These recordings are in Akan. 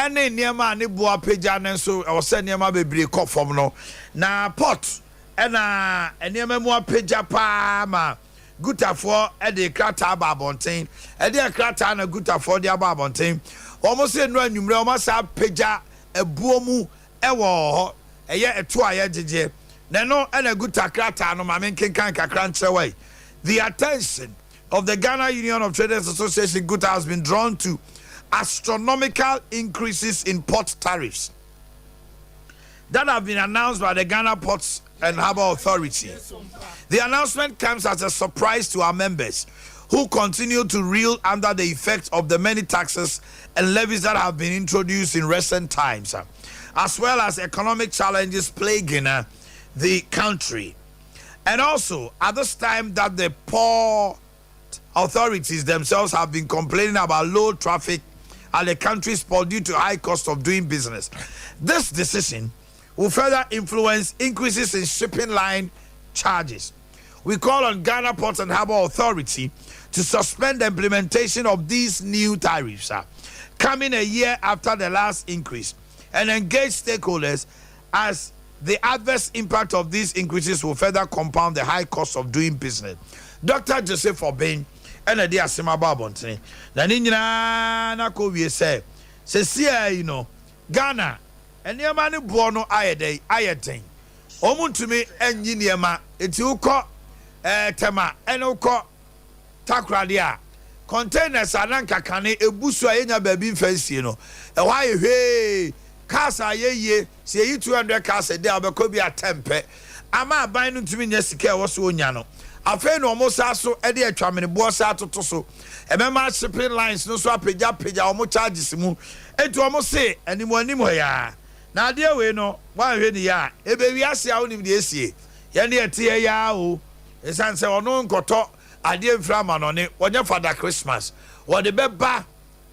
Ɛne nneɛma a ne bo apagya no nso, ɛwɔ sɛ nneɛma bebree kɔ fam no. Na port ɛna nneɛma mu apagya paa ma Gutafoɔ de krataa aba abɔnten. Ɛdeɛn krataa na Gutafoɔ de aba abɔnten? Wɔn se nnora anwummerɛ wɔn asan apagya ɛboɔ mu wɔ hɔ. Ɛyɛ ɛtoɔ a yɛgyegyeɛ. Na ɛno na Guta krataa no, ma menkenkan kakra nkyerɛ wo yi. The attention of the Ghana Union of Traders Association, GUTA, has been drawn to astronomical increases in port tariffs that have been announced by the Ghana Ports and Harbour Authority. The announcement comes as a surprise to our members who continue to reel under the effects of the many taxes and levies that have been introduced in recent times, as well as economic challenges plaguing the country. And also, at this time that the port authorities themselves have been complaining about low traffic at the country's port due to high cost of doing business. This decision will further influence increases in shipping line charges. We call on Ghana Ports and Harbour Authority to suspend the implementation of these new tariffs, coming a year after the last increase, and engage stakeholders as the adverse impact of these increases will further compound the high cost of doing business. Dr. Joseph Obeng ɛna de asɛm aba abɔntene na ne nyinaa na kɔ wie sɛ sɛsia yi no Ghana nneɛma ne boɔ no ayɛ dɛ ayɛ den, wɔn ntumi nyi nneɛma eti wokɔ Tema ɛne wokɔ Takoradi a, containers a na nkakane ebu so a yɛnya baabi mfa nsie no, ɛhɔ ayɛ hwee. Cars a yɛyie sɛ yɛyi 200 cars a day a, wɔbɛkɔ bi 10 pɛ ama aban no ntumi nyɛ sika a ɛwɔ so onya no. Afei na wɔn sa so de atwameneboɔ sa atoto so, ɛbɛma shipping lines no so apagyapagya wɔn charges mu. Etu wɔn se anim anim hɔ yaa na adeɛ wei no wɔanhwɛ ne yie a, ebewi ase a wonim deɛ esie yɛn de ɛte yɛ yaa o. Esan sɛ ɔno nkɔtɔ adeɛ mfiri ama no ne wɔnyɛ Father Christmas wɔde bɛba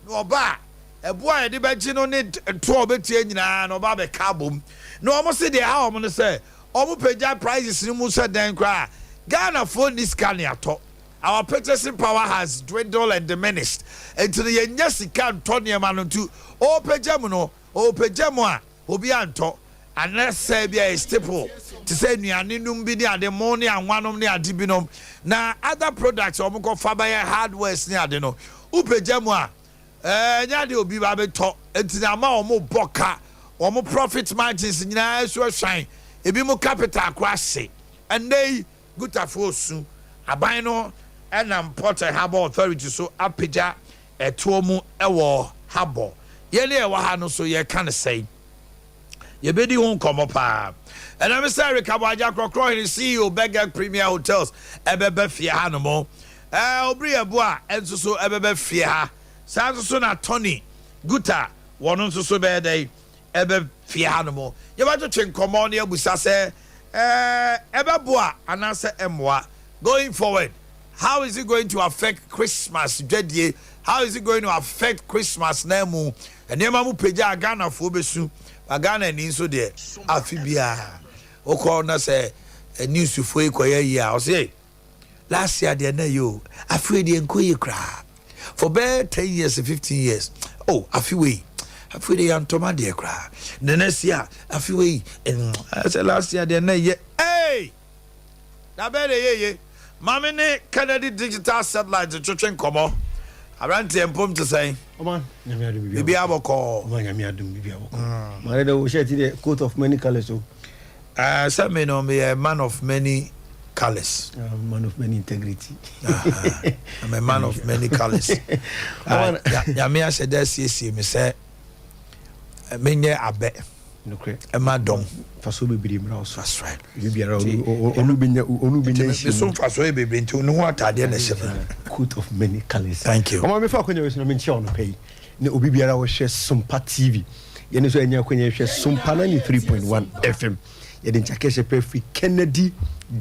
na ɔba a, ɛboa a yɛde bɛgye no ne toɔ a ɔbɛtua nyinaa na ɔba abɛka abom. Na wɔn se deɛ ɛha wɔn no sɛ wɔn pagya prices no mu sɛ dɛn koraa, Ghanafoɔ nni sika ne atɔ. Our purchasing power has dwindled and diminished, nti no yɛnya sika ntɔ nneɛma no. Nti ɔrepagya mu no, ɔrepagya mu a obi antɔ anasɛ bi a yɛ staple te sɛ nnuane nom bi ne ade mo ne anwanom ne ade binom na other products a wɔn kɔfa bɛyɛ hardwares ne ade no, wopagya mu a, ɛnyɛ ade obi ba bɛtɔ. Nti na ama wɔn bɔ ka, wɔn profit margins nyinaa so ahwan, ebi mu capital kora ase. Ɛnɛ yi Gutafoɔ su aban no ɛnam Port and Harbour Authority so apagya ɛtoɔ mu ɛwɔ harbour. Yɛn ne ɛwɔ ha no so yɛka ne sɛn, yɛbɛdi ho nkɔmmɔ paa. Ɛnam sɛ Eric Aboagya Korɔkorɔ Hene, CEO Begec Premier Hotels, ɛbɛbɛ fie ha no mo obiri ɛbo a ɛnso so ɛbɛbɛ fie ha saa nso so na Tony Guta wɔn nso so bɛyɛ dɛ ɛbɛ fie ha no mo. Yɛbɛtwetwe nkɔmmɔ ne abusa sɛ ɛbɛboa anaasɛ ɛmmoa going forward. How is it going to affect Christmas dwadie? How is it going to affect Christmas na mu nneɛma mu pagya a Ghanafoɔ bɛsu? Ba Ghana ni nso deɛ, afe biara wokɔ na sɛ newsfoɔ yi kɔyɛ yie a, ɔsɛ last year deɛ na yɛ o, afe deɛ nkɔ yie koraa for bɛɛ 10 years, 15 years. Oh, afe wei, afe deɛ yɛntɔma deɛ koraa. The next year, afe wei ɛsɛ last year deɛ na yɛ hey dabɛ de yeye. Maame ne Kennedy Digital Satellite twetwe nkɔmɔ. Aberanteɛ mpom te sɛn? Ɔman, Nyame adom, bibi. Bibi abɔkɔɔ. Ɔman, Nyame adom, bibi abɔkɔ. Maa de wo shirt de coat of many colours o. Sɛ me no meyɛ man of many colours. Man of many integrity. I'm a man of many colours. Nyame ahyɛ dɛ asiesie me sɛ menyɛ abɛ Nokorɛ. ɛma dɔm. Faso bebree mmra wo so. That's right. Bibiara ɔno bɛnya, ɔno bɛnya nti me so mfasoɔ yɛ bebree, nti ne ho atadeɛ na ɛhyɛ me. Coat of many colours. Thank you. Ɔman, mefa akonnwa wei so na menkyia wo no pɛ yi na obi biara wɔhwɛ Sompa TV, yɛne nso ɛnyɛ akonnwa yɛhwɛ Sompa 93.1 FM. Yɛde nkyakɛhyɛ pɛ firi Kennedy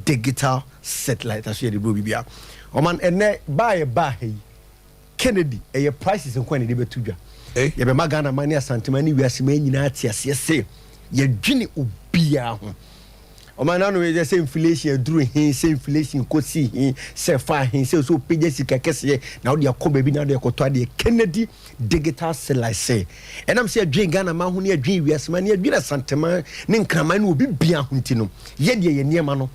Digital Satellite aso yɛde brɛ obi biara. Ɔman, ɛnɛ baa yɛ baa ha yi, Kennedy ɛyɛ prices nko a na yɛde bɛto dwa. Eh? Yɛbɛma Ghana ma ne Asantema ne wiase ma nyinaa te aseɛ sɛ yɛdwene obiara ho. Ɔman no ano yɛ sɛ inflation aduru he, sɛ inflation kɔsi he, sɛ fa he, sɛ sɛ wopagya sika kɛseɛ na wode akɔ baabi na wode akɔtɔ adeɛ. Kennedy Digital Satellite sɛ ɛnam sɛ yɛdwen Ghana ma ho ne yɛdwen wiase ma ne yɛdwen Asanteman ne Nkraman ne obi bia ho nti no, yɛdeɛ yɛ nneɛma no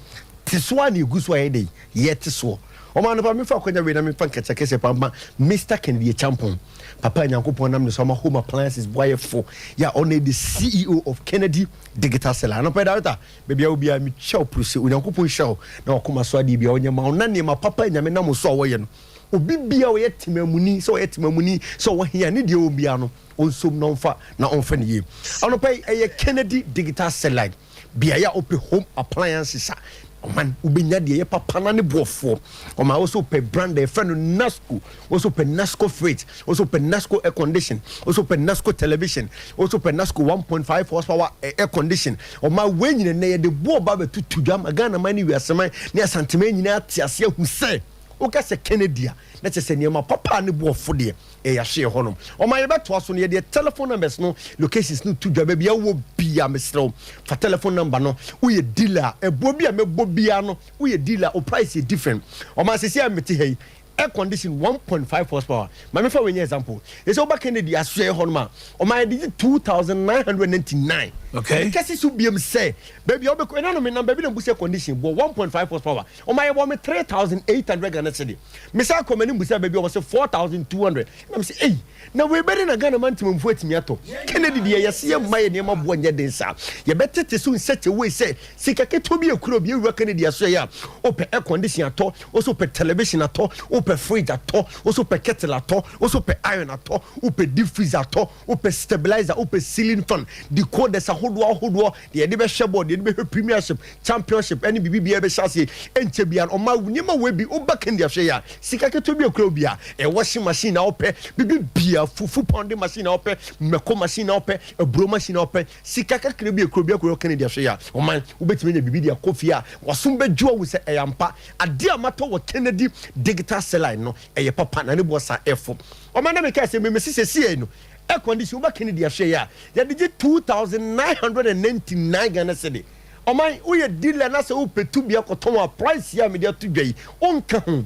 te so a na ɛgu so a yɛde yɛte soɔ. Ɔman no pa mefa akwanya wei na mefa nkɛkyɛ kɛseɛ pampa Mr Kennedy Acheampong, papa Nyankopɔn nam ne so ama home appliances boayɛfo yɛ a ɔno the CEO of Kennedy Digital Satellite. Anɔpɛ, director, baabi a wobiara, mekyɛ wo poro sɛ Onyankopɔn hyɛ wo na wakoma so adeɛ bia ɔnyɛ ma wo na nneɛma papa Nyame nam so a wɔyɛ no, obi bia ɔyɛ temamuni, sɛ ɔyɛ temamuni, sɛ ɔwɔ hia ne deɛ wɔ bia no, ɔnsom na ɔmfa na ɔmfa ne yie. Anɔpɛ yi ɛyɛ Kennedy Digital Satellite, beaeɛ a wopɛ home appliances a, ɔman wobɛnya deɛ ɛyɛ papa na ne boɔfoɔ. Ɔma wo sɛ wopɛ brand a yɛfrɛ no Nasco, wo sɛ wopɛ Nasco fridge, wo sɛ wopɛ Nasco air condition, wo sɛ wopɛ Nasco television, wo sɛ wopɛ Nasco 1.5 horsepower air condition. Ɔma wei nyina nnɛ yɛde boɔ ba bɛtutu dwa ma Ghana man ne wiaseman ne Asanteman nyinaa te aseɛ hu sɛ woka sɛ Kennedy a, na kyerɛ sɛ nneɛma papa a ne boɔfo deɛ ɛyɛ ahyeɛ hɔnom. Ɔma yɛbɛtoa so no, yɛdeɛ telephone numbers no, locations no to dwa. Baabi a wowɔ bia, mesrɛ wo, fa telephone number no. Woyɛ dealer a, ɛboɔ bi a mɛbɔ bia no, woyɛ dealer, wo price yɛ different. Ɔma sɛsi a mete ha yi, air condition 1.5 horsepower, ma mefa wei nyɛ example, yɛsɛ woba Kennedy asoɛ hɔ nom a, ɔma yɛde gye 2999. Kɛse so biam sɛ baabi a wobɛkɔ ɛna no, menam baabi na mbu sɛ condition bɔ 1.5 horsepower, ɔma yɛbɔ me 3800 Ghana cedi. Mesa kɔ m'anim bu sɛ baabi a wɔ sɛ 4200, na mesɛ ei, na wei bɛde na Ghana ma ntemamfo atumi atɔ. Kennedy deɛ, yɛse yɛmma yɛ nneɛma boɔ nyɛ den saa, yɛbɛtete so in such a way sɛ sika ketewa bi ekura obi ewura Kennedy aso yɛ a, wopɛ air condition atɔ, wosɛ wopɛ television atɔ, wopɛ fridge atɔ, wosɛ wopɛ kettle atɔ, wosɛ wopɛ iron atɔ, wopɛ deep freezer atɔ, wopɛ stabilizer, wopɛ ceiling fan, decoders ahodoɔ ahodoɔ deɛ yɛde bɛhyɛ bɔɔl, deɛ yɛde bɛhwɛ Premiership, Championship ɛne biribi biara bɛhyɛ aseɛ ɛnkyɛ biara. Ɔma nneɛma wɔ bi woba Kennedy ahwɛ yɛ a, sika ketewa bi ekura obi a, washing machine na wopɛ, biribi bia, fufu pounding machine na wopɛ, mɛko machine na wopɛ, aburo machine na wopɛ, sika kakra bi ekura obi akura Kennedy ahwɛ yɛ a, ɔman wobɛtumi anya biribi de akɔ fie a wasom bɛdwo awu sɛ ɛyɛ ampa, adeɛ a matɔ wɔ Kennedy Digital Satellite no ɛyɛ papa na ne boɔ sa ɛfo. Ɔman na meka sɛ mmemme sisi sie no, air condition, woba Kennedy ahwɛ yɛ a, yɛde gye 2999 Ghana cedi. Ɔman woyɛ dealer na sɛ wopɛ tu bi akɔtɔn a, price yi a mede ato dwa yi wonka ho.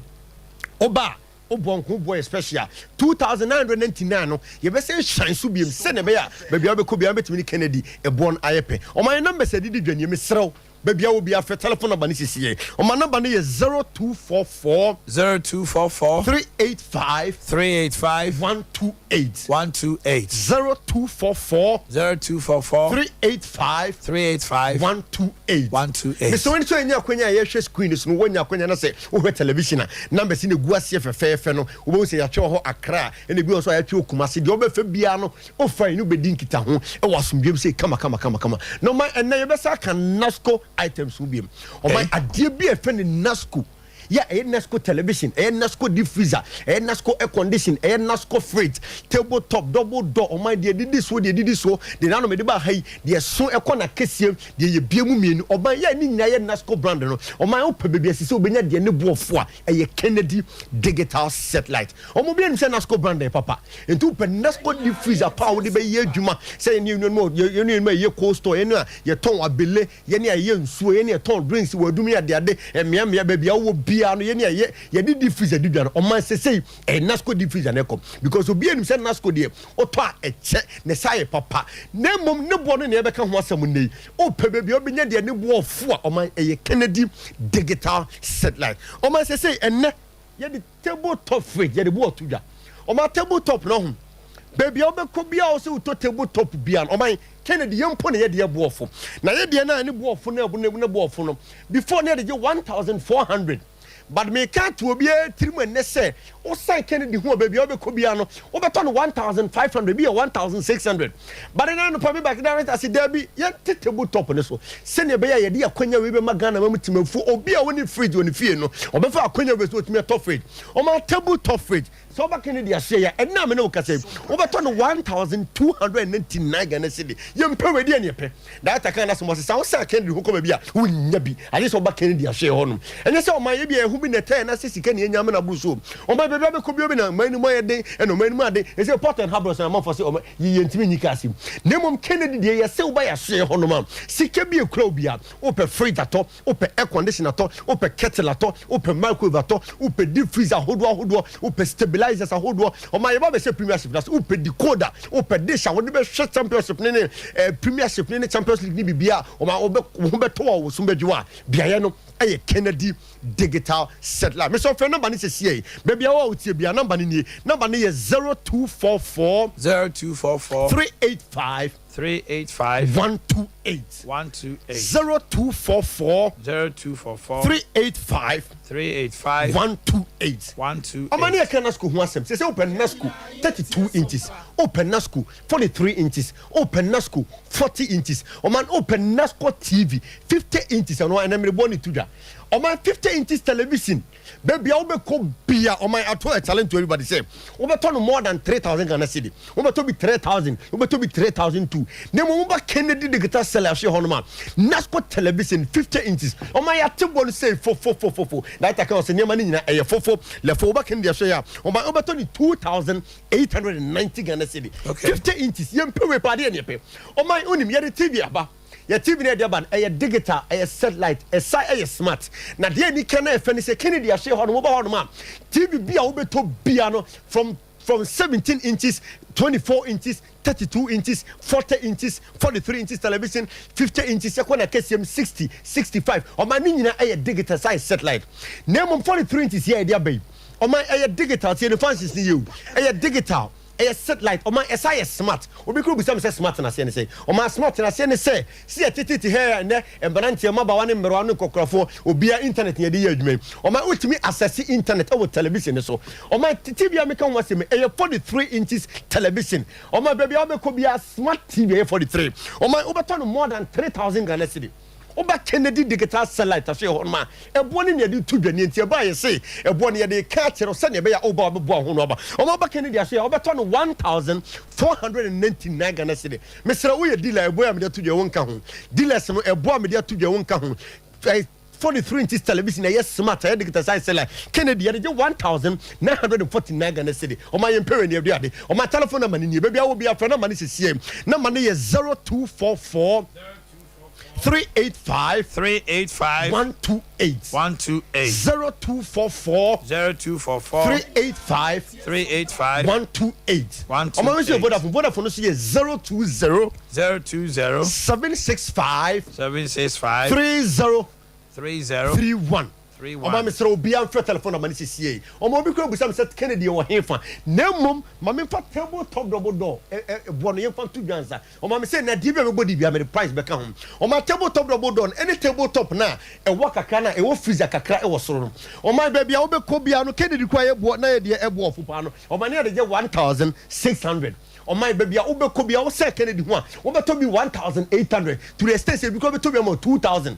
Woba a, wobɔ nko boɔ yɛ special 2999 no, yɛbɛsɛ hyɛn so biem sɛnea ɛbɛyɛ a baabi a wobɛkɔ biara wobɛtumi ne Kennedy ɛboɔ no ayɛ pɛ. Ɔman yɛ numbers a ɛdidi dwa nie. Mesrɛ wo, baabi a wo bi afrɛ telephone number no sisi yɛ. Ɔman number no yɛ 0244 0244 385 385 128. 128. 0244 0244 385 385 128. 128. Mesɛ wɔn nso anya akwanya a yɛhwɛ screen so no, wɔnya akwanya na sɛ wohwɛ television a, numbers no egu aseɛ fɛfɛɛfɛ no, wobɛhu sɛ yɛatwerɛ hɔ Accra, ɛna ebi wɔ so a yɛatwerɛ Kumase. Deɛ wobɛfɛ biara no, wofa yi no bɛdi nkita ho ɛwɔ asomdwem sɛ kama kama kama kama. Na ɔman ɛnɛ yɛbɛsa aka Nasco items ho biom. Ɔman, adeɛ bi a ɛfɛ ne Nasco yɛ, ɛyɛ Nasco television, ɛyɛ Nasco deep freezer, ɛyɛ Nasco air condition, ɛyɛ Nasco fridge, table top, double door. Ɔman deɛ didi soɔ, deɛ didi soɔ deɛ nanom ɛde ba ha yi, deɛ so ɛkɔ na kɛseɛ, deɛ yɛ bie mu mmienu, ɔman yɛ ne nyinaa yɛ Nasco brand no. Ɔman wopɛ baabi asisi wobɛnya deɛ ne boɔfo a, ɛyɛ Kennedy Digital Satellite. Ɔmo bi anim sɛ Nasco brand yɛ papa, nti wopɛ Nasco deep freezer pa a wode bɛyɛ adwuma sɛ yɛne yɛn nuanom a yɛyɛ cold store, yɛne a yɛtɔn abele, yɛne a yɛyɛ nsuo, yɛne yɛtɔn drinks wɔ adum ne adeade mmeammea baabi a wowɔ biara no, yɛne a yɛ yɛde deep freezer di dwa no. Ɔman sesei ɛyɛ Nasco deep freezer na ɛkɔ because obi anim sɛ Nasco deɛ, wotɔ a ɛkyɛ na ɛsa yɛ papa, na mmom ne boɔ no na yɛbɛka ho asɛm nnɛ yi. Wopɛ baabi a wobɛnya deɛ ne boɔ fo a, ɔman ɛyɛ Kennedy Digital Satellite. Ɔman sesei ɛnnɛ yɛde table top fridge, yɛde boɔ to dwa. Ɔman, table top no ho, baabi a wobɛkɔ biara wo sɛ wotɔ table top bia no, ɔman Kennedy yɛn mpo na yɛde yɛ boɔfo na yɛdeɛ no a ne boɔfo no ne boɔfo no, before ne yɛde gye 1400, but meka to obiara tirim ɛnnɛ sɛ wosan Kennedy ho a, baabi a wobɛkɔ biara no, wobɛtɔ no 1500, bi yɛ 1600, but ɛna no pa me back director ase daabi, yɛnte table top ne so sɛnea ɛbɛyɛ a yɛde akwanya wei bɛma Ghana ma mu temamfuo. Obi a wɔne fridge wɔ ne fie no, ɔbɛfa akwanya wei so ɔtumi atɔ fridge. Ɔma table top fridge sɛ woba Kennedy ahyɛ yɛ ɛnna me ne wo kasa yi, wobɛtɔ no 1299 Ghana cedi. Yɛmpɛ wei deɛ, neɛ pɛ director kan na sɛ mɔsesa wo sɛ Kennedy ho kɔ baabi a wonya bi agye sɛ woba Kennedy ahyɛ hɔ nom. Ɛnyɛ sɛ ɔman yɛ bi a ɛho bi na ɛtɛɛ na sɛ sika ne ɛnya me na boro so. Ɔman baabi Baabi a bɛkɔ bio bi na ɔman no mu ayɛ den, ɛna ɔman no mu aden. Ɛsɛ Port and Harbour sɛ amanfoɔ sɛ ɔma yɛyɛ ntumi nyi cars mu. Na mmom Kennedy deɛ yɛsɛ woba yɛasoɛ hɔnom a, sika bi ekura wo bia, wopɛ fridge atɔ, wopɛ air condition atɔ, wopɛ kettle atɔ, wopɛ microwave atɔ, wopɛ deep freezer ahodoɔ ahodoɔ, wopɛ stabilizers ahodoɔ. Ɔma yɛba bɛhyɛ Premiership na so wopɛ decoder, wopɛ dish a wɔde bɛhwɛ Championship ne Premiership ne Champions League ne biribiara, ɔma wobɛ wo ho bɛtɔ a wo so bɛdwo a, beaeɛ no ɛyɛ Kennedy Digital Satellite. Mesɛ ɔfrɛ number no sɛsie yi, baabi a wɔ a wotie bia, number no nie. Number no yɛ 0244 0244 385 385 128. 128. 0244 0244 385 385 128. 128. Ɔma ne yɛka Nasco ho asɛm sɛ wopɛ Nasco 32 inches, wopɛ Nasco 43 inches, wopɛ Nasco 40 inches, ɔma wopɛ Nasco TV 50 inches, ɛno ɛnɛ merebɔ ne to dwa. Ɔma 50 inches television, baabi a wobɛkɔ bia, ɔma ato a challenge to everybody sɛ wobɛtɔ no more than 3000 Ghana cedi, wobɛtɔ bi 3000, wobɛtɔ bi 3002. Na mmom woba Kennedy Digital Satellite ahwɛ hɔ nom a, Nasco television 50 inches, ɔma yɛate bɔ no sɛ fofofofofo na ɛta ka wɔ sɛ nneɛma no nyinaa ɛyɛ fofo lɛfo. Woba Kennedy ahwɛ yɛ a, ɔma wobɛtɔ ne 2890 Ghana cedi. 50 inches, yɛmpɛ wei pa adeɛ ne yɛpɛ. Ɔma wonim yɛde TV aba. Yɛ TV no yɛde aba no ɛyɛ digital, ɛyɛ satellite, ɛsa ɛyɛ smart. Na deɛ ani ka na ɛfɛ ne sɛ Kennedy ahyɛ hɔ no, woba hɔ nom a, TV bi a wobɛtɔ bia no from 17 inches, 24 inches, 32 inches, 40 inches, 43 inches television, 50 inches, ɛkɔ na kɛseɛ mu 60, 65, ɔma ne nyinaa ɛyɛ digital size satellite. Na mmom 43 inches yɛ yɛde aba yi, ɔma ɛyɛ digital. Tie ne functions ne yɛ o, ɛyɛ digital, ɛyɛ satellite, ɔma ɛsa yɛ smart. Obi kuro bisa mi sɛ smart n'aseɛ ne sɛ, ɔma smart n'aseɛ ne sɛ si yɛ tete hɛ ɛnɛ mmeranteɛ, mmabaawa ne mmerewa ne nkɔkorafoɔ, obiara internet yɛde yɛ adwuma yi. Ɔma wotumi access internet ɛwɔ television ne so. Ɔma TV a meka ho asɛm ɛyɛ 43 inches television. Ɔma baabi a wobɛkɔ biara, smart TV ɛyɛ 43, ɔma wobɛtɔ no more than 3000 Ghana cedi. Woba Kennedy Digital Satellite ahwɛ hɔ nom a, ɛboɔ ne yɛde to dwa. Nti ɛba yɛ se ɛboɔ no yɛde ka akyerɛ sɛnea ɛbɛyɛ a woba wobɛboa ho no aba. Ɔma woba Kennedy ahwɛ a, wobɛtɔ no 1499 Ghana cedi. Mesrɛ, woyɛ dealer, ɛboɔ a mede ato dwa wo nka ho. Dealers no, ɛboɔ a mede ato dwa wo nka ho. 43 inches television ɛyɛ smart, ɛyɛ digital size satellite, Kennedy yɛde gye 1949 Ghana cedi. Ɔma yɛn mpɛrɛ ni ɛde ade. Ɔma telephone number ni nie. Baabi a wo bi afrɛ number ni siesie. Number ni yɛ 0244 385 385 128. 128. 0244 0244 385 385 128. 128. Ɔma mi sɛ Vodafone, Vodafone no so yɛ 020 020 765 765 30 30 31. 31. Ɔma mesrɛ obiara mfrɛ telephone number no siesie. Ɔma obi kura busa me sɛ Kennedy wɔ hefa. Na mmom ma memfa table top double door ɛboɔ no yɛmfa nto dwansa. Ɔma me sɛ na deɛ bi a mɛbɔ di bia, mede price bɛka ho. Ɔma table top double door no ɛne table top na ɛwɔ kakra na ɛwɔ freezer kakra ɛwɔ soro no, ɔma baabi a wobɛkɔ bia no, Kennedy kura yɛ boɔ na yɛ deɛ ɛboɔ ɔfo paa no, ɔma ne yɛde gye 1600. Ɔman baabi a wobɛkɔ bia, wosɛ Kennedy ho a, wobɛtɔ bi 1800, to the extent sɛ ebi kɔ bɛtɔ bi ama 2000.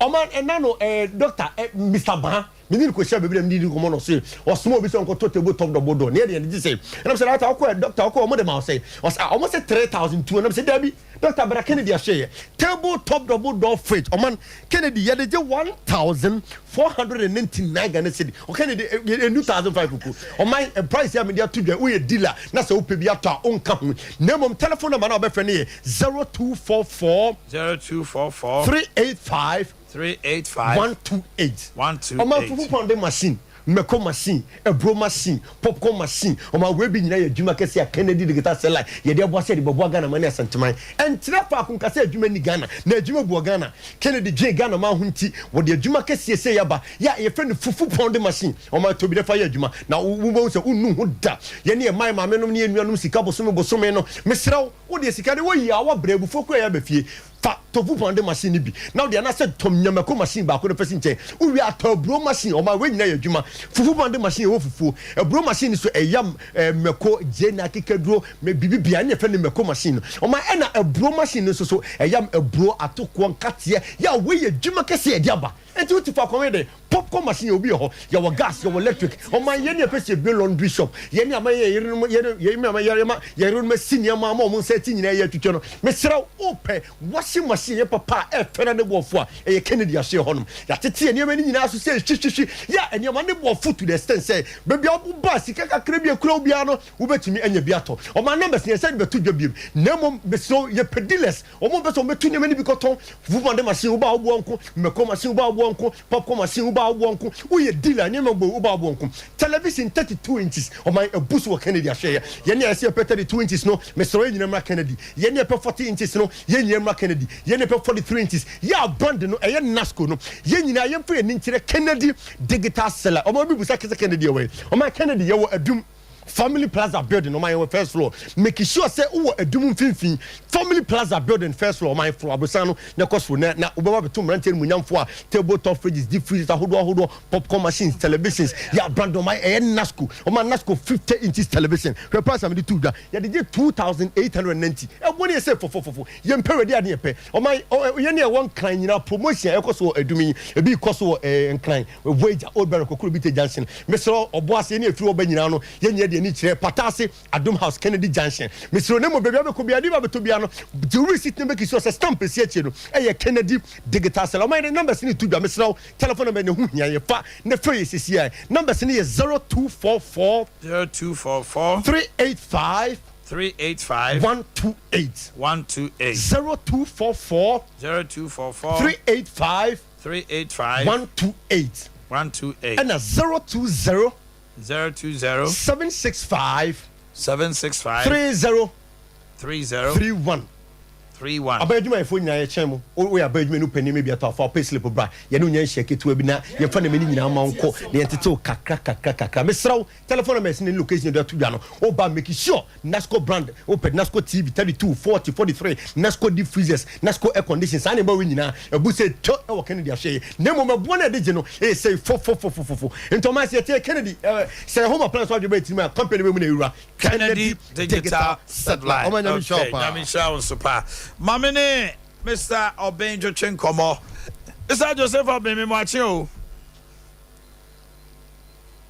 Ɔman ɛna no doctor Mr Ban mene ne kɔhyia baabi na mene di nkɔmmɔ no so, ɔsoma obi sɛ ɔnkɔtɔ table top double door ne yɛde yɛde gye sɛ ɛnam sɛ doctor ɔkɔ, doctor ɔkɔ, ɔmo de ma ɔsɛ ɔsɛ ah, ɔmo sɛ 32. Ɛnam sɛ dabi, doctor bra Kennedy ahyɛ yɛ table top double door fridge. Ɔman Kennedy yɛde gye 1499 Ghana cedi. Ɔkennedy enu 1005 koko. Ɔman price yɛ a mede ato dwa, woyɛ dealer na sɛ wopɛ bi atɔ a, ɔnka ho. Na mmom telephone number na wobɛfrɛ no yɛ 0244 0244 385 385 128. 128. Ɔman fufu pounding machine, mɛko machine, aburo machine, popcorn machine, ɔman wei bi nyinaa yɛ adwuma kɛse a Kennedy Digital Satellite yɛde aboa sɛ yɛde bɛboa Ghana ma ne Asanteman. Ɛnkyerɛ faako nkasa adwuma ni Ghana na adwuma bu wɔ Ghana. Kennedy dwen Ghana ma ho nti wɔde adwuma kɛseɛ sɛ yɛaba yɛ a yɛfrɛ no fufu pounding machine. Ɔman tobi dɛ fa yɛ adwuma na wobɛhu sɛ wonnu ho da. Yɛne yɛ man maame nom ne yɛ nuanom sika bosome bosome no, mesrɛ wo, wodeɛ sika de woyi a wɔbrɛ abufuo kora yɛ aba fie, fa tofu pounding machine no bi na wode anaasɛ tɔm nyamako machine baako no fa si nkyɛn. Wowie, atɔ aburo machine. Ɔma wei nyinaa yɛ adwuma. Fufu pounding machine ɛwɔ fufuo, aburo machine so ɛyam mɛko, gye na akekaduro mɛ bibi bia ne yɛfrɛ no mɛko machine no. Ɔma ɛna aburo machine no nso so ɛyam aburo, atokoɔ, nkateɛ yɛ a wei yɛ adwuma kɛseɛ yɛde aba. Nti wote fa kɔn de popcorn machine yɛ obi wɔ hɔ, yɛwɔ gas, yɛwɔ electric. Ɔma yɛn ne yɛpɛ sɛ ebie laundry shop, yɛn ne ama yɛ yerenom, yɛn yɛn ama yɛn ma yɛn yerenom asi nneɛma ama ɔmo nsa ti nyinaa yɛ atwitwa no. Mesrɛ wo, wopɛ washing Washing machine yɛ papa a ɛfɛ na ne boɔfo a ɛyɛ Kennedy asoɛ hɔnom. Yɛatete nneɛma no nyinaa so sɛ hwihwihwi yɛ a nneɛma ne boɔfo to the extent sɛ baabi a woba a sika kakra bi a ekura wo biara no wobɛtumi anya bi atɔ. Ɔmaa numbers no yɛnsan de bɛto dwa biom na mmom mesrɛ wo yɛpɛ dealers wɔn a wɔpɛ sɛ wɔbɛto nneɛma no bi kɔtɔn. Fufu machine woba a woboa nko, mako machine woba a woboa nko, popcorn machine woba a woboa nko, woyɛ dealer nneɛma bɔ woba a woboa nko. Television 32 inches ɔman abu so wɔ Kennedy ahwɛeɛ. Yɛne a yɛsɛ yɛpɛ 32 inches no mesrɛ wo yɛn nyinaa mmra Kennedy. Yɛne yɛpɛ 40 inches no yɛn nyinaa mmra Kennedy. Yɛne yɛpɛ 43 inches yɛ a brand no ɛyɛ Nasco no yɛn nyinaa yɛmfa yɛn ani nkyerɛ Kennedy Digital Seller. Ɔman bi busa sɛ Kennedy yɛ wɔ he? Ɔman Kennedy yɛwɔ Adum Family Plaza building ɔman yɛwɔ first floor. Make sure sɛ wowɔ Adum mfimfini Family Plaza building first floor ɔman floor abosan no na ɛkɔ soro na na wobɛba bɛto mmeranteɛ no munyamfoɔ a table top fridges, deep freezers ahodoɔ ahodoɔ, popcorn machines, televisions yɛ a brand ɔman ɛyɛ Nasco. Ɔman Nasco 50 inches television hwɛ price a mede to dwa yɛde gye 2890. Ɛbɔ ne yɛ sɛ fɔfɔfɔfɔ yɛmpɛ wɛde ade yɛpɛ ɔman yɛne ɛwɔ Nkran nyinaa promotion a ɛkɔ so wɔ Adum yi ebi kɔ so wɔ Nkran Voyager Old Barrel Kokoro Bite Junction. Mesrɛ ɔbo ase ne efiri ɔba nyinaa no yɛn nyɛ deɛ ani kyerɛ Pataase Adum House Kennedy Junction. Mesrɛ ne mo baabi abɛkɔ biara de ba bɛtɔ biara no gye receipt ne bɛki so sɛ stamp esi akyire no ɛyɛ Kennedy Digital Seller. Ɔman yɛde numbers ne to dwa. Mesrɛ wo telephone number ne ho hia yɛ fa ne fɛ yɛ sisi a numbers ne yɛ 0244 0244 385 385 128 128 0244 0244 385 385 128 128 ɛna 020 020 765 765 30 30 31 31. Aban adwumayɛfoɔ nyinaa yɛkyɛn mu. Woyɛ aban adwuma no panin bi atɔ afa pay slip bra yɛne wonya nhyia ketewa bi na yɛmfa nneɛma no nyinaa ma wo nkɔ na yɛntetew kakra kakra kakra. Mesrɛ wo telephone number ɛsɛ ne location de ato dwa no woba make sure Nasco brand wopɛ Nasco TV 32, 40, 43, Nasco deep freezers, Nasco air condition saa nneɛma wei nyinaa ɛbu sɛ tɔ ɛwɔ Kennedy ahwɛ yi na mmom ɛboɔ no ɛde gye no ɛyɛ sɛ fofofofofo nti ɔma sɛ yɛte Kennedy sɛ home appliance wadwe bɛyɛ tirim a company bɛ mu na ɛwura. Kennedy Digital Satellite. Ɔma Nyame nhyira wo Okay, paa. Nyame nhyira wo nso paa. Mame ne Mr. Obeng twetwe nkɔmmɔ. Mr. Joseph Obeng, me mo akye o.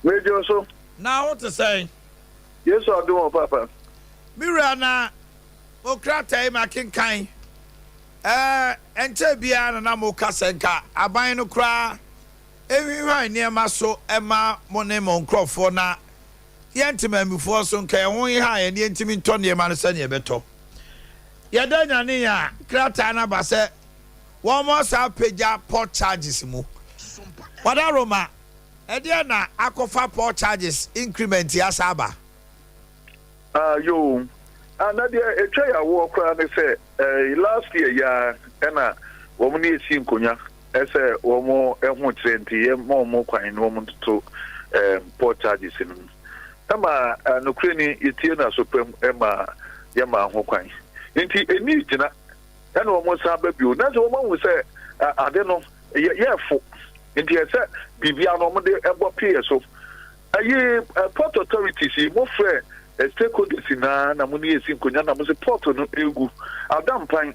Mejo so. Na wo te sɛn? Yesu adom wɔ papa. Me wura na mo krataa yi ma kenkan. Ɛnkyɛ biara na na mo ka sɛ nka aban no koraa ehwihwan nneɛma so ɛma mo ne mo nkurɔfoɔ na yɛn ntemammufoɔ so nka ɛho ha yɛn yɛntumi ntɔ nneɛma no sɛnea ɛbɛtɔ. Yɛda nyane a krataa no aba sɛ wɔn mo asa apagya port charges mu. Wada Roma ɛdeɛ na akɔfa port charges increment yi asa aba? Ah, yo. Ah, na deɛ etwa yɛ awoɔ koraa ne sɛ last year yaa ɛna wɔn ne esi nkonnwa ɛsɛ wɔn ɛho kyerɛ nti yɛ ma wɔn kwan na wɔn ntoto port charges no mu. Ɛma nokure ni yɛtie na so pɛm ɛma yɛma ho kwan. Nti eni gyina ɛna wɔn san ba bio na sɛ wɔn ahu sɛ ade no yɛ yɛfo nti ɛsɛ biribiara no wɔn de ɛbɔ pii so. Ayi port authorities yi mo frɛ stakeholders nyinaa na mo ne yɛsi nkonnwa na mo sɛ port no egu adampan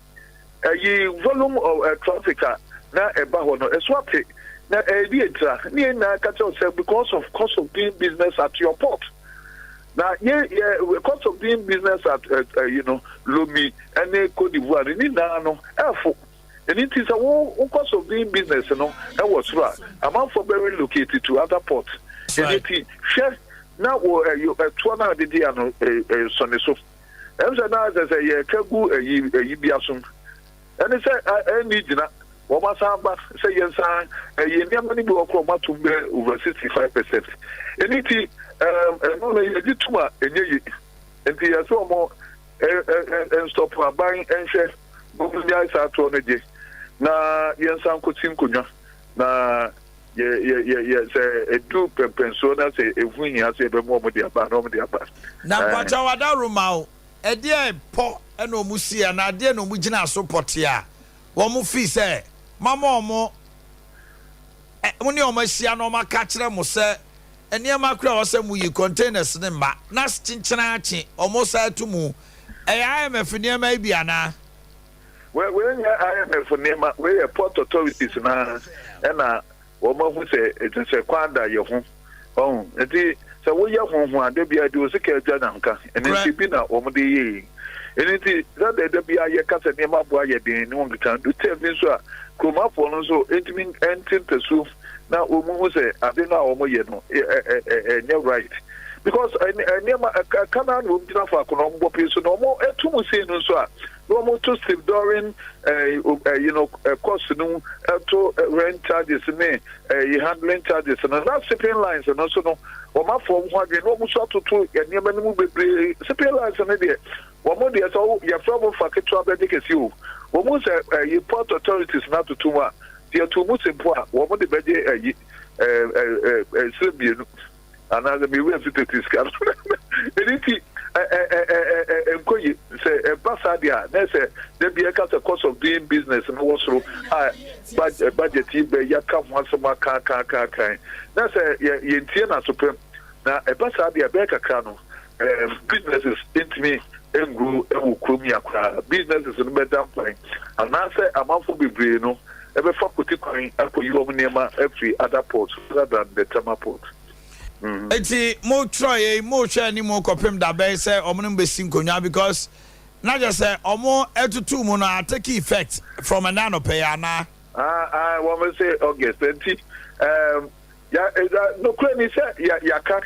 ayi volume of traffic a na ɛba hɔ no ɛso ate na ɛdi etira ne yɛn nyinaa ka kyerɛw sɛ because of cost of doing business at your port na yɛ yɛ cost of doing business at Lome ɛne Cote d'Ivoire ne nyinaa no ɛfo. Ɛni ti sɛ wo cost of doing business no ɛwɔ soro a amanfoɔ bɛ relocate to other port. Ɛni ti hwɛ na wɔ ɛyɛ ɛtoɔ no a dede ano ɛ ɛ sɔne so ɛm sɛ na sɛ yɛka gu ɛyi bi asom ɛne sɛ ɛni gyina wɔn asan ba sɛ yɛn san ɛyɛ nneɛma no bi wɔ korɔ wɔn atum bɛ over 65%. Ɛni ti ɛno no yɛgye tum a ɛnyɛ yie nti yɛsɛ wɔn ɛ ɛ ɛ nstop aban ɛnhwɛ wɔn nyae saa toɔ no gye na yɛn nsan kɔsi nkonnwa na yɛ yɛ yɛ yɛ sɛ edu pɛmpɛnsoɔ na sɛ ehu hia sɛ yɛbɛmu wɔn de aba na wɔn de aba. Na mpakyɛ wada Roma o ɛdeɛ pɔ ɛna ɔmo si anaa adeɛ na ɔmo gyina so pɔte a wɔn fi sɛ mama ɔmo ɛ mo ne ɔmo ahyia na ɔmo aka kyerɛ mo sɛ nneɛma kora a wɔsɛ mo yi containers ne mma na kyenkyena akye ɔmo sa ato mu ɛyɛ IMF nneɛma yi bi anaa? Wei nyɛ IMF nneɛma. Wei yɛ port authorities na ɛna wɔn ahu sɛ ɛkyɛ sɛ kwan da yɛ ho ɔn nti sɛ woyɛ ho ho ade bi a de o sika adwa nanka ɛne nti bi na wɔn de yɛ yi. Ɛno nti sɛdeɛ da biara yɛka sɛ nneɛma aboa yɛ den ne ho nkeka du tɛm bi nso a kuromafoɔ no nso ntumi nte ntasuo na wɔn hu sɛ ade no a wɔyɛ no ɛnyɛ right because nneɛma ɛka no na wɔn gyina faako na wɔn bɔ pii so na wɔn ɛtu mu sei no nso a na wɔn to stevedoring ɛɛ you know cost no ɛto rent charges ne ɛɛ handling charges no na shipping lines no nso no wɔn afɔ wɔn ho adwene na wɔn nso atoto nneɛma no mu bebree. Shipping lines no deɛ, wɔn deɛ sɛ yɛfrɛ wɔn fa ketewa bɛgye kɛse o, wɔn sɛ ɛyi port authorities no atoto mu a, deɛ to mu simpo a wɔn de bɛgye ɛyi ɛɛ ɛɛ ɛɛ sire mmienu anaasɛ mmienu efi tete sika no. Ɛni ti ɛɛ ɛɛ nkɔ yi sɛ ɛba saa deɛ a, na ɛsɛ dabi ɛka sɛ cost of doing business no wɔ soro a, budget yi bɛ yɛaka ho asɛm aka aka aka aka na sɛ yɛ yɛntie na so pɛm na ɛba saa deɛ, ɛbɛyɛ kakra no businesses ntumi nguro wɔ kurom yi akora. Businesses no bɛda mpan anaasɛ amanfo bebree no ɛbɛfa koti kwan akɔyi wɔn nneɛma afiri other ports rather than the Tema port. Eti mo twerɛ yɛ mo hwɛ anim kɔpem dabɛn sɛ ɔmo no bɛsi nkonnwa? Because na kyerɛ sɛ ɔmo ɛtutu mu no a take effect from ɛnɛ anɔpɛ yi anaa? Ah ah, wɔn sɛ August nti ya ɛda nokura ni sɛ ya yaka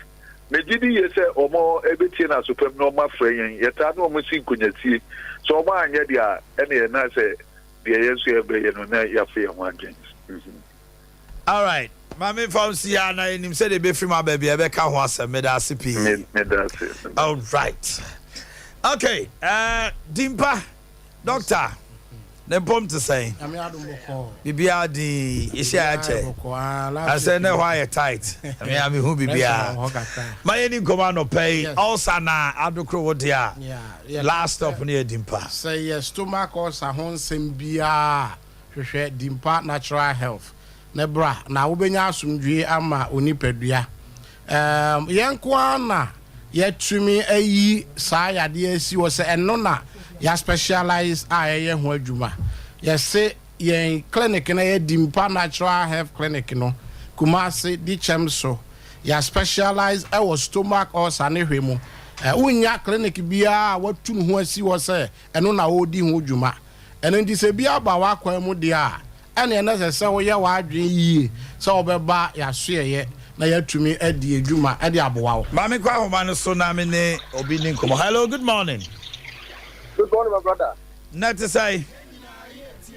megye di yie sɛ wɔn ɛbɛtie na asopɛm na wɔn afrɛ yɛn. Yɛtaa na wɔn si nkonnwasie sɛ wɔn anyɛ deɛ a, ɛna yɛn nan sɛ deɛ yɛn nso yɛbɛyɛ no na yɛafe yɛn ho adwene. Alright, maame nfa nsi ya na yɛnim sɛ de ebɛfiri mu aba bi a ɛbɛka ho asɛm. Meda ase pii. Meda ase. Alright, okay, Dimpa doctor ne mpɔm te sɛn? Nyame adom, bɔkɔɔ. Biribiara din yɛhyia akyɛ asɛ na ɛhɔ ayɛ tight. Me a mehu biribiara ma yɛni nkɔmmɔ anɔpa yi, ulcer na adokoro wo deɛ a, last stop no yɛ Dimpa. Sɛ yɛ stomach ulcer ho nsɛm biara, hwehwɛ Dimpa Natural Health ne bra na wobɛnya asomdwie ama onipadua. Yɛn nko ara na yɛatumi ayi saa yadeɛ asi hɔ sɛ ɛno na yɛaspecialize a yɛyɛ ho adwuma. Yɛse yɛn clinic no yɛ Dimpa Natural Health Clinic no, Kumase Dikyɛm so. Yɛaspecialize ɛwɔ stomach ulcer ne hwɛ mu. Wonnya clinic biara a watu ne ho asi hɔ sɛ ɛno na ɔredi ho dwuma. Ɛno nti sɛ bi aba w'akwan mu deɛ a, ɛneɛ na ɛsɛ sɛ woyɛ w'adwene yie sɛ wobɛba yɛasoɛyɛ na yɛatumi adi adwuma de aboa wo. Maame, kɔ ahoma no so na me ne obi ni nkɔmmɔ. Hello, good morning. Good morning, my brother. Na te sɛ?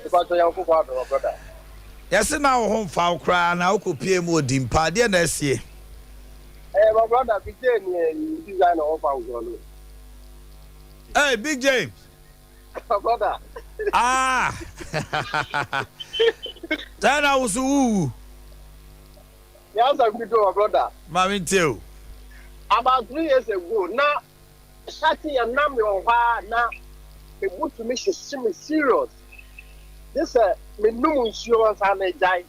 Ìbàjọ́ yẹn kókó àdùn, my brother. Yɛse na wo ho mfa wo koraa na wokɔpie mu ɔdi mpa adeɛ na asie. Ẹ, my brother, Big J ni ẹ design ọ̀fà ògùn lọ. Hey, Big J. My brother. Ah, sɛ na wo so wuwu. Yàtọ̀ gbígbó, my brother. Maame, ntie o. About 3 years ago, na sati yɛ nam yɛ wɔ hɔ a, na ebu tumi hyehye me serious. Gye sɛ menum nsuo ansa na egyae.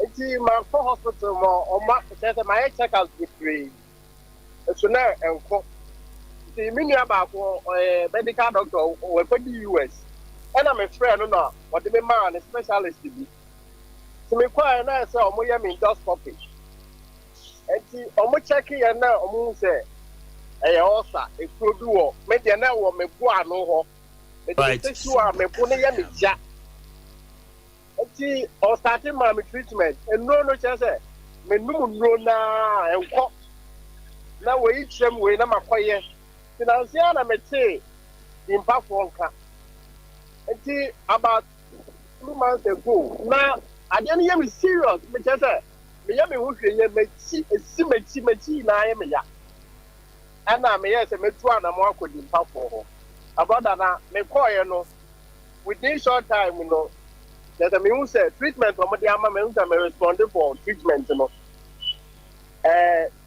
Nti mankɔ hospital ma ɔma kyerɛ sɛ mayɛ check up bebree. Nso na ɛnkɔ. Nti me nua baako, ɔyɛ medical doctor, wɔkɔdi US. Ɛna mefrɛ no na ɔde me maa ne specialist bi. Nti mekɔɛ na sɛ ɔmo yɛ me endoscopy. Nti ɔmo check yɛ na ɔmo hu sɛ ɛyɛ ulcer, ekuro bi wɔ me deɛ na ɛwɔ me bo ano hɔ. Mede me nsa si hɔ a, me bo no yɛ me gya. Nti ɔstart maa me treatment. Nnuro no kyerɛ sɛ menum nnuro naa ɛnkɔ. Na wei kyerɛ m wei na makɔyɛ. Nti nansi ara na metee Dimpafoɔ nka. Nti about 2 months ago na adeɛ no yɛ me serious. Mekyerɛ sɛ meyɛ me ho hwɛ yɛ m'akyi esi m'akyi m'akyi nyinaa yɛ me ya. Ɛna meyɛ sɛ mɛtu anamo akɔ Dimpafoɔ hɔ. Abrada, na mekɔɔyɛ no, within short time no, kyerɛ sɛ mehu sɛ treatment ɔmo de ama me, mehu sɛ me respond for treatment no.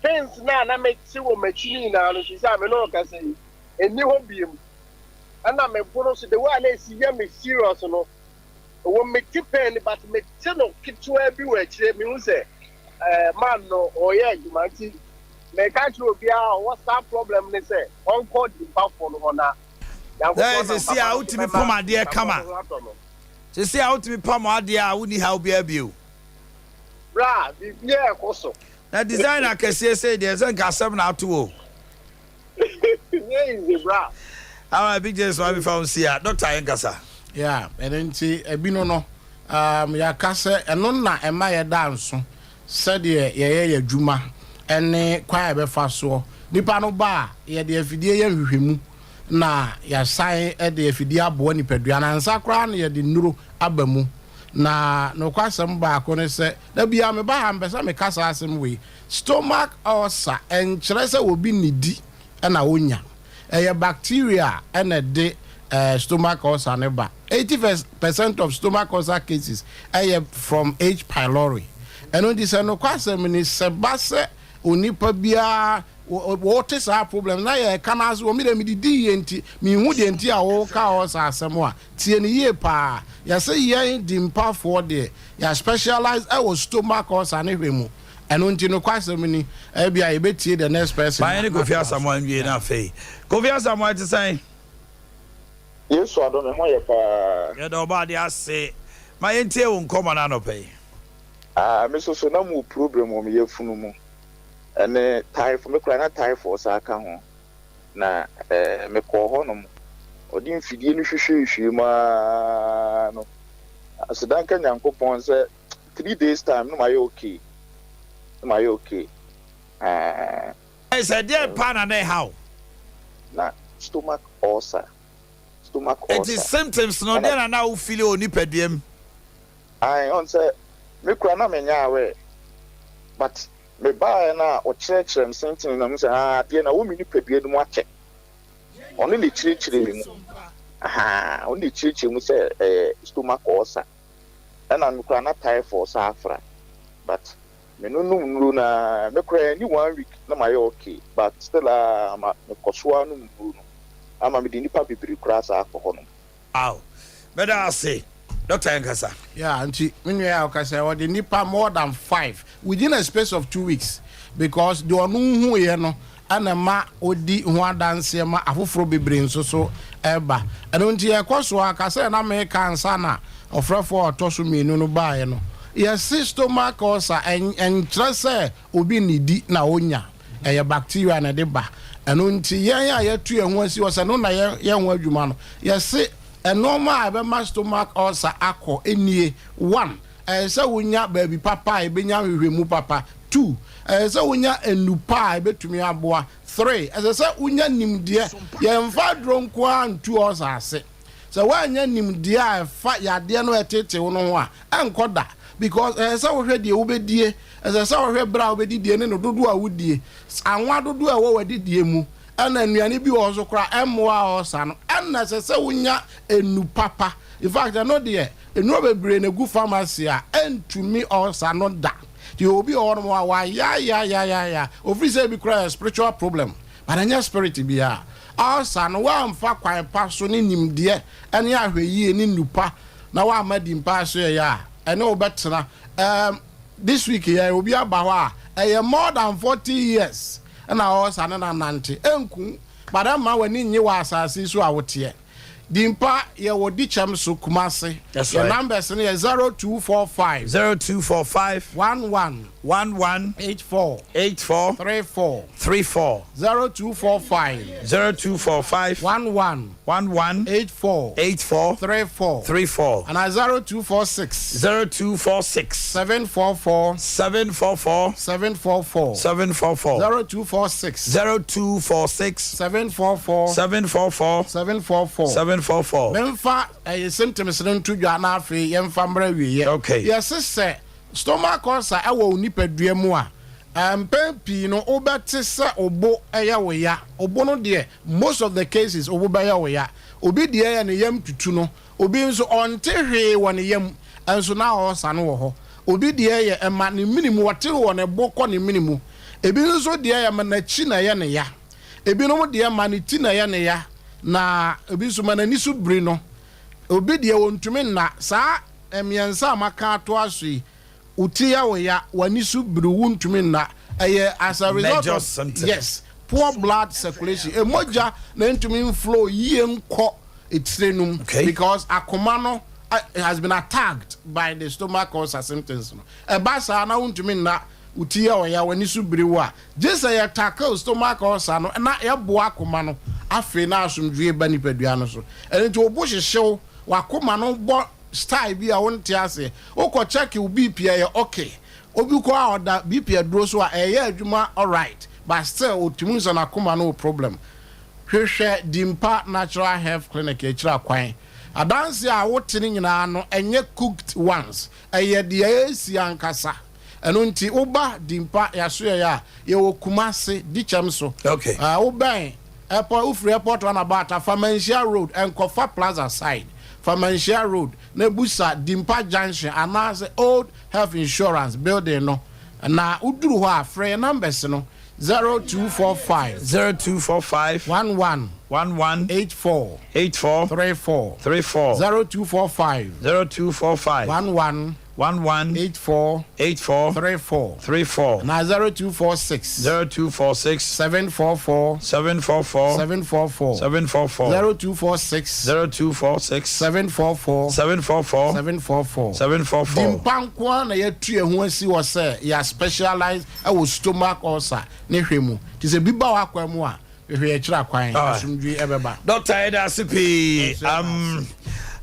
Pains na na mete wɔ m'akyi no nyinaa no, sisi a me ne ɔkasa yi, ɛnni hɔ biem. Ɛna me bo no so, the way a na esi yɛ me serious no, ɛwɔ mete pain, but mete no ketewa bi wɔ akyire. Mehu sɛ man no ɔyɛ adwuma. Nti meka kyerɛ obiara a ɔwɔ saa problem ne sɛ ɔnkɔ Dimpafoɔ no hɔ na Nyankopɔn nam sisi a wotumi pam adeɛ kama, sisi a wotumi pam adeɛ a wonni haw biara bio. Bra, biribiara ɛkɔ so. Na design akɛseɛ sei deɛ, sɛ nka asɛm na ato o. Nyɛ easy, bra. Alright, Big James, ma mefa wo nsi a doctor yɛnkasa. Yeah, ɛno nti ebi no no yɛaka sɛ ɛno na ɛma yɛda nso sɛdeɛ yɛyɛ yɛ adwuma ɛne kwan a yɛbɛfa soɔ. Nipa no ba a, yɛde afidie yɛ nhwehwɛmu na yɛasan de afidie aboa nipadua no ansa koraa na yɛde nnuro aba mu. Na nokwasɛm baako ne sɛ, da biara meba ha, mpɛ sɛ meka saa asɛm wei: stomach ulcer ɛnkyerɛ sɛ obi nnidi ɛna onya. Ɛyɛ bacteria ɛna ɛde stomach ulcer ne ba. 80% of stomach ulcer cases ɛyɛ from H. pylori. Ɛno nti sɛ nokwasɛm ni, sɛ ba sɛ onipa biara wɔte saa problem na yɛ ka na ase wɔ mi de mi didi yie, nti mihu deɛ nti a wɔka ulcer asɛm a, tie ne yie paa. Yɛsɛ yɛn di mpafoɔ deɛ, yɛ specialize ɛwɔ stomach ulcer ne hwɛ mu. Ɛno nti nokwasɛm ni, ɛbi a yɛbɛtie the next person. Maa ne Kofi Asamoah nwie na afei Kofi Asamoah, te sɛn? Yesu adom, me ho yɛ paa. Yɛda ɔba ade ase. Ma yɛntie wo nkɔmmɔ no anɔpɛ yi. Ah, me so na mu problem wɔ me yafunu mu ɛne typhoid. Me kora na typhoid saa ka ho na mekɔɔ hɔnom, ɔde mfidie no hwehwɛhwɛ mu aa no, asedanka Nyankopɔn sɛ 3 days time no mayɛ okay, no mayɛ okay. Ah. Sɛ deɛ pa na ɛha wo? Na stomach ulcer, stomach ulcer. Eti symptoms no, deɛ na wo feel wɔ nipadua mu? Ayi, ɔn sɛ me kura na menya awɛ, but me baeɛ no a, ɔkyerɛkyerɛ me symptoms na mu sɛ, ah, adeɛ na wɔ me nipadua no mu akyɛ. Ɔno na ɛkyerɛkyerɛ me mu aha, ɔno na ɛkyerɛkyerɛ mu sɛ ɛyɛ stomach ulcer, ɛna me kura na typhoid sa afra, but me no num nnuro na me kura ni one week na ma yɛ okay, but still a ma mekɔ so a num nnuro no ama me de nipa bebree koraa saa akɔ hɔ nom. Aw, mɛda ase. Doctor, yɛnkasa. Yeah, nti me nua a ɔka sɛ ɔde nipa more than five within a space of 2 weeks, because deɛ ɔno hu yɛ no ɛna ma odi ho adanseɛ ma afoforɔ bebree nso so ɛba. Ɛno nti yɛkɔ so a kasɛ na meka ansa na ɔfrɛfoɔ a ɔtɔ so mmienu no baeɛ no, yɛse stomach ulcer ɛnkyerɛ sɛ obi nnidi na onya. Ɛyɛ bacteria na ɛde ba. Ɛno nti yɛn a yɛtu yɛn ho asi hɔ sɛ no na yɛn ho adwuma no, yɛse ɛnɔɔma a ɛbɛma stomach ulcer akɔ nie: one, ɛyɛ sɛ wonya baabi papa a ɛbɛnya nhwehwɛmu papa; two, ɛyɛ sɛ wonya enupa a ɛbɛtumi aboa; three, ɛsɛ sɛ wonya nimdeɛ. Yɛmfa aduro nko ara ntu ulcer ase. Sɛ woanya nimdeɛ a ɛfa yadeɛ no ɛtetew no ho a, ɛnkɔ da, because ɛsɛ sɛ wohwɛ deɛ wobɛdie, ɛsɛ sɛ wohwɛ berɛ a wobɛdidie ne no dodoɔ a wodie, anwa dodoɔ a ɛwɔ w'adidie mu, ɛna nnuane bi wɔ hɔ so koraa ɛmmoa ulcer no, ɛna ɛsɛ sɛ wonya enu papa. In fact, ɛno deɛ, nnuro bebree na egu pharmacy a ɛntumi ulcer no da. Nti obi wɔ hɔnom a wayayayayaya, ofiri sɛ ebi koraa yɛ spiritual problem, but ɛnyɛ spirit biara. Ulcer no, wamfa kwan pa so ne nimdeɛ ɛne ahwɛyie ne nupa na wamma di mpa so yɛ a, ɛne wobɛtena. This week yɛ obi aba hɔ a ɛyɛ more than 40 years ɛna ulcer ne nanante. Ɛnku, but ɛma w'ani nye wɔ asase so a woteɛ. Dimpa, yɛwɔ Dikyɛm so, Kumase. That's Yɛ right. numbers no yɛ 0245 0245 11 11 84 84 34. 34. 0245 0245 11 11 84 84 34 34. And 0246 0246 744 744 744. 744. 0246 0246 744 744 744. 744. Memfa ɛyɛ symptoms no nto dwa na afei yɛmfa mmerɛ wieɛ. Yɛse sɛ stomach ulcer ɛwɔ wo nipadua mu a, mpɛn pii no wobɛte sɛ obo ɛyɛ wo ya. Obo no deɛ, most of the cases, obo bɛyɛ wo ya. Obi deɛ yɛ ne yam tutu no, obi nso ɔnte hwee wɔ ne yam nso na ulcer no wɔ hɔ. Obi deɛ yɛ ɛma ne mini mu, wɔte wɔ ne bo kɔ ne mini mu. Ebi nso deɛ yɛ ma n'akyi na ɛyɛ ne ya. Ebinom deɛ ma ne ti na ɛyɛ ne ya, na ebi nso ma n'ani so biri no. Obi deɛ wɔntumi nna. Saa mmiɛnsa a maka ato aso yi, wo ti yɛ wo ya, w'ani so biri, wontumi nna, ɛyɛ as a result Major of symptoms. Yes, poor blood circulation, emogya na ntumi nflow yie nkɔ etire no mu because akoma no has been attacked by the stomach ulcer. Symptoms no ɛba saa na wontumi nna, wo ti yɛ ɔya, w'ani so biri wo a, gye sɛ yɛ tackle stomach ulcer no na yɛboa akoma no. Afei na asomdwoe ba nipadua no so. Ɛno nti wo bo hyehye wo, w'akoma no bɔ style bi a wonte aseɛ. Wokɔ check wo BP a ɛyɛ okay. Obi kɔ a ɔda BP aduro so a ɛyɛ adwuma alright but still otumi hu sɛ n'akoma no wɔ problem. Hwehwɛ Dimpa Natural Health Clinic akyiri akwan. Adanse a wote no nyinaa no ɛnyɛ cooked ones, ɛyɛ deɛ ɛresi ankasa. Ɛno nti woba Dimpa Yasoɛeɛ a, yɛwɔ Kumasi, Dikyɛm so. Okay. Uh, wobɛn airport, wofiri airport runabout a, fa Manhyia Road, nkɔfa Plaza side. Fa Manhyia Road na busa Dimpa Junction anaasɛ Old Health Insurance building no. Na woduru hɔ a, frɛ yɛn numbers no, 0245. 0245. 11. 11. 84. 84. 34. 34. 0245. 0245. 11. 11. 84. 84. 34. 34. Na 0246. 0246. 744. 744. 744. 744. 0246. 0246. 744. 744. 744. 744. Dimpa nko ara na yɛatu yɛn ho asi hɔ sɛ yɛ specialize wɔ stomach ulcer ne hwɛ mu. Nti sɛ bi ba w'akwan mu a, hwehwɛ yɛn akyiri akwan. Asomdwoe ɛbɛba. Doctor yɛda ase pii. Um,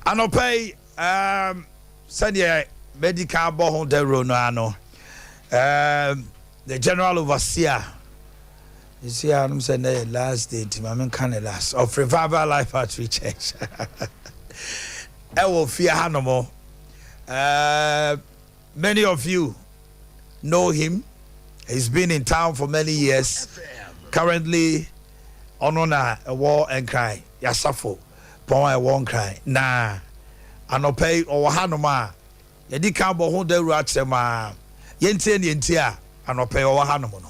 anɔpa yi, um, sɛdeɛ madi kan abɔ ho dawuro no ara no, um, the general overseer, you see, I'm saying the last day, nti ma menka ne last, of Revival Life Outreach Church. Ɛwɔ fie hanom. Many of you know him. He's been in town for many years. Currently, ɔno na ɛwɔ Nkran, Yasafo pɔn a ɛwɔ Nkran. Na anɔpa yi ɔwɔ hanom a yɛdi kan bɔ ho dawuro akyerɛ mu a yɛntie ne yɛntie a anɔpa yi ɔwɔ hanom no.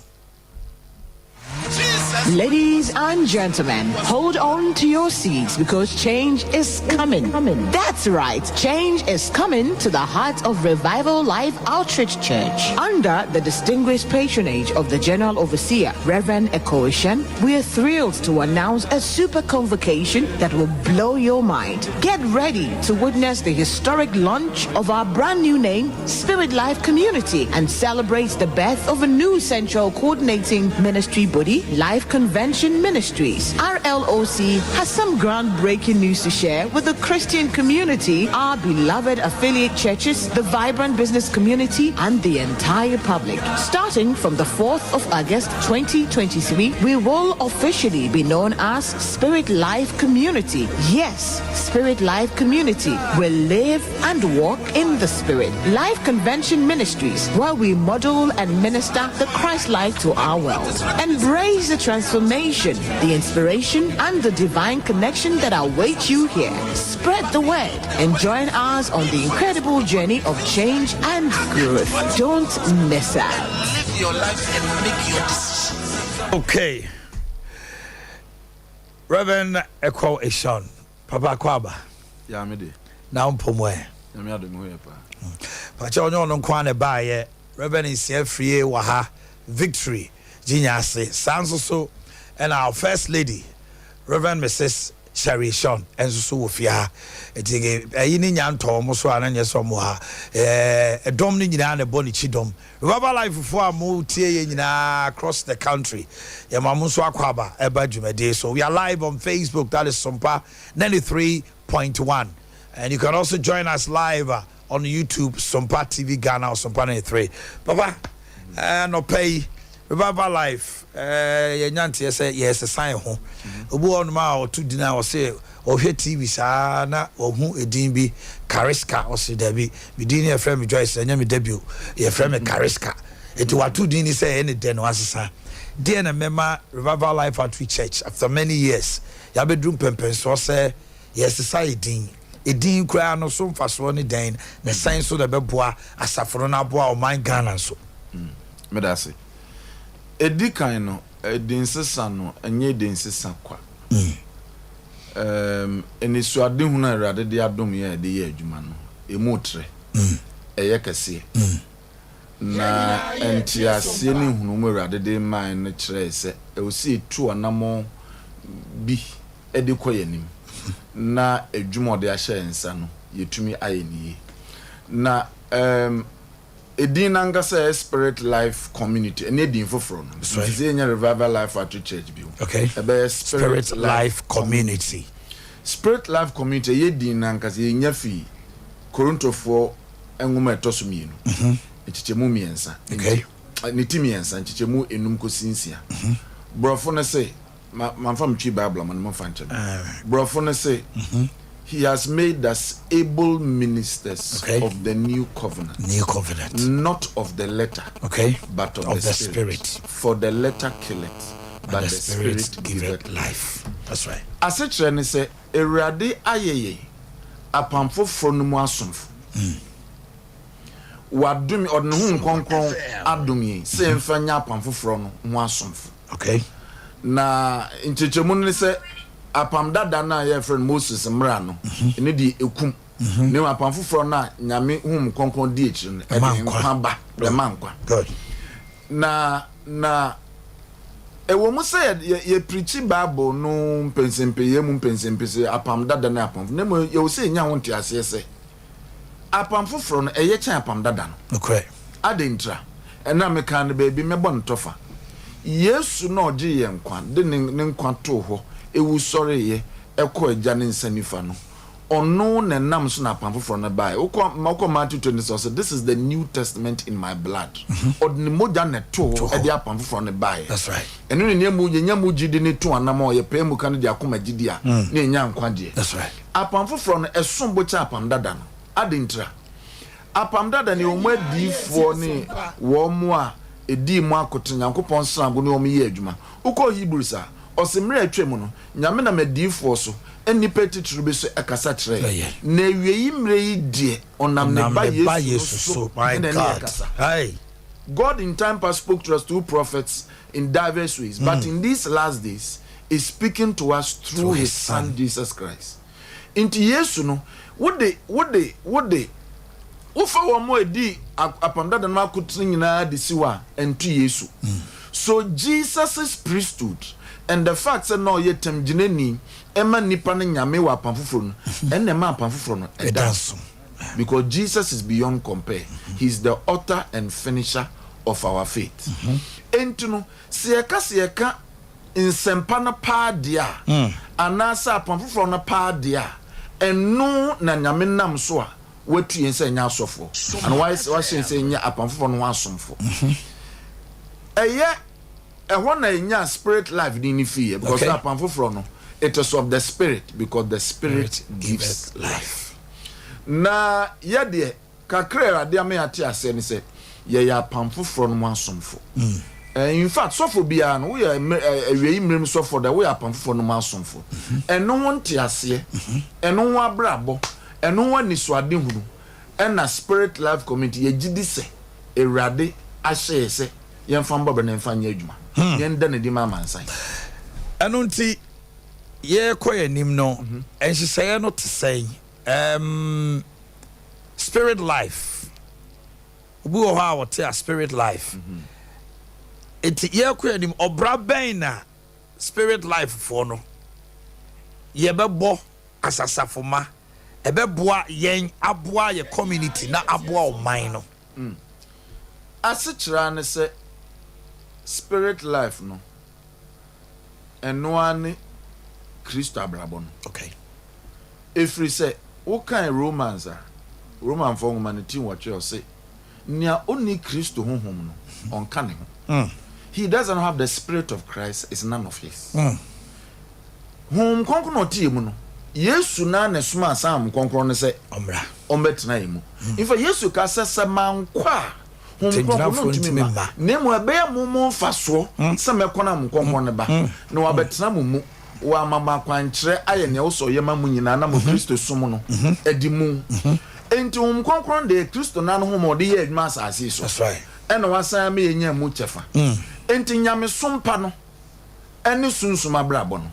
Ladies and gentlemen, hold on to your seats because change is coming. That's right, change is coming to the heart of Revival Life Outreach Church. Under the distinguished patronage of the General Overseer, Reverend Ekow Eshun, we are thrilled to announce a super convocation that will blow your mind. Get ready to witness the historic launch of our brand new name, Spirit Life Community, and celebrate the birth of a new central coordinating ministry body, Life Convention Ministries. RLOC has some groundbreaking news to share with the Christian community, our beloved affiliate churches, the vibrant business community, and the entire public. Starting from the 4th of August 2023, we will officially be known as Spirit Life Community. Yes, Spirit Life Community will live and walk in the Spirit. Life Convention Ministries, where we model and minister the Christ life to our world. Embrace the transformation, the inspiration, and the divine connection that await you here. Spread the word and join us on the incredible journey of change and growth. Don't miss out. Live your life and make your decisions. Okay. Reverend Ekow Eshun, Papa Kwaba. Yeah, me de. Na mpom ɛ. Nyame adom ho yɛ paa. Pakyɛ ɔnyɛ ɔno nko ara na ɛbaayɛ. Reverend Nsia Frie wɔ ha, Victory Gyinya ase. Saa nso so ɛna our first lady, Reverend Mrs. Sherry Eshun nso so wɔ fie ha. Nti ɛyi ne nya ntɔ wɔn so a na nyɛ sɛ wɔn wɔ ha. Ɛɛ ɛdɔm no nyinaa na ɛbɔ ne kyi dɔm. Revival Life foɔ a mo tie yɛ nyinaa across the country, yɛma mo nso akɔ aba ɛba dwumadie so. We are live on Facebook, that is Sompa 93.1, and you can also join us live on YouTube, Sompa TV Ghana or Sompa 93. Papa, anɔpa yi Revival Life, yɛnya nteɛ sɛ yɛsesa yɛn ho. Obi wɔ hɔnom a ɔto din a ɔse ɔhwɛ TV saa na ɔhu edin bi Kariska, ɔse dabi, me din no yɛfrɛ me Joyce, ɛnyɛ me da bio, yɛfrɛ me Kariska. Enti wato din ni sɛ ɛyɛ ne dɛ na wasesa. Deɛ na mɛma Revival Life Outreach Church after many years yɛabɛduru mpɛmpɛnsoɔ sɛ yɛresesa yɛ din. Edin koraa no so mfasoɔ ne dɛn na sɛn so na ɛbɛboa asafo no na aboa ɔman Ghana nso? Meda ase. Edi kan no, edinsesa no, ɛnyɛ edinsesa kwa. Ɛɛm, anisoadehunu a Awurade de adom yɛn a yɛde yɛ adwuma no, emu trɛ, ɛyɛ kɛseɛ. Na nteaseɛ ne nhunumu a Awurade de mae no kyerɛe sɛ ɛwɔ sɛ yɛtu anammɔn bi de kɔ yɛn anim, na adwuma a ɔde ahyɛ yɛn nsa no, yɛatumi ayɛ no yie. Na ɛɛm. Edin no ankasa yɛ Spirit Life Community, ɛne edin foforɔ no. Nti sɛ yɛnyɛ Revival Life Outreach Church bio. Okay. Ɛbɛyɛ Spirit, Spirit Life Community. Spirit Life Community ɛyɛ din no ankasa yɛnya fii Korintofoɔ nwoma ɛtɔ so mmienu, mhm. nkyekyɛmu mmiɛnsa. Okay. Ne ti mmiɛnsa, nkyekyɛmu enum kɔsi nsia. Mhm. Borɔfo no se, Ma manfa me twi bible ama no momfa nkyɛ me. Brɔfo no se, He has made us able ministers Okay. of the new covenant, New covenant. not of the letter, Okay. but of, Of the, the spirit. spirit. For the letter killeth, but, the spirit giveth life. That's right. Asekyerɛ ne sɛ, Awurade ayɛ yɛn apam foforɔ no mu asomfo. Wadom, ɔde ne Honhom Kronkron adom yɛn sɛ yɛmfa nyɛ apam foforɔ no ho asomfo. Okay. Na nkyerɛkyerɛmu no ne sɛ apam dada no a yɛfrɛ no Moses mmara no, mhm. ɛno deɛ ɛkum. Mhm. Na mmom apam foforɔ no a Nyame Honhom Kronkron di akyiri no, ɛde nkwa ba, ɛma nkwa. Na na ɛwɔ mu sɛ yɛpirikyi Bible no mpɛnsɛmpɛyɛ mu mpɛnsɛmpɛsɛ apam dada ne apam na mmom yɛwɔ sɛ yɛnya ho nteaseɛ sɛ Apam foforɔ no, ɛyɛ kyɛn apam dada no. Nokorɛ. Adɛn ntira? Ɛnnɛ a mekaa no baabi, mɛbɔ no tɔfa. Yesu no a ɔgyee yɛn nkwa, de ne ne nkwa too hɔ, wu sɔreeɛ, kɔɔ Agya ne nsa nifa no, ɔno na ɛnam so na apam foforɔ no baeɛ. Wokɔ wokɔ Matthew 26, ɔse, This is the new testament in my blood. Ɔde ne mogya na ɛtoo hɔ de apam foforɔ no baeɛ. That's right. Ɛno na nea mu yɛnya mu gyidi no to anam a yɛpae mu ka no de akoma gyidi a, na yɛnya nkwagyeɛ. That's right. Apam foforɔ no, ɛsom bo kyɛn apam dada no. Adɛn ntira? Apam dada no, yɛwɔ mu adiyifoɔ ne wɔn a ɛdii mu akotene, Nyankopɔn srago ne wɔn yɛɛ adwuma. Wokɔ Hebrews a, ɔse mmerɛ a atwa mu no, Nyame nam adiyifoɔ so, nnipa atitiriw bi so kasa kyerɛɛ yɛn. Na awieyi mmerɛ yi deɛ, ɔnam ne Ba Yesu no so na ɛne yɛn kasa. God in time past spoke to us through prophets in diverse ways, but in these last days, is speaking to us through his son Jesus Christ. Nti Yesu no, wode, wode, wode, wofa wɔn a ɛdi apam dada no akotene nyinaa de si hɔ a, ɛnto Yesu. So Jesus' priesthood and the fact sɛ na ɔyɛ tamgyinani ɛma nnipa no Nyame wɔ apam foforɔ no, ɛnna ɛma apam foforɔ no ɛda nso. Because Jesus is beyond compare. He is the author and finisher of our faith. Enti no, sɛ yɛka sɛ yɛka nsɛmpa no paa deɛ a, anaasɛ apam foforɔ no paa deɛ a, ɛno na Nyame nam so a watu yɛn sɛ yɛnyɛ asɔfoɔ, anaa wahyɛ yɛn sɛ yɛnyɛ apam foforɔ no ho asomfoɔ. Ɛyɛ ɛhɔ na yɛnyaa spirit life din no fiiɛ, because na apam foforɔ no, it is of the spirit, because the spirit gives life. Na yɛ deɛ, Kakra a Awurade ama yɛate aseɛ ne sɛ, yɛyɛ apam foforɔ no mu asomfo. In fact, sɔfo biara no, woyɛ awiei mmerɛ mu sɔfoɔ da, woyɛ apam foforɔ no mu asomfo. Ɛno ho nteaseɛ, ɛno ho abrabɔ, ɛno ho anisoadehunu, ɛna Spirit Life Community yɛgye di sɛ Awurade ahyɛ yɛ sɛ yɛmfa mbɔ bra na yɛmfa nyɛ adwuma, na yɛnda no adi ma amansan. Ɛno nti, yɛrekɔ yɛn anim no, nhyehyɛeɛ no te sɛn? Um, spirit life. Obi wɔ hɔ a ɔte a spirit life. Nti yɛkɔ anim ɔbra bɛn na spirit life foɔ no yɛbɛbɔ asasafo ma ɛbɛboa yɛn aboa yɛ community na aboa ɔman no. Mm. Asekyerɛ ne sɛ spirit life no ɛno ara ne Kristo abrabɔ no. Okay. Ɛfiri sɛ wokan Romans a, Romanfoɔ nwoma no ti nwɔtwe ɔse, nea ɔnni Kristo honhom no, ɔnka ne ho. He doesn't have the spirit of Christ is none of his. Honhom Kronkron na ɔte yɛn mu no, Yesu no ara na ɛsomaa saa Honhom Kronkron no sɛ ɔmmɛtena yɛn mu. In fact, Yesu ka sɛ, sɛ mankɔ a, Honhom Kronkron no ntumi mma, na mmom ɛbɛyɛ mo mo mfasoɔ sɛ mɛkɔ na Honhom Kronkron no ba, na wabɛtena mo mu. Wama mo akwankyerɛ ayɛ nea ɛwɔ sɛ ɔyɛ ma mo nyinaa na mo Kristo som no adi mu. Enti Honhom Kronkron no deɛ Kristo no ara no honhom a ɔde yɛɛ adwuma asase yi so, ɛna wasan ama yɛanya mu kyɛfa. Enti nyamesom pa no ne sunsum abrabɔ no,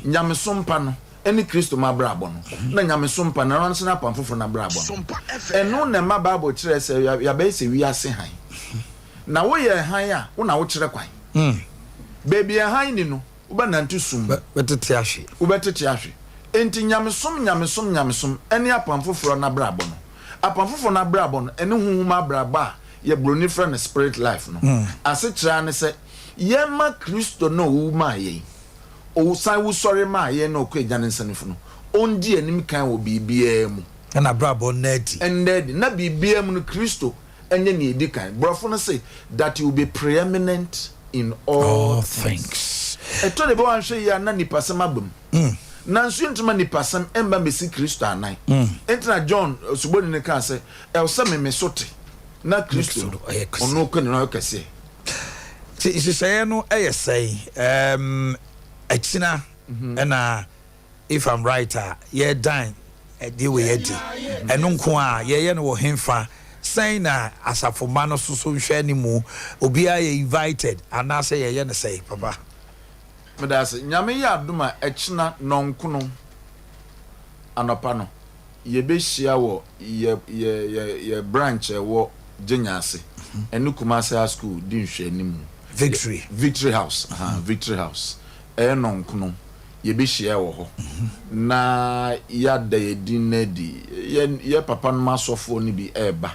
nyamesom pa no ne Kristo mu abrabɔ no, na nyamesom pa no ara nso ne Apam Foforɔ no abrabɔ no. Ɛno na ɛma Bible kyerɛ sɛ yɛabɛyɛ sɛ wiase hann. Na woyɛ hann a, wo na wokyerɛ kwan. Baabi a hann nni no, Wobɛnante sum mu. Wobɛtete ahwe. Wobɛtete ahwe. Enti nyamesom, nyamesom, nyamesom ne Apam Foforɔ no abrabɔ no. Apam Foforɔ no abrabɔ no ne honhom abrabɔ a Yɛ broni frɛ no spirit life no. Asekyerɛ ara ne sɛ yɛma Kristo no a owu maa yɛn, ɔsan wusɔre maa yɛn na ɔkɔ Agya ne nsa nifa no, ɔndi anim kan wɔ biribiara mu. Na n'abrabɔ nna adi. Nna adi. Na biribiara mu no Kristo nyɛ nea edi kan. Borɔfo no se, That he will be preeminent in all things. Ɛtɔ da bi a woanhwɛ yie a na nipasɛm aba mu. Nanso yɛntumi mma nipasɛm mma mmesi Kristo anan. Enti na John Osuboni no kaa sɛ, Ɛwɔ sɛ me me so te, na Kristo no, ɔno kɔ nyinaa ɔyɛ kɛseɛ. Nti nhyehyɛeɛ no yɛ sɛn? Ɛɛm, akyina ɛna if I'm right a, yɛredan ɛdeɛ wei adi. Ɛno nko a, yɛyɛ no wɔ henfa? Sɛn na asafo mma no nso so hwɛ ne mu? Obiara yɛ invited anaasɛ yɛyɛ no sɛn, papa? Meda ase. Nyame yɛ adom a, ɛkyena nnɔnkono anɔpa no, yɛbɛhyia wɔ yɛ yɛ yɛ yɛ branch a ɛwɔ Gyenya ase ɛne Kumasi High School di nhwɛanimu. Victory. Victory House, ahaa, Victory House. Ɛyɛ nnɔnkono, yɛbɛhyia wɔ hɔ na yɛada yɛn din no adi. Yɛ yɛ papanom asɔfoɔ no bi reba.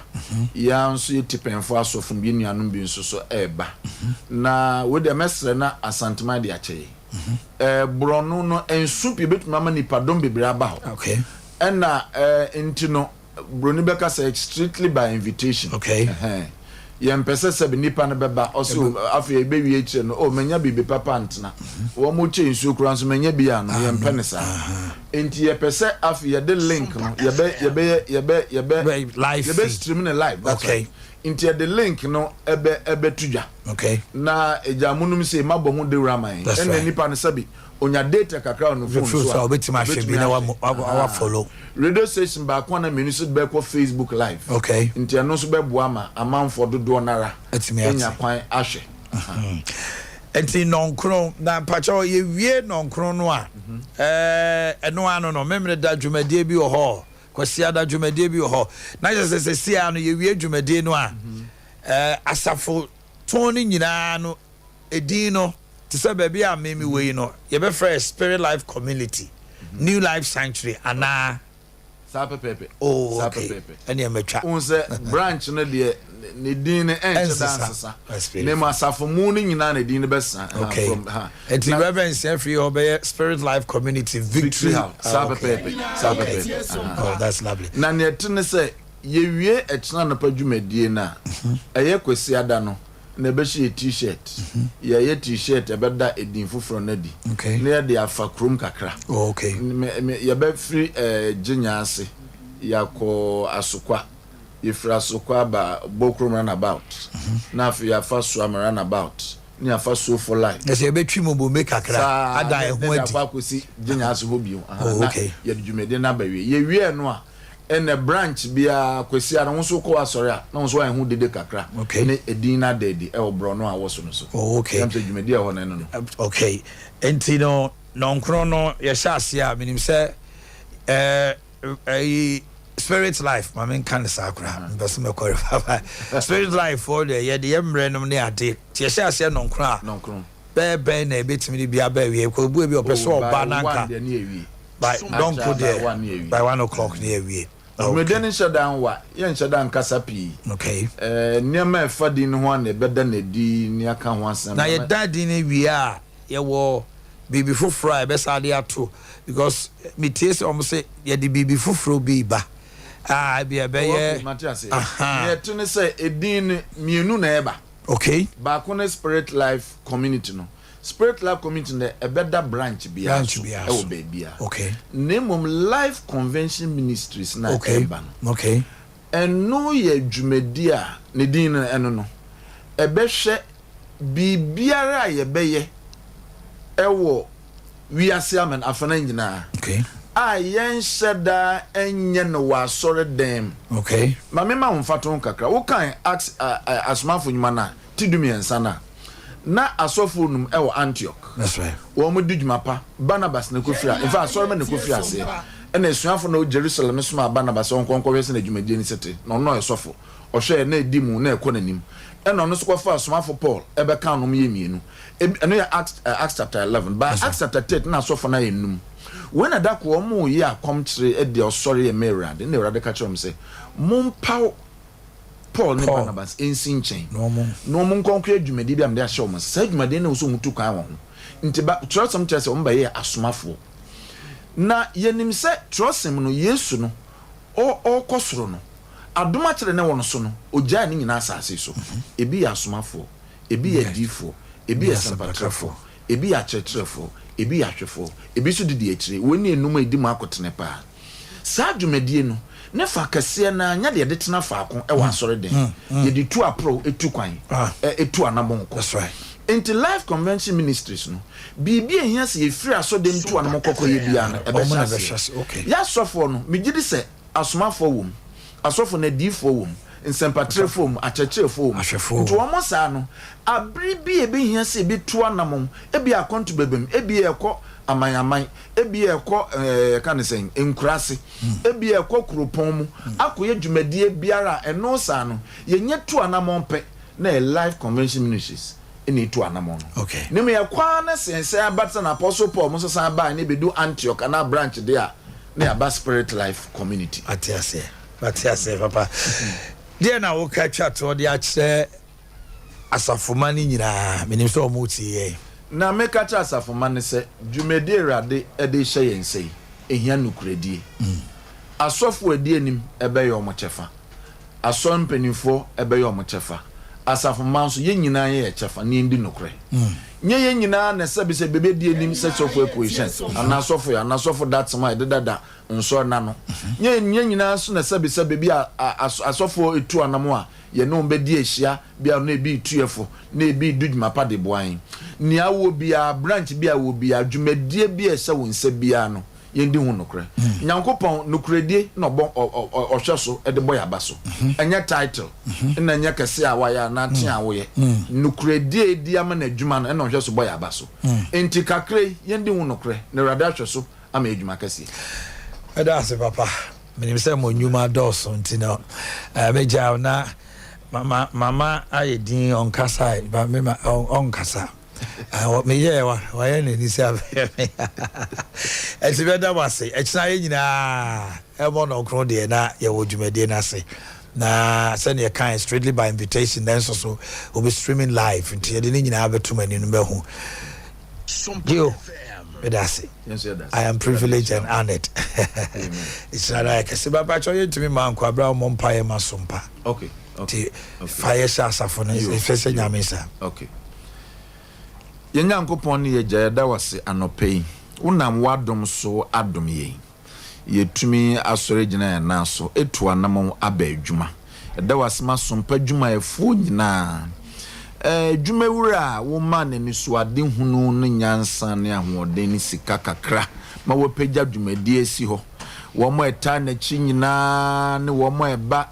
Yɛn ara nso yɛ tipɛnfoɔ asɔfo no bi, yɛn nuanom bi nso so reba. Na wei deɛ mɛsrɛ na Asanteman de akyɛ yɛn. Ɛɛ borɔno no nso pii bɛtumi ama nnipadɔm bebree aba hɔ. Okay. Ɛna ɛɛ nti no broni bɛka sɛ strictly by invitation. Okay. Ɛhɛn. Yɛmpɛ sɛ sɛbi nnipa no bɛba ɔsɛ o afei ɛbɛwie akyire no o manya biribi papa ntena. Wɔn mo kyɛ nsuo koraa nso manya bi anom yɛmpɛ no saa. Nti yɛpɛ sɛ afei yɛde link no yɛbɛ yɛbɛyɛ yɛbɛ yɛbɛ yɛbɛ stream no live that's Okay. right. Nti yɛde link no ɛbɛ ɛbɛto dwa. Okay. Na agya monom sei mabɔ ho dawuro ama yɛn. That's Ɛnna right. nipa no sɛbi onya data kakra wɔ ne phone Phone so so a a obetumi ahwɛ bi na obetumi ahwɛ. wa wa follow. Radio station baako anaa mmienu nso de bɛkɔ Facebook live. Okay. Nti ɛno nso bɛboa ma amanfoɔ dodoɔ no ara Atumi ate. anya kwan ahwɛ. Aha. Nti nnɔnkron na mpakyɛw yɛwie nnɔnkron no a ɛɛ ɛno ano no Memeneda dwumadie bi wɔ hɔ Kwasiada dwumadie bi wɔ hɔ na kyerɛ sɛ sɛsi ara no yɛwie dwumadie no a ɛɛ asafo tɔn no nyinaa no edin no te sɛ baabi a me mewɔ yi no yɛbɛfrɛ Spirit Life Community, New Life Sanctuary anaa. Saa pɛpɛɛpɛ. Oh, Saa okay. pɛpɛɛpɛ. Ɛnneɛ matwa. Wohu sɛ branch no deɛ ne din no ɛnhyɛ da Ɛnsesa. nsesa. Na mmom asafo mu no nyinaa na edin no bɛsesa. Ha, Okay. from, ha. Nti Na Reverend Nsia firi hɔ bɛyɛ Spirit Life Community Victory Victory. House. Saa Ah, okay. pɛpɛɛpɛ. Saa Okay. pɛpɛɛpɛ. Aha. Oh, that's lovely. Na nea ɛte ne sɛ yɛwie ɛkyena anɔpa dwumadie no a, ɛyɛ Kwasiada no, na yɛbɛhyɛ yɛ T-shirt. Yɛyɛ T-shirt a ɛbɛda edin foforɔ no adi. Okay. Na yɛde afa kurom kakra. Oh, okay. Me, me, yɛbɛfiri eh, Gyenya ase, yɛakɔ Asokwa. Yɛfiri Asokwa aba Bokrom runabout. Na afei yɛafa Suame runabout. Na yɛafa Sofo line. Na sɛ yɛbɛtwi mu bombe kakra Saa, ada na, ɛho na yɛde adi. akɔ akɔsi Gyenya ase hɔ bio. Aha, Oh, na okay. yɛde dwumadie no aba wie. Yɛwie ɛno a, Ɛnɛ branch biara Kwasiada wo nso wokɔ w'asɔre a na wo nso woayɛ ho dede kakra Okay. ne edin no ada adi ɛwɔ borɔno a wɔ so no so. Oh, okay. Ɛnam sɛ dwumadi a ɛwɔ hɔ no ɛno no. Okay. Nti no nɔnkron no yɛhyɛ aseɛ a menim sɛ ɛɛ ɛyi Spirit Life ma menka no saa koraa mepɛ sɛ mɛkɔ revival Spirit Life foɔ deɛ yɛde yɛ mmerɛ nom ne ade nti yɛhyɛ aseɛ nɔnkron a Nɔnkron. bɛyɛ bɛn na yɛbɛtumi de bi aba awie kɔ obu ebi ɔpɛ sɛ Oh, ɔba by na one anka deɛ ne yɛwie. by dɔnko Akyɛ by one ne deɛ yɛwie. by 1 o'clock ne yɛwie. Dwumadie Okay. no nhyɛ da nwa, yɛnhyɛ da nkasa pii. Okay. Eh, nneɛma a ɛfa din no ho a na ɛbɛda no adi ne aka ho asɛm. Na yɛda din no wie a yɛwɔ biribi foforɔ a yɛbɛsa de ato because metie sɛ wɔn sɛ yɛde biribi foforɔ bi ba a ebi Oh, okay, ɛbɛyɛ mate ase. aha Nea ɛte ne sɛ edin no mmienu na ɛba. Okay. Baako ne Spirit Life Community no. Spirit Life Community no ɛbɛda branch biara Branch so biara ɛwɔ so. baabiara. Okay. Na mmom Life Convention Ministries no a Okay. ɛreba no, Okay. ɛno yɛ dwumadi a ne din no ɛno no, ɛbɛhwɛ biribiara a yɛbɛyɛ ɛwɔ wiase aman afanan nyinaa Okay. a yɛnhyɛ da nyɛ no wɔ asɔredan mu. Okay. Ma memma wo mfatoho kakra. Wokan Acts, Asomafo Nnwuma no a, ti 13 no a, na asɔfo num wɔ Antioch. That's right. Wɔn di dwuma pa. Barnabas na ɛkɔfiri a, in fact, asɔremma na ɛkɔfiri aseɛ. Ɛna asuafo no wɔ Jerusalem no somaa Barnabas sɛ ɔnkɔ nkɔhwɛ sɛnea dwumadie no si te. Na ɔno ɔyɛ sɔfo. Ɔhwɛɛ, na ɛdi mu, na ɛkɔ n'anim. Ɛna ɔno nso kɔfaa ɔsomafo Paul bɛkaa nom yɛ mmienu. Ebi, ɛno yɛ Acts, Acts chapter 11. By Acts chapter 13 na asɔfo no ayɛ num. Wei na da koro wɔreyɛ akɔmkyere de ɔsɔre yɛ ma Awurade. Ɛna Awurade ka kyerɛɛ wɔn sɛ, Mompaw. Paul ne Barnabas nsi nkyɛn na wɔn nkɔ nkɔyɛ dwumadie bi a mede ahyɛ wɔn nsa. Saa dwumadie no na ɛwɔ sɛ wɔtu kwan wɔ ho. Nti ba, twerɛsɛm kyerɛ sɛ wɔbɛyɛɛ asomafoɔ. Na yɛnim sɛ twerɛsɛm no, Yesu no, ɔ, ɔrekɔ soro no, adom akyɛdeɛ na ɛwɔ no so no, ɔgyaee ne nyinaa asase so. Ebi yɛ asomafoɔ, ebi yɛ adiyifoɔ, ebi yɛ asɛmpatrɛfoɔ, ebi yɛ akyerɛkyerɛfoɔ, ebi yɛ ahwɛfoɔ, ebi nso didi akyire. Wei ne enum a ɛdi mu akotene paa. Saa dwumadie no, ne fa kɛseɛ no ara nyɛ deɛ yɛde tena faako wɔ asɔreden. Yɛde tu aporɔw, tu kwan, tu anamɔn kɔ. Enti Life Convention Ministries no, biribi a ɛhia sɛ yɛfiri asɔreden tu anamɔn kɔ kɔyɛ biara no, ɛbɛhyɛ aseɛ. Yɛn asɔfoɔ no, megye di sɛ asomafoɔ wɔ mu, asɔfoɔ no, adiyifoɔ wɔ mu, nsɛmpatrɛfoɔ wɔ mu, akyerɛkyerɛfoɔ wɔ mu. Nti wɔn saa no, abere bi a ɛbɛhia sɛ yɛbɛtu anamɔn, ebia akwantu bɛba mu, ebia yɛkɔ aman aman, ebia ɛkɔ ɛɛ yɛka no sɛn, nkuraase, ebia ɛkɔ kuropɔn mu akɔyɛ dwumadie biara a, ɛno saa no, yɛnya tu anamɔn pɛ na ɛyɛ Life Convention Ministries na ɛtu anamɔn no. Okay. Na mmom yɛkɔ ara na sɛ yɛsan aba te sɛ na Apostle Paul mo nso san baeɛ na ɛbɛdu Antioch anaa branch deɛ a, na yɛaba Spirit Life Community. Mate aseɛ, mate aseɛ papa. Deɛ na woka twa toɔ de akyerɛ asafomma no nyinaa, menim sɛ wɔretie yɛn. Na meka kyerɛ asafomma no sɛ, dwumadi a Awurade de rehyɛ yɛn nsa yi, ɛhia nokorɛdie. Asɔfoɔ a ɛdi anim bɛyɛ wɔn kyɛfa, asɔre mpanimfoɔ bɛyɛ wɔn kyɛfa, asafomma nso, yɛn nyinaa yɛ yɛn kyɛfa na yɛndi nokorɛ. Nyɛ yɛn nyinaa na ɛsɛ sɛ bɛbɛdi anim sɛ sɔfo Akuohyɛn anaa sɔfo yɛ anaa sɔfo Datsom a ɛdedada nsɔre no ano. Nyɛ yɛn nyinaa nso na ɛsɛ sɛ baabi a asɔfoɔ tu anam a yɛne wɔn bɛdi ahyia, bi a na ebi retu yɛn fo, na ebi redu dwuma pa de boa yɛn. Nea wowɔ biara, branch bi a wowɔ biara, dwumadie bi a ɛhyɛ wo nsa biara no, yɛndi ho nokorɛ. Nyankopɔn, nokorɛdie na ɔbɔ, ɔ, ɔ, ɔhwɛ so de bɔ yɛn aba so. Ɛnyɛ title, ɛna ɛnyɛ kɛse a woayɛ anaa tea a woyɛ. Nokorɛdie a yɛdi ama n'adwuma no, ɛna ɔhwɛ so bɔ yɛn aba so. Enti kakra yi, yɛndi ho nokorɛ, na Awurade ahwɛ so ama yɛn adwuma kɛseɛ. Meda ase papa. Menim sɛ mo nnwuma dɔɔso nti no mɛgyae wo na mama mama ayɛ din ɔnkasa ba me ma ɔnkasa meyɛɛ wa wayɛ n'ani sɛ abɛyɛ me ɛti bɛda mo ase ɛkyena yɛ nyinaa ɛmɔ nɔnkron deɛ na yɛwɔ dwumadie no ase na sɛdeɛ kan strictly by invitation nanso so we'll be streaming live nti yɛde ne nyinaa bɛto mo anim no bɛhu Gio meda ase. I am privileged and honored. Nhyira no ayɛ kɛse. Ba pakyɛ yɛntumi ma nkɔ abira wɔn mpa yɛ ma so mpa. Okay. Ti fa yɛ hyɛ asafo no ɛfɛ sɛ nyame nsa. Okay. Yɛn Nyankopɔn ne yɛgya yɛda wase anɔpa yi. Wonam w'adom so adom yɛn. Yɛatumi asɔre agyina yɛn nan so atu anamɔn aba adwuma. Yɛda wo ase ma sompa adwumayɛfoɔ nyinaa. Adwumawura a womaa no anisoadehunu ne nyansa ne ahoɔden ne sika kakra ma wapagya dwumadie asi hɔ. Wɔn a ɛtaa n'akyi nyinaa ne wɔn a ɛba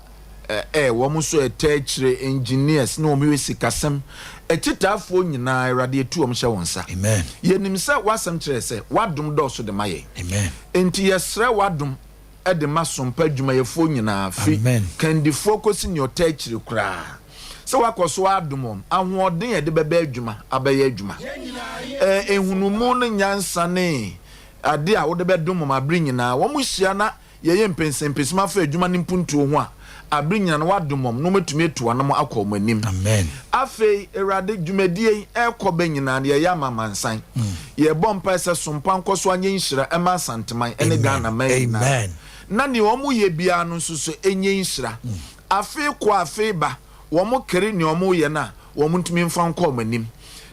Ɛ, wɔn nso ɛtaa akyire, engineers, ne wɔn yɛ sikasɛm akyitaafoɔ nyinaa, Awurade yɛtu wɔn hyɛ wo nsa. Amen. Yɛnim sɛ w'asɛm kyerɛ sɛ w'adom dɔɔso de ma yɛn. Amen. Enti yɛsrɛ w'adom de ma sompa adwumayɛfoɔ nyinaa, firi Amen. kandifoɔ kɔsi nea ɔtaa akyire koraa, sɛ woakɔ so adom wɔn ahoɔden a ɛde bɛba adwuma abɛyɛ adwuma. Ɛ, nhunumu ne nyansa ne ade a wode bɛdom wɔn abere nyinaa. Wɔn hyia na Yɛyɛ mpɛnsɛmpɛsɛm afa adwuma no mpuntuo ho a, bere nyinaa no woadom wɔn na wɔatumi atu wɔn anamɔn akɔ wɔn anim. Amen. Afei, Awurade, dwumadie yi ɛrekɔ bɛ nyinaa no, yɛyɛ ama amansan. Yɛrebɔ mpaeɛ sɛ Sompa nkɔ so anyɛ nhyira mma Asanteman ne Ghana man nyinaa. Amen. Na nea wɔyɛ biara no nso so ɛnyɛ nhyira. Afe kɔ afe ba, wɔkari nea wɔyɛ no a, wɔntumi mfa nkɔ wɔn anim.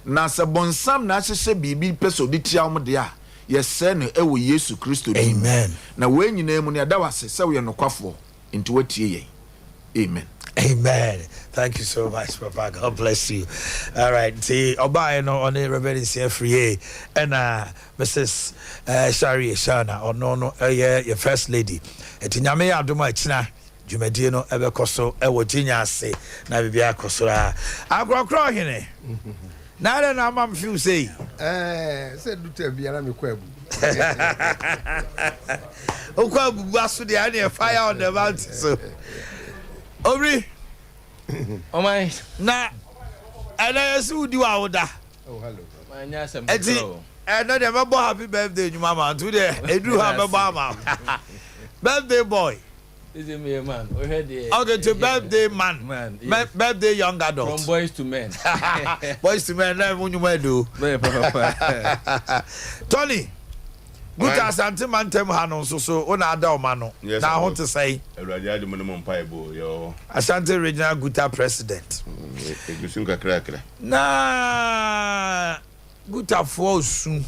Na sɛ bonsam na ahyehyɛ biribi pɛ sɛ ɔde tia wɔn deɛ a, yɛsrɛ no wɔ Yesu Kristo din mu. Amen. Na wei nyinaa mu no, yɛda wo ase sɛ woyɛ nokwafoɔ, nti woatie yɛn. Amen. Amen. Thank you so much, Papa. God bless you. All right. Nti ɔbaeɛ no ɔne Reverend Nsia Friye ɛna Mrs. Uh, Shari Shana ɔno no ɛyɛ yɛ first lady. Nti nyame yɛ adom a ɛkyina Dwumadie no bɛkɔ so wɔ Gyinya ase na biribiara akɔ so raa. Akorɔkorɔ ɔhene, na adɛn na ama me feel sei? Ɛɛ, sɛ du tɛm biara mekɔ abu. Wokɔ abubu aso deɛ ɛneɛ fire on the mountain so. Obiri. Ɔman. Na ɛnɛ yɛsi wodi wa woda. Oh, hello. Ɛti ɛnɛ deɛ mɛbɔ happy birthday nnwuma ma nti deɛ ɛduru ha mɛbɔ ama. Birthday boy. Sese mi yɛ man. Wohwɛ deɛ. Okay, to birthday man. Man, yes. Birthday young adult. From boys to men. Boys to men, na mu nyuma edo. Bɛyɛ papa. Tony, Guta Asante mantam ha no nso so wo na ada ɔma no. Yes, Na ho Lord. te sɛn? Awurade adom ne mo mpaebɔ yɛ wɔ hɔ. Ashanti Regional Guta President. Ɛgu so nkakrakra. Na Gutafoɔ su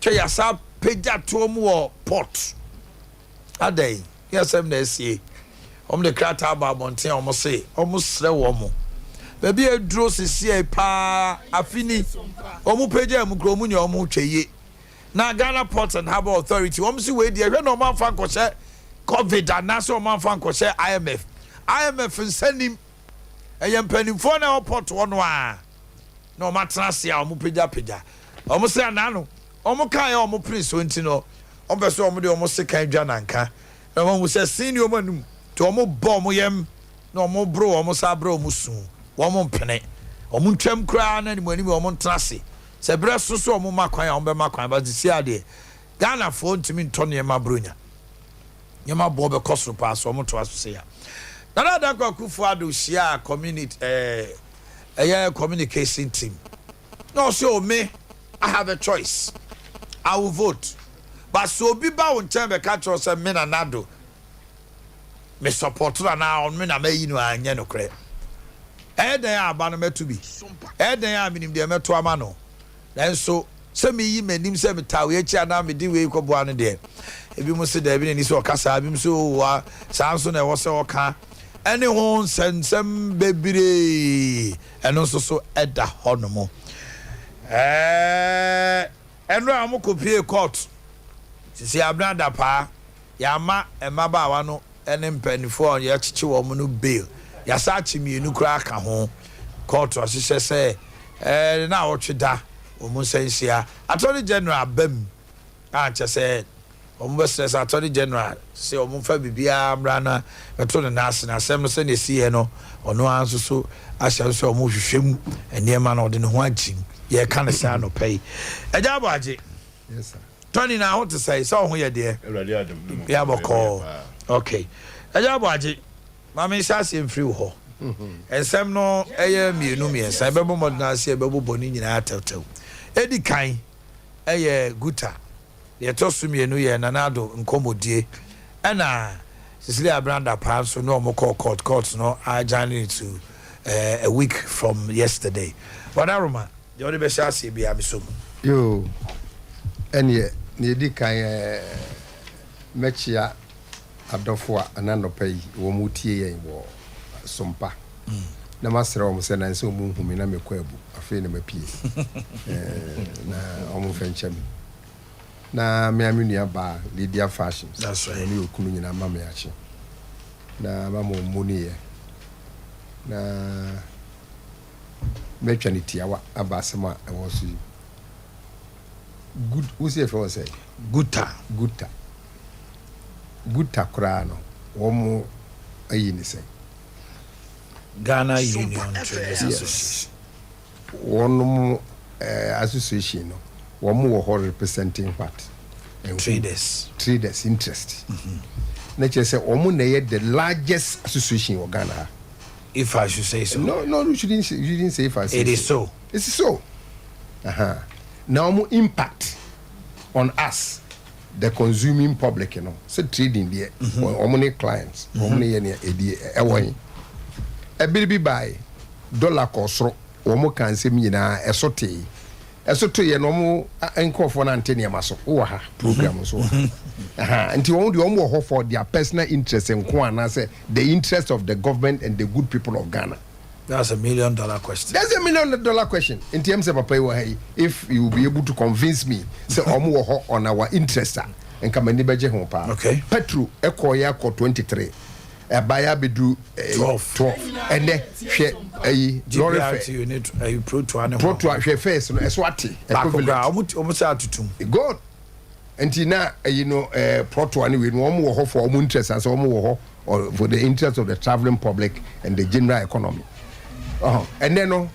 twɛ yasa pagya toɔ mu wɔ port. Adɛn? Ne asɛm na asie. Wɔn de krataa aba abɔnten a wɔn se wɔn srɛ wɔn. Baabi a aduro sesiei paa afe ni wɔn pagyaa mu koraa wɔn nya wɔn ho twɛ yie. Na Ghana Ports and Harbour Authority wɔn se wei deɛ hwɛ na wɔn amfa nkɔhyɛ covid anaasɛ wɔn amfa nkɔhyɛ IMF. IMF nsa nim. Ɛyɛ mpanimfoɔ na ɛwɔ port hɔ no a na wɔn atena ase a wɔn pagyapagya. Wɔn se anaa no wɔn kaeɛ a wɔn pene so nti no wɔn pɛ sɛ wɔn de wɔn sekan dwa nanka. Na wɔahu sɛ sin nni wɔn anom, nti wɔbɔ wɔn yam na wɔboro wɔn saa berɛ a wɔsu. Wɔmpene. Wɔntwam koraa na animuanim wɔntena ase. Sɛ berɛ so sɛ wɔma kwan a, wɔbɛma kwan, but seesei ara deɛ, Ghanafoɔ ntumi ntɔ nneɛma Buronya. Nneɛma boɔ bɛkɔ soro paa sɛ wɔtoa so sei a. Nana Dankwa Akufo-Addo hyiaa community, eh, ɛyɛ communication team. Na ɔse oh me I have a choice I will vote but sɛ obi ba wo nkyɛn bɛka kyerɛ wo sɛ me Nana Addo me support no anaa ɔno me na mayi no a ɛnyɛ nokorɛ. Ɛyɛ dɛn a aba no mɛto bi? Ɛyɛ dɛn a menim deɛ mɛto ama no? Nanso sɛ meyi m'anim sɛ metaa wei akyi anaa mede wei rekɔboa no deɛ, ebinom se daabi na ɛni sɛ ɔka saa, ebinom se oo saa nso na ɛwɔ sɛ ɔka, ɛne ho nsɛnsɛm bebree. Ɛno nso so ɛda hɔ nom. Ɛɛ ɛnora a wɔn kɔ pie court sisi abena dapaa yɛama mmabaawa no ne mpaninfoɔ a yɛakyekye wɔn no bail yɛasa akye mmienu koraa ka ho. Court ahyehyɛ sɛ ɛɛ na awɔtwe da wɔn nsa nhyia. Attorney General aba mu a kyɛ sɛ Wɔbɛsrɛ sɛ Attorney General sɛ wɔmfa biribiara mmra na bɛto ne nan ase na asɛm no sɛnea ɛsiiɛ no ɔno ara nso so ahyɛ nso a wɔrehwehwɛ mu nneɛma no ɔde ne ho agyim. Yɛreka no saa anɔpa yi. Agya Aboagye, Yes, sir. Tony na ho te sɛn? Sɛ wo ho yɛ deɛ? Awurade adom ne mo Biribiara mpaebɔ yɛ bɔkɔɔ. paa. Okay. Agya Aboagye, ma menhyɛ aseɛ mfiri wo hɔ. Nsɛm no yɛ mmienu mmiɛnsa, yɛbɛbɔ mmɔden ara sɛ yɛbɛbobɔ ne nyinaa tɛwtɛw. Ɛdi kan yɛ guta. Deɛ ɛtɔ so mmienu yɛ Nana Addo nkɔmmɔdie ɛna Cecilia Abena Dapaah nso ne wɔn kɔɔ court, court no adjourn it to a week from yesterday. Wadaroma, deɛ wode bɛhyɛ aseɛ biara mesɔ mu. Yoo, ɛneɛ nea ɛdi kan ɛɛ mɛkyea adɔfo a ɛna anɔpa yi wɔn retie yɛn wɔ Sompa na masrɛ wɔn sɛ nansa wɔn nhu me na mekɔ abu afei na mapue ɛɛ na wɔn mfa nkyɛ me. Na me ara me nua baa Lydia Fashions, That's right. ɔne okunu nyinaa ma me akye na ma mo mmoniyɛ na mɛtwa ne tiawa aba asɛm a ɛwɔ so yi. Good, wo sɛ yɛfrɛ wɔn sɛ? Guta. Guta. Guta koraa no, wɔn ayi ne sɛn? Ghana Union Traders Yes. Association. Wɔnom association no wɔn wɔ hɔ representing what? And who? Traders. Traders interest. Na kyerɛ sɛ wɔn na ɛyɛ the largest association wɔ Ghana ha. If I should say so. No, no, you shouldn't say, you shouldn't say if I say It is so. It's so. Uh-huh. Na wɔn impact on us, the consuming public no, sɛ trading deɛ, wɔn ne clients, wɔn ne yɛ nea ɛdi ɛwɔ he. Ɛbere bi bae, dollar kɔɔ soro, wɔn ka nsɛm nyinaa, ɛso tee. Ɛso toeɛ no, wɔn nkurɔfoɔ no ante nneɛma so. Wowɔ ha, program nso wɔ ha. Aha, nti wɔn deɛ wɔn wɔ hɔ for their personal interest nko anaasɛ the interest of the government and the good people of Ghana. That's a $1 million question. That's a $1 million question. Nti ɛm sɛ papa yi wɔ ha yi, if you will be able to convince me sɛ wɔn wɔ hɔ on our interest a, nka m'ani bɛgye ho paa. Okay. Petro ɛkɔɔeɛ akɔ 23. Ɛbaeɛ abɛduru 12. 12. Ɛnɛ hwɛ ɛyi lorry fare. GPRTU ne ɛyi protoa ne ho. Protoa hwɛ fares no ɛso ate. Baako Equivalent. koraa wɔn wɔn sɛ atutum. Good. Nti na ɛyi no ɛɛ protoa ne wei no wɔn wɔ hɔ for wɔn interest asɛ wɔn wɔ hɔ for the interest of the travelling public and the general economy. Ɔhɔn ɛnɛ no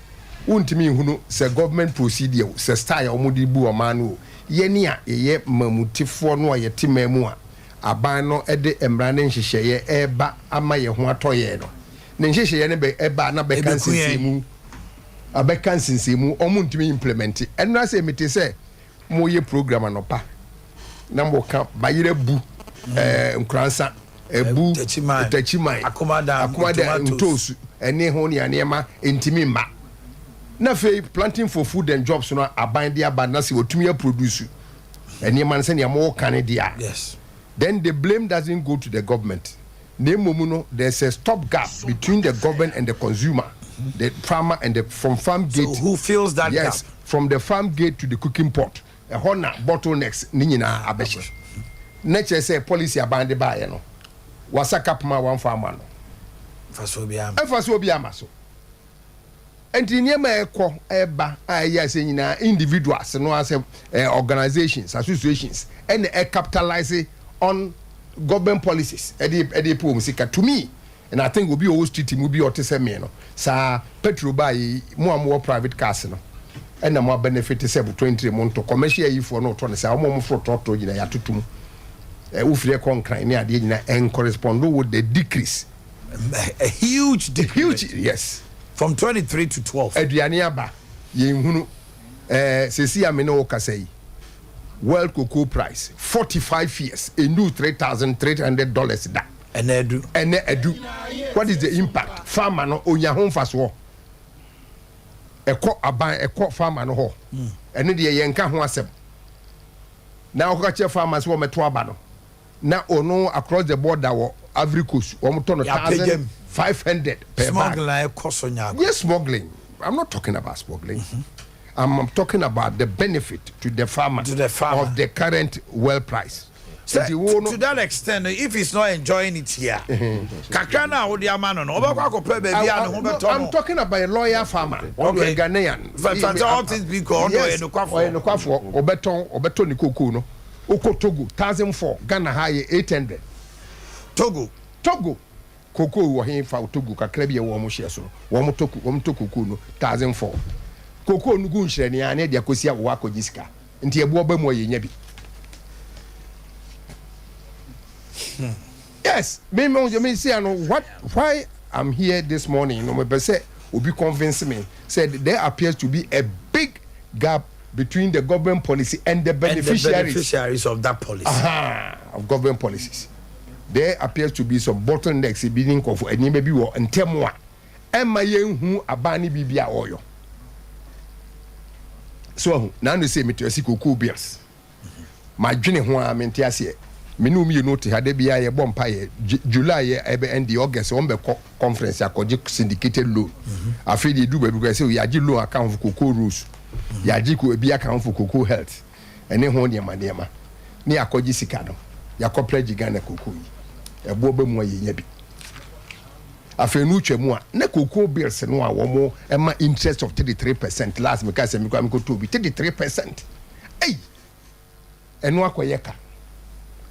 wontumi nhunu sɛ government procedure o sɛ style a wɔn de bu ɔman no o yɛne a yɛyɛ mamutefoɔ no a yɛte man mu a. aban no de mmara ne nhyehyɛeɛ reba ama yɛn ho atɔ yɛn no, ne nhyehyɛeɛ no bɛ ɛba a na bɛka Ɛbɛku yɛn. nsensɛnmu, abɛka nsensɛnmu, wɔn ntumi implemɛnte. Ɛnora sɛ mete sɛ moyɛ program anɔpa na moka bayerɛ bu, ɛɛ nkoransa ɛbu, Takyiman, takyiman, Akomadan, akomadan, tomatoes. ntoosu ɛne ho nea nneɛma ntumi mma. Na afei planting for food and jobs no aban de aba na sɛ wɔtumi aproduce nneɛma no sɛnea moka no deɛ a, Yes. then the blame doesn't go to the government. Na mmom no, there's a stop gap between the government and the consumer, the farmer and the from farm So gate. who fills that Yes, gap? from the farm gate to the cooking pot. Ɛhɔ na bottlenecks ne nyinaa abɛhyɛ. Na kyerɛ sɛ policy aban de baeɛ no, wasaka poma a wamfa ama no. Mfasoɔ biara mma. Mfasoɔ biara mma so. Nti nneɛma a ɛkɔ ɛba a ɛyɛ asɛ nyinaa individuals no asɛ eh, organizations, associations ɛna ɛ capitalise on government policies ɛde ɛde pɛ wɔn sika. To me, and I think obi a ɔwɔ street mu bi a ɔte sɛ me no, saa petrol baa yi mo a mowɔ private cars no ɛna mo abenefit sɛ 23 mo ntɔ commercial ayifoɔ no ɔtɔ no saa wɔn a wɔn foro trɔtrɔ nyinaa yɛatoto mu. Ɛ wofiri ɛkɔ nkran ne adeɛ nyinaa ɛn correspond with the decrease. A huge decrement. Huge, yes. From 23 to 12. Aduane aba, yɛn hunu. Ɛɛ sɛsi a me ne wo kasa yi, world cocoa price 45 years enu $3,300 da. Ɛnɛ adu. Ɛnɛ adu. What is the impact? Farmer no onya ho mfasoɔ. Ɛkɔ aban ɛkɔ farmer no hɔ. Ɛno deɛ yɛn ka ho asɛm. Na ɔkɔka kyerɛ farmer sɛ wɔmɛto aba no. Na ɔno across the border wɔ Ivory Coast wɔn tɔ no 1,500 per bag. Smuggling a ɛkɔ so nya. Yes, smuggling. I'm not talking about smuggling. I'm talking about the benefit to the farmer, to the farmer. of the current well price. Sɛ, to that extent, if he's not enjoying it here, kakra na wode ama no no, ɔbɛkɔ akɔpɛ baabi a ne ho bɛtɔ no. I'm talking about a lawyer farmer. Okay. Ɔno Ghanaian. But all things being equal, ɔno ɔyɛ nokwafoɔ. Ɔyɛ nokwafoɔ. Ɔbɛtɔn ɔbɛtɔ ne kokoo no. Wokɔ Togo 1,400, Ghana ha yɛ 800. Togo. Togo. Kokoo wɔ he fa Togo kakra bi a ɛwɔ wɔn hyeɛ so no, wɔn tɔ wɔn tɔ kokoo no 1,400. Kokoo no gu nhyerɛnee a na yɛde akɔsi awowa akɔgye sika. Nti ɛboɔ ba mu a yɛnya bi. Yes, me me me see ano what why I'm here this morning no mepɛ sɛ obi convince me sɛ there appears to be a big gap between the government policy and the beneficiaries. And the beneficiaries of that policy. Aha, of government policies. There appears to be some bottlenecks bi ne nkɔfo nneɛma bi wɔ ntɛm a ɛma yɛnhu aban ne biribi a ɔyɔ. So ahu, na ano sɛ mete ase cocoa bills. Madwene ho a mente aseɛ. Me ne wo mmienu te ha da biara yɛbɔ mpaeɛ. July yɛ ɛbɛ ɛnde August wɔn bɛkɔ conference akɔgye syndicated loan. Afei deɛ edu baabi koraa sɛ yɛagye loan aka ho for cocoa rose. Yɛagye ko ebi aka ho for cocoa health ɛne ho nneɛma nneɛma. Ne yɛakɔgye sika no yɛakɔ pledge Ghana cocoa yi. Ɛboɔ ba mu a yɛnya bi. Afei no twa mu a na cocoa bills no a wɔn ɛma interest of 33% last meka sɛ mekɔ mekɔtɔ bi 33%. Ei! Ɛno akɔyɛ ka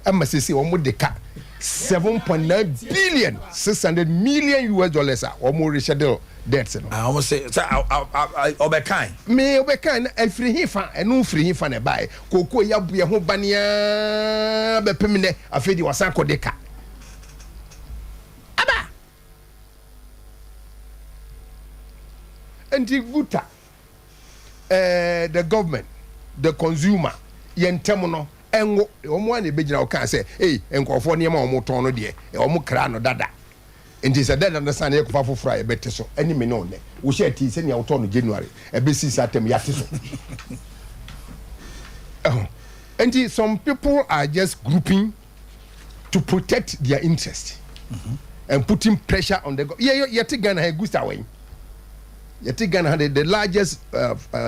ama sese wɔn de ka 7.9 billion 600 million US dollars a wɔn reschedule debts no. Ah, wɔn sɛ sɛ ɔbɛkan. Me ɔbɛkan na efiri hin fa ɛno firi hin fa na ɛbaayɛ kooko yi abu yɛn ho baneaa bɛpem nɛ afei de wasan kɔ de ka aba nti guta the government, the consumer, yɛn ntɛm no ɛngo wɔn a na ebegyina ɔka sɛ ee nkɔfoɔ nneɛma a wɔn tɔn no deɛ wɔn kra no dada nti sɛ dada no san yɛ kɔfa foforɔ a yɛbɛte so ɛne me ne ɔnɛ wohyɛ ti sɛnea wotɔ no January ɛbɛsi saa tɛm yɛate so ɛho. Nti some people are just grouping to protect their interest and putting pressure on the yɛ yɛte Ghana ha gusta wɛn yɛte Ghana ha the largest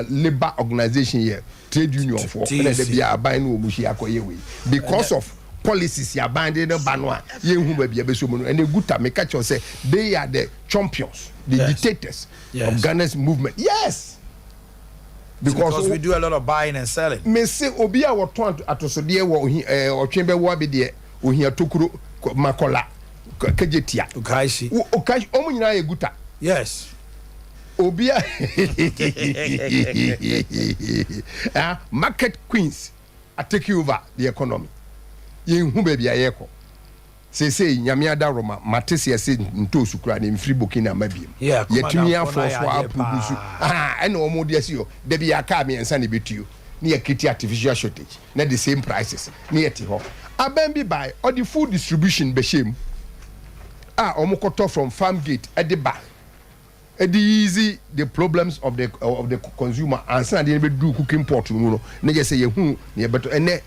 labour organisation yɛ trade union foɔ ɛna ɛdɛ bi aban no wɔn hyia akɔyɛ wei because of policies aban de ne ba no a yɛnhu baabi a bɛsɔ mu no. Ɛna guta meka kyerɛ sɛ they are the champions, the dictators of Ghana's movement, yes. Because we do a lot of buying and selling. Me se obi a wɔtɔn atosodeɛ wɔ ohi ɛɛ ɔtwe bɛwɔ abi deɛ ohia tokuro Makola kegye tia. Okaishie. Okaishie wɔn nyinaa yɛ guta. Obi a ah, market queens are taking over the economy. Yɛnhu baabi a yɛrekɔ. Seesei Nyame adaworoma, mate sɛ yɛse ntoosu koraa no ɛmfiri Burkina mma biom. Yeah, Yɛatumi Komadamfoɔ no afɔɔ ayɛ so adeɛ aproduce, paa. ahaa, ɛna wɔn de asi hɔ. Da bi a kaa mmiɛnsa na ɛbɛtuo, na yɛ create artificial shortage, na the same prices, na yɛte hɔ. Aban bi bae, ɔde food distribution bɛhyɛɛ mu a wɔkɔtɔ from farm gate de ba. de easy the problems of the of the consumer ansa na adeɛ no bɛduru cooking pot no mu no na yɛ sɛ yɛhunu na yɛbɛtɔ ɛnɛ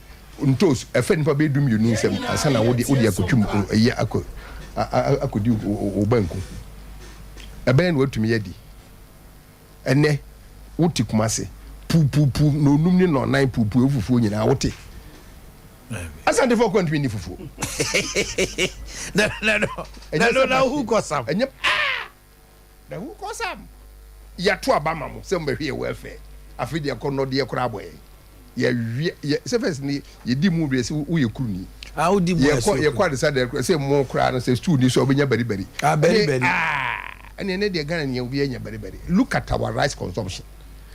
ntos ɛfɛ nipa bɛyɛ du mmienu nsam ansa na wode wode akɔtwim ɛyɛ akɔ akɔdi wo banku ɛbɛyɛ na watumi adi ɛnɛ wote Kumase pupupu na onum ne nɔnan pupu efufuo nyinaa wote Asantefoɔ kɔ ntumi ni fufuo na na na na who kɔ sam ɛnyɛ ah Na who cause am? Yɛato aba ama mo sɛ mobɛhwɛ yɛn welfare. Afei deɛ kɔ nnɔdeɛ koraa abɔ yɛn. Yɛwe yɛ sɛ first no yɛdi mu deɛ sɛ woyɛ kuruni. Ah, wodi mu Yɛkɔ ɛsɛ yɛkɔ adesa deɛ koraa sɛ mo koraa no sɛ stew ni so a wobɛnya baribari. Ah, Ɛne baribari. ah ɛne ɛnɛ deɛ Ghana nea obiara nya baribari. Look at our rice consumption.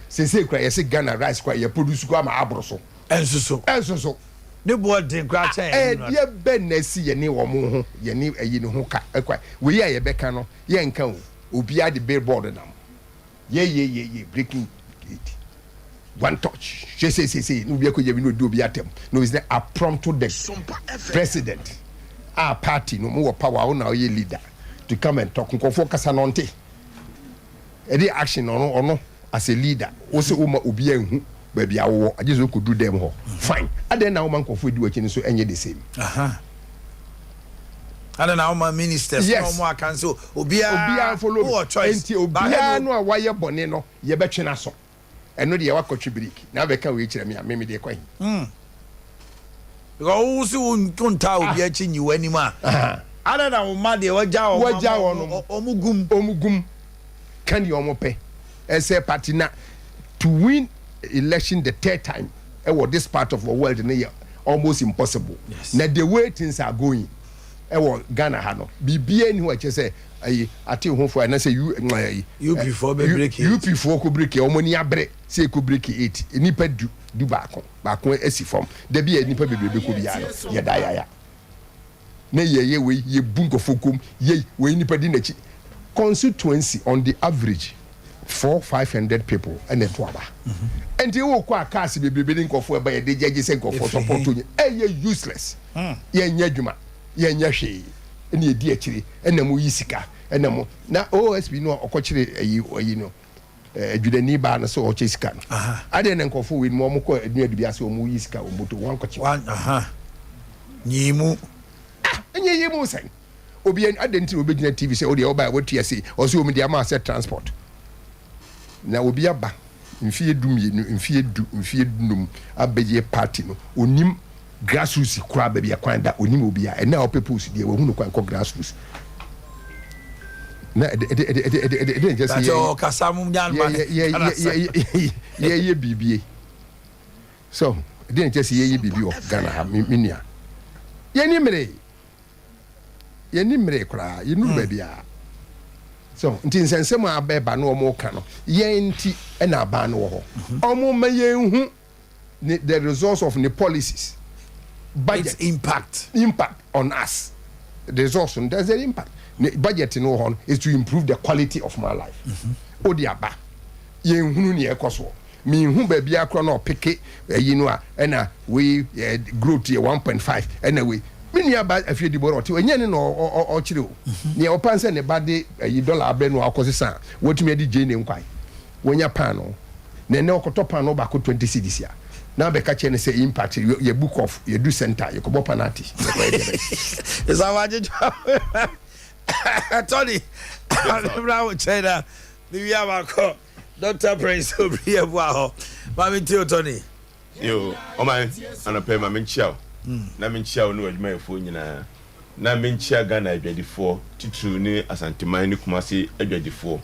Seesei koraa yɛse Ghana rice koraa yɛ produce koraa ma aboro so. Ɛnso so. Ɛnso so. Ne boɔ den koraa kyɛn Ah, ɛyi no. ɛdeɛ bɛn na asi yɛne wɔn ho yɛne ɛyi no ho ka ɛkwa wei a yɛbɛka no Yɛnka o, obiara de billboard nam. Yeyeyeye, breaking gate. One touch. Hwɛ sei sei sei, na obi akɔgya bi na odi obi atɛm. Na obi sɛ aprɔmto the president. A party no, mo wɔ power, wo na ɔyɛ leader to come and talk. Nkurɔfoɔ kasa na ɔnte. Ɛde action na ɔno ɔno as a leader, wo sɛ woma obiara nhu baabi a wowɔ, agye sɛ wokɔduru dɛm hɔ. Fine. Adɛn na woma nkurɔfoɔ di w'akyi no nso ɛnyɛ the same? Aha. Adɛn na woma ministers na Yes. wɔn aka nso obiara Obiara follow me. wowɔ choice. Enti obiara no a wayɛ bɔne no, yɛbɛtwe n'aso. Ɛno deɛ woakɔtwe biriki na abɛka wei kyerɛ me a, me mede kɔ he? Mm. Because wo se wo ntaa obi akyi nyi w'anim a, adɛn na wo mma deɛ wagya wɔn Wagya ama wɔn. wɔn gum. Wɔn gum ka deɛ wɔn pɛ. Ɛsɛ party na to win election the third time ɛwɔ this part of the world no yɛ almost impossible. Yes. Na the way things are going ɛwɔ Ghana ha no, biribiara nni hɔ a ɛkyerɛ sɛ ayi ate ho fo anasɛ U ayi. UP foɔ bɛ break eight. UP foɔ kɔ break wɔn ani abere sɛ ɛkɔ break eight nnipa du du baako baako asi fam da bi a nnipa bebree bɛkɔ biara no yɛda yaya na yɛyɛ wei yɛbu nkurɔfoɔ kom yei wei nnipa di n'akyi constituency on the average four 500 people ɛna ɛto aba nti wokɔ a cars bebrebe ne nkurɔfoɔ ɛba yɛde gyagye sɛ nkurɔfoɔ support onye ɛyɛ useless yɛnyɛ adwuma yɛnyɛ hwee ɛna yɛdi akyire ɛna mo yi sika ɛna mo na OSP no a ɔkɔkyere ayi ayi no adwudani baa no sɛ ɔkyɛ sika no adeɛ na nkurɔfoɔ wei no wɔn kɔ aduadu bi ase wɔn yi sika wɔn moto wɔn akɔkye wɔn. Nyiyi mu. Ah ɛnyɛ yi mu sɛn obi adɛn nti na obɛgyina TV sɛ wodeɛ wobaɛ woatua sei ɔsɛ wɔn de ama sɛ transport na obi aba mfie 12 mfie 10 mfie 15 abɛyɛ party no onim grassroots koraa baabi akwan da onim obi a ɛnɛ a ɔpɛ post deɛ wahu no kwan kɔ grassroots na ɛde ɛde ɛde ɛde ɛde ɛde ɛde nkyɛ sɛ yɛ yɛ yɛ yɛ biribi so ɛde nkyɛ sɛ yɛyɛ biribi wɔ Ghana ha me nua yɛni mmere yɛni mmere koraa yɛnuru baabi a so nti nsɛnsɛm a abɛɛba no wɔn ka no yɛn nti ɛna aban no wɔ hɔ wɔn ma yɛn hu ne the results of ne policies budget its impact impact on us the results no there's an impact ne budget no wɔ hɔ no is to improve the quality of my life o de aba yɛn hunu nea ɛkɔ soɔ minhu baabi akora na ɔpeke ɛyi no a ɛna wei ɛ growth yɛ 1.5 ɛna wei me nua ba afie di bɔrɔ ɔte ɛnyɛ ne na ɔkyerɛ o nea ɔpan sɛ ne ba de ɛyi dɔla abɛ no akɔ sisan wɔtumi adi gye ne nkwan wɔnya paano na ɛnɛ ɔkɔtɔ paano baako 20 cedis a na abɛka kyerɛ no sɛ impact yɛ book off yɛdu center yɛkɔbɔ penalty yɛkɔyɛ deɛ bɛyɛ. Ɛsɛ Tony, abɛbra wo kyɛn na mewie amakɔ Dr. Prince Obiri Yeboah hɔ. Ma mentie o Tony. Yo, ɔman, anɔpa yi ma menkyia wo, na menkyia wo ne w'adwumayɛfoɔ nyinaa, na menkyia Ghana adwadifoɔ, titiriw ne Asanteman ne Kumasi adwadifoɔ.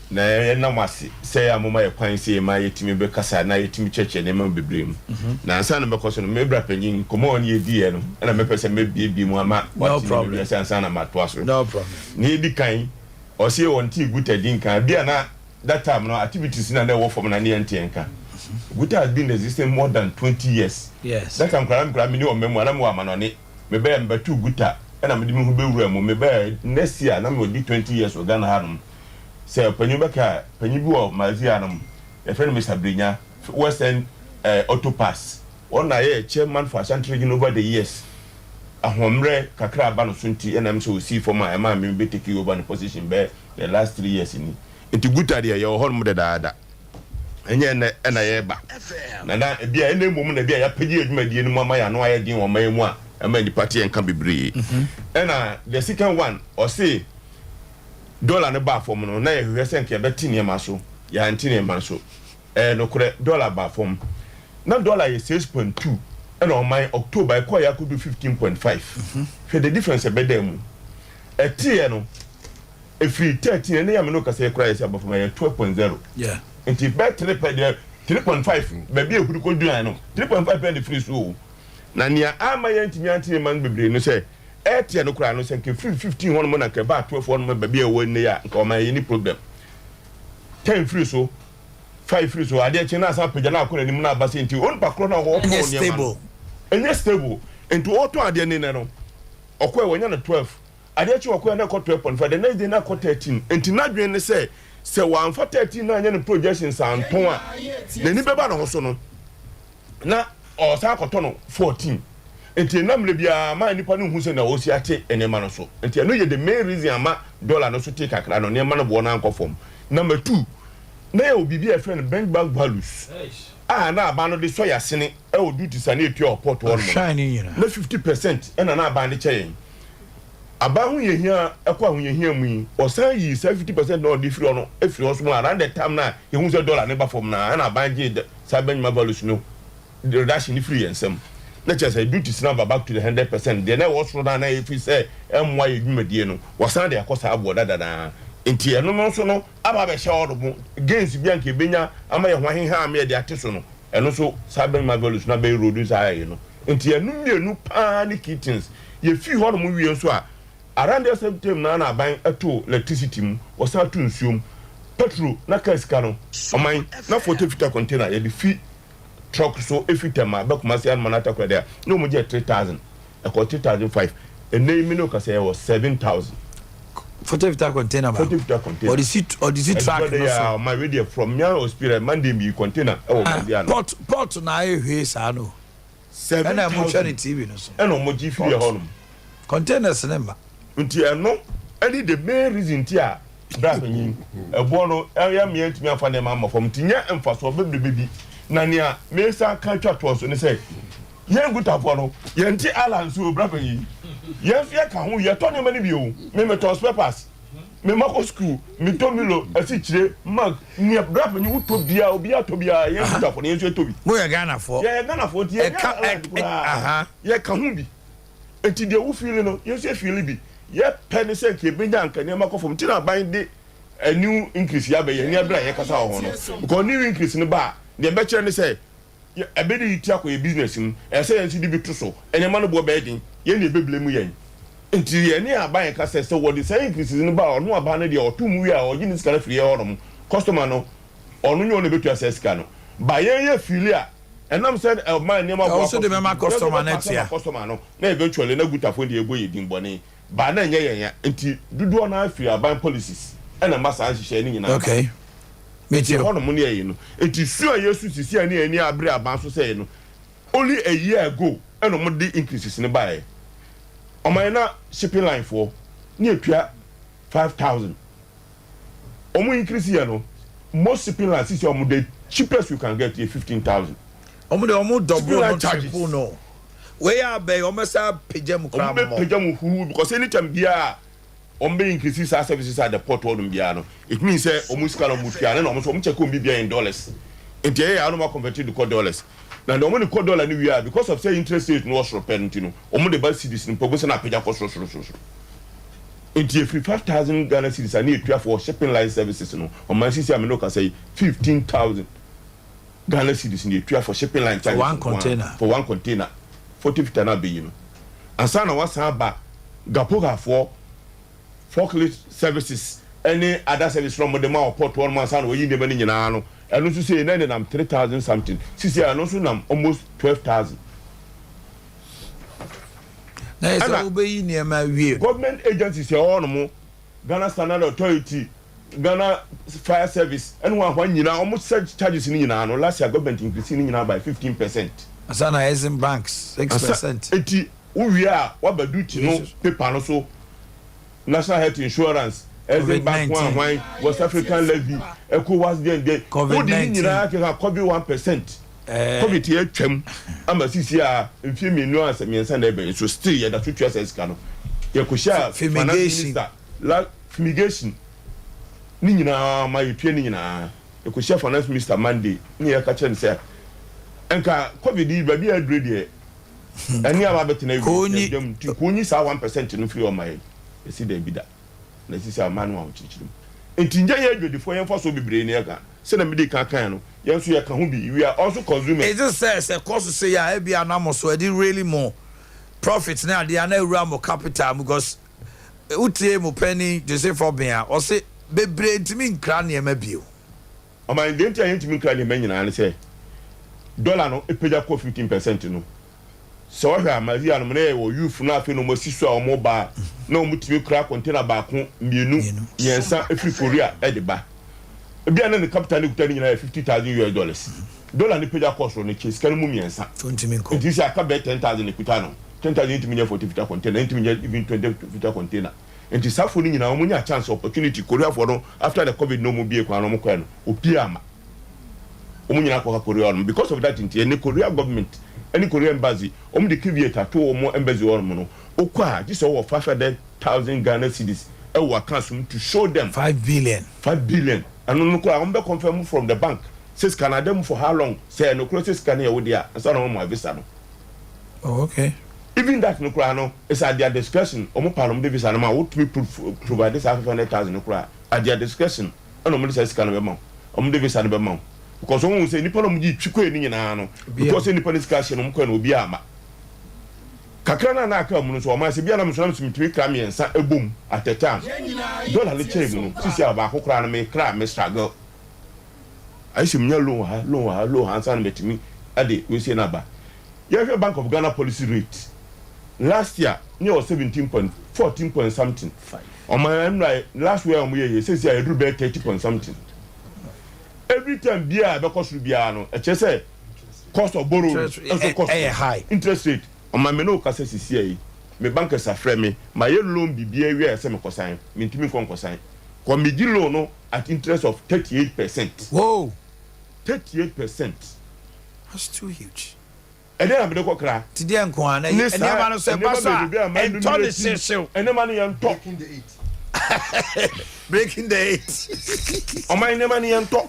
Na yɛnna mo ase sɛ a moma yɛ kwan sɛ yɛma yɛtumi bɛkasa na yɛtumi kyerɛkyerɛ nneɛma mu bebree mu. Na ansa na mɛkɔ so no, me bra panyin, nkɔmmɔ a ɔne yɛdiiɛ no, ɛna mɛpɛ sɛ mɛbiebie mu ama wate nneɛma bi ase ansa na matoa so. Nea ɛdi kan, ɔse ɔntee guta din nka. Ebia na that time no activities no a na ɛwɔ fam no na ne yɛnte nka. Guta has been existing more than 20 years. That time koraa na me koraa menni ɔman mu a, na mewɔ amanɔne. Mebɛɛ mebɛtoo Guta ɛna mede me ho bɛwuraa mu. Mebɛɛ next year na mewɔ di 20 years wɔ Ghana hanom. Sɛ ɔpanyin bɛka a, panyin bi wɔ Malaysia hanom, yɛfrɛ no Mister Brenya, West End eh, Auto Parts. Ɔno na ayɛ chairman for Ashanti Region over the years. Ahoɔmmerɛ kakra aba no so nti ɛna ɛm sɛ ɔsii fam a ɛmaa me bɛ take over ne position bɛyɛ the last 3 years ni. Nti Guta deɛ yɛwɔ hɔnom dedaada. Ɛnyɛ ɛnnɛ ɛna yɛreba. Na na ebia ɛnnɛ mmom na ebia yɛapagya yɛn dwumadie no mu ama yɛn ano ayɛ den wɔ ɔman yi mu a ɛma nnipa te yɛn nka bebree. Ɛna the second one, ɔse dɔla no baa fam no, na yɛhwehwɛ sɛ nka yɛbɛte nneɛma so, yɛante nneɛma so. Ɛyɛ nokorɛ, dɔla baa fam. Na dɔla yɛ 6.2 ɛna ɔman October ɛkɔeɛ akɔdu 15.5. Hwɛ the difference ɛbɛdaa mu. Ɛteeɛ no, Ɛfiri 13 ɛne yɛ me ne wo kasa yi koraa yɛsi aba fam ɛyɛ 12.0 nti bɛyɛ 3 pɛ deɛ 3.5 baabi a ɛhuri kɔduaɛ no 3.5 pɛ na ɛfiri so o. Na nea amma yɛantumi ante ne mma no bebree no sɛ ɛreteɛ no koraa no sɛ nka ɛfiri 15 hɔ nom na nka ɛbaa 12 hɔ nom baabi a ɛwɔ nnɛ yi a nka ɔma yɛnni problem. 10 firi so 5 firi so adeɛ kye na asan apagya na akɔ n'anim na aba sɛ nti onipa korɔ no a ɔtɔn nneɛma no ɛnyɛ stable nti ɔtɔn adeɛ ne nnɛ no ɔkɔɛ wɔnya no 12. Adeɛ kye ɔkɔɛ na ɛkɔ 12.5 the next day na ɛkɔ 13 nti n'adwene ne sɛ sɛ wamfa 13 no anyɛ ne projections antɔn a n'ani bɛba ne ho so no na ɔsan akɔtɔ no 14 nti ɛna mmerɛ biara ma nnipa no nhu sɛ na ɔsi ate nneɛma no so nti ɛno yɛ the main reason ama dollar no so te kakra no nneɛma no boɔ no ankɔ fam. Number two, na yɛwɔ biribi a yɛfrɛ no benchmark values a na aban no de sɔ yɛn asene wɔ duties a na yɛtua wɔ port hɔ nom no na 50% ɛna na aban de kyɛ yɛn. Aban ahohiahia a ɛkɔ ahohiahia mu yi, wɔsan yii saa 50% na wɔde firi hɔ no firi hɔ so mu around the time no a yɛhu sɛ dollar no ba fam no ara ɛna aban gyee saa benchmark values no reduction no firi yɛn nsam. Na kyerɛ sɛ duties no aba back to the 100%, deɛ na ɛwɔ soro no a na ɛfiri sɛ ɛmmoa yɛn dwumadie no, wɔsan de akɔ saa aboɔ dada no ara. Nti ɛno no nso no aba abɛhyɛ hɔ nom, gains bi a anka yɛbɛnya ama yɛn ho aheha ama yɛde ate so no, ɛno nso saa benchmark values no abɛyɛ erode saa ɛyi no. Nti ɛno mmienu paa ne key things. Yɛfii hɔnom wie nso a, around that same time no ara na aban too electricity mu, wɔsan too nsuo mu, petrol na car sika no, ɔman na 40 fita container yɛde fi truck so fi Tema ba Kumasi anoma no Atakoradi a, na wɔn gye 3000, ɛkɔɔ 3005, ɛnnɛ yi me ne wo kasa yi ɛwɔ 7000. 40 fita container baako. 40 fita container. Ɔde si ɔde si truck no so. Ɔman wei deɛ from me experience Monday mi container ɛwɔ Kumasi ano. Port port na ayɛ hwee saa no. 7000 Ɛna mo hwɛ ne TV no so. Ɛna ɔmo gye firi ɛhɔ nom. Containers ne mma. Nti ɛno ɛne the main reason nti a bra panyin ɛboɔ no ɛyɛ mmea ntumi afa nneɛma ama fam nti nyɛ mfasoɔ bebrebe bi na nea mesa ka twa toɔ so ne sɛ yɛn gutafoɔ no yɛn te ala nso bra panyin yɛn nso yɛka ho yɛtɔ nneɛma no bi o me metɔn spare parts. Me mma kɔ sukuu, metɔ Milo, asikyire, milk, nea bra panyin wotɔ biara, obiara tɔ biara, yɛn Gutafoɔ no yɛn nso yɛtɔ bi. Moyɛ Ghanafoɔ. Yɛyɛ Ghanafoɔ nti yɛnyɛ allied koraa, yɛka ho bi. Nti deɛ wo feeli no, yɛn nso yɛ feeli bi. Yɛpɛ ne sɛ nka yɛbɛnya anka nneɛma kɔ fam nti na aban de a new increase yi aba yi, ɛne ɛberɛ a yɛkasa wɔ ho no. Because new increase no ba a, deɛ ɛbɛkyerɛ ne sɛ, Yɛ ɛbɛ de yi ti akɔ yɛ business mu, ɛsɛ sɛ yɛn nso de bi to so, nneɛma no boɔ bɛyɛ den, yɛn na ɛbɛ blame yɛn. Nti yɛn ne aban yɛka sɛ, sɛ wɔde saa increases no ba a, ɔno aban no deɛ ɔto mu wie a ɔgye ne sika no firi yɛn hɔ nom, customer no ɔno nyɛ ɔno na ɛbɛtua saa sika no, but yɛn yɛ feeli a, ɛnam sɛ ɛma nneɛma boɔ akɔ so nti, yɛn nso bɛ pass ama customer no, na eventually na Gutafoɔ deɛ ɛbɔ yɛn din bɔne, but na ɛnyɛ yɛn ya, nti dodoɔ no ara firi aban policies ɛna ɛma saa nhyehyɛɛ no nyinaa ba. Nti ɛhɔ nom ne ɛyi no. Nti su a yɛsu sisi a ne yɛn ani abere aban so sɛɛ no, only a year ago ɛna wɔn de increases no baeɛ. Ɔman yɛn na shipping line foɔ ne yɛtua 5000. Wɔn increase yɛ no, most shipping line sisi a wɔn the cheapest you can get yɛ 15,000. Wɔn de wɔn double Shipping line no charges. triple no. Wei abɛn wɔn bɛsa apagya mu koraa Wɔn bɛ mmɔ. pagya mu huu because anytime biara wɔn bɛ increase saa services at the port hɔ nom biara no, it means sɛ wɔn sika na wɔn tua no na wɔn nso wɔn check wɔn biribiara in dollars, nti ɛyɛ a na wɔn akɔnvɛte de kɔ dollars, na deɛ wɔn de kɔ dollar no wie a because of sɛ interest rate no wɔ soro pɛ no nti no wɔn de ba cedis no mpo ɛbɛsɛ na apagya kɔ soro soro soro soro, nti efiri 5,000 Ghana cedis a ne yɛtua for shipping line services no ɔman sisi a me ne wo kasa yi 15,000 Ghana cedis na yɛtua for shipping line For charges one nko ara container. for one container 40 fita no abɛyi no ansa na wasan aba Gapogafoɔ forklift services ne other services na wɔde ma wɔ port hɔ nom ansa na wɔayi nneɛma no nyinaa no. Ɛno nso sei na ɛnenam 3000 something. Sisi a ɛno nso nam almost 12,000. Na yɛ sɛ Ɛna wobɛyi nneɛma awie. Government agencies a ɛwɔ hɔ nom, Ghana Standard Authority, Ghana Fire Service ɛne wɔn ahoa nyinaa wɔn surcharges no nyinaa no last year government increase ne nyinaa by 15%. Ansa na Exim Bank 6 Ansa percent. eti wo wie a waba duty no paper no so, National Health Insurance, Exim Covid Bank ho 19. ahwan, West African Levy, ECOWAS deɛn deɛn, Covid wode ne 19. nyinaa keka COVID 1%. Ɛɛ. Covid yɛ atwam ama sisi a mfie mmienu ansa mmiɛnsa na ɛbɛn so still yɛda so tua saa sika no. Yɛkɔhyia finance Fumigation. minister la fumigation ne nyinaa ma yɛtua ne nyinaa. Yɛkɔhyia finance minister Monday ne yɛka kyerɛ no sɛ nka covid yi baabi a adure deɛ ɛne aba abɛtena Kɔnyi. awie dɛm nti kɔnyi saa 1% no firi ɔma yɛn. Yɛsi daabi da na sisi a ɔman no ahokyerɛkyerɛ mu. Nti nyɛ yɛn adwadifoɔ yɛn mfasoɔ bebree ne yɛka sɛdeɛ mede kan kan no yɛn nso yɛka ho bi, we are also consumers. Is it sɛ sɛ kɔ so sei a ebia na mo so ɛde really mo profit ne adeɛ a na awura mo capital mu because wotie mo panin Joseph Obeng a ɔse bebree ntumi nkra nneɛma bio. Ɔman deɛ nti a yɛntumi nkra nneɛma nyinaa ne sɛ dollar no pagya kɔ 15% no sɛ ɔhwɛ a Maria nom na yɛwɔ youth no afei na wɔn asi so a wɔn ba a na wɔn tumi kura container baako mmienu mmiɛnsa efiri Korea ɛde ba ebi a na ne capital ne kuta ne nyinaa yɛ 50,000 US dollars dollar ne pagya kɔ soro no kyɛ sika no mu mmiɛnsa nti sɛ aka bɛyɛ 10,000 ne kuta no 10,000 ntumi nyɛ 40 footer container ntumi nyɛ even 20 footer container nti saafo no nyinaa wɔn nya chance opportunity Korea foɔ no after the covid na wɔn bie kwan na wɔn kɔɛ no obi ama wɔn nyinaa kɔka Korea no because of that nti ɛne Korea government ɛne Korea embassy wɔn de caveat ato wɔn embassy hɔ nom no okɔ a gye sɛ ɔwɔ 500,000 Ghana cedis ɛwɔ account mu to show them. 5 billion. 5 billion ɛno no koraa wɔn bɛ confirm from the bank sɛ sika na ada mu for how long sɛ ɛno koraa sɛ sika no yɛ wo deɛ a nsa na wɔn ma visa no. Oh, okay. Even that no koraa no is at their discretion. Wɔn pa no wɔn de visa no ma wotumi provide saa 500,000 no koraa at their discretion ɛna wɔn de saa sika no bɛ ma wo, wɔn de visa no bɛ ma wo because wɔn hu sɛ nipa na wɔn gye twi kɔɛ ne nyinaa no because nipa ne sika hyɛ no wɔn kɔɛ no obi ama kakra na na aka mu no nso ɔman sɛ bia na mesona mesɛ metumi kra mmiɛnsa ɛbom at a time dollar ne kyɛn mu no sisi a baako koraa no mekra me struggle ayɛ sɛ menya loan wɔ ha, loan wɔ ha, loan wɔ ha ansa na matumi ɛde wesie no aba. Yɛhwɛ Bank of Ghana policy rate last year ne yɛwɔ 17 point 14 point something. Ɔman nnura last year a wɔn yɛ yɛ sɛsi a yɛduru bɛyɛ 30 point something. Every time biara ɛbɛkɔ soro biara no ɛkyerɛ sɛ cost of borrowing nso kɔ ɛyɛ high. Interest rate ɔman mi ne o kasa sisi yi me bankers afrɛ me ma yɛ loan bibi awie a ɛsɛ me kɔsan me ntumi nkɔ nkɔsan kɔ me gye loan no at interest of 38%. Whoa. 38%. That's too huge. Ɛdɛn na mede kɔ kra? Ti deɛ nko a na Ne saa nneɛma no sɛ ɛba so a nneɛma bebrebe a ma ɛntɔ ne enumerate hyehyew. Nneɛma no yɛn tɔ. Breaking the eight. Ɔman nneɛma no yɛn tɔ.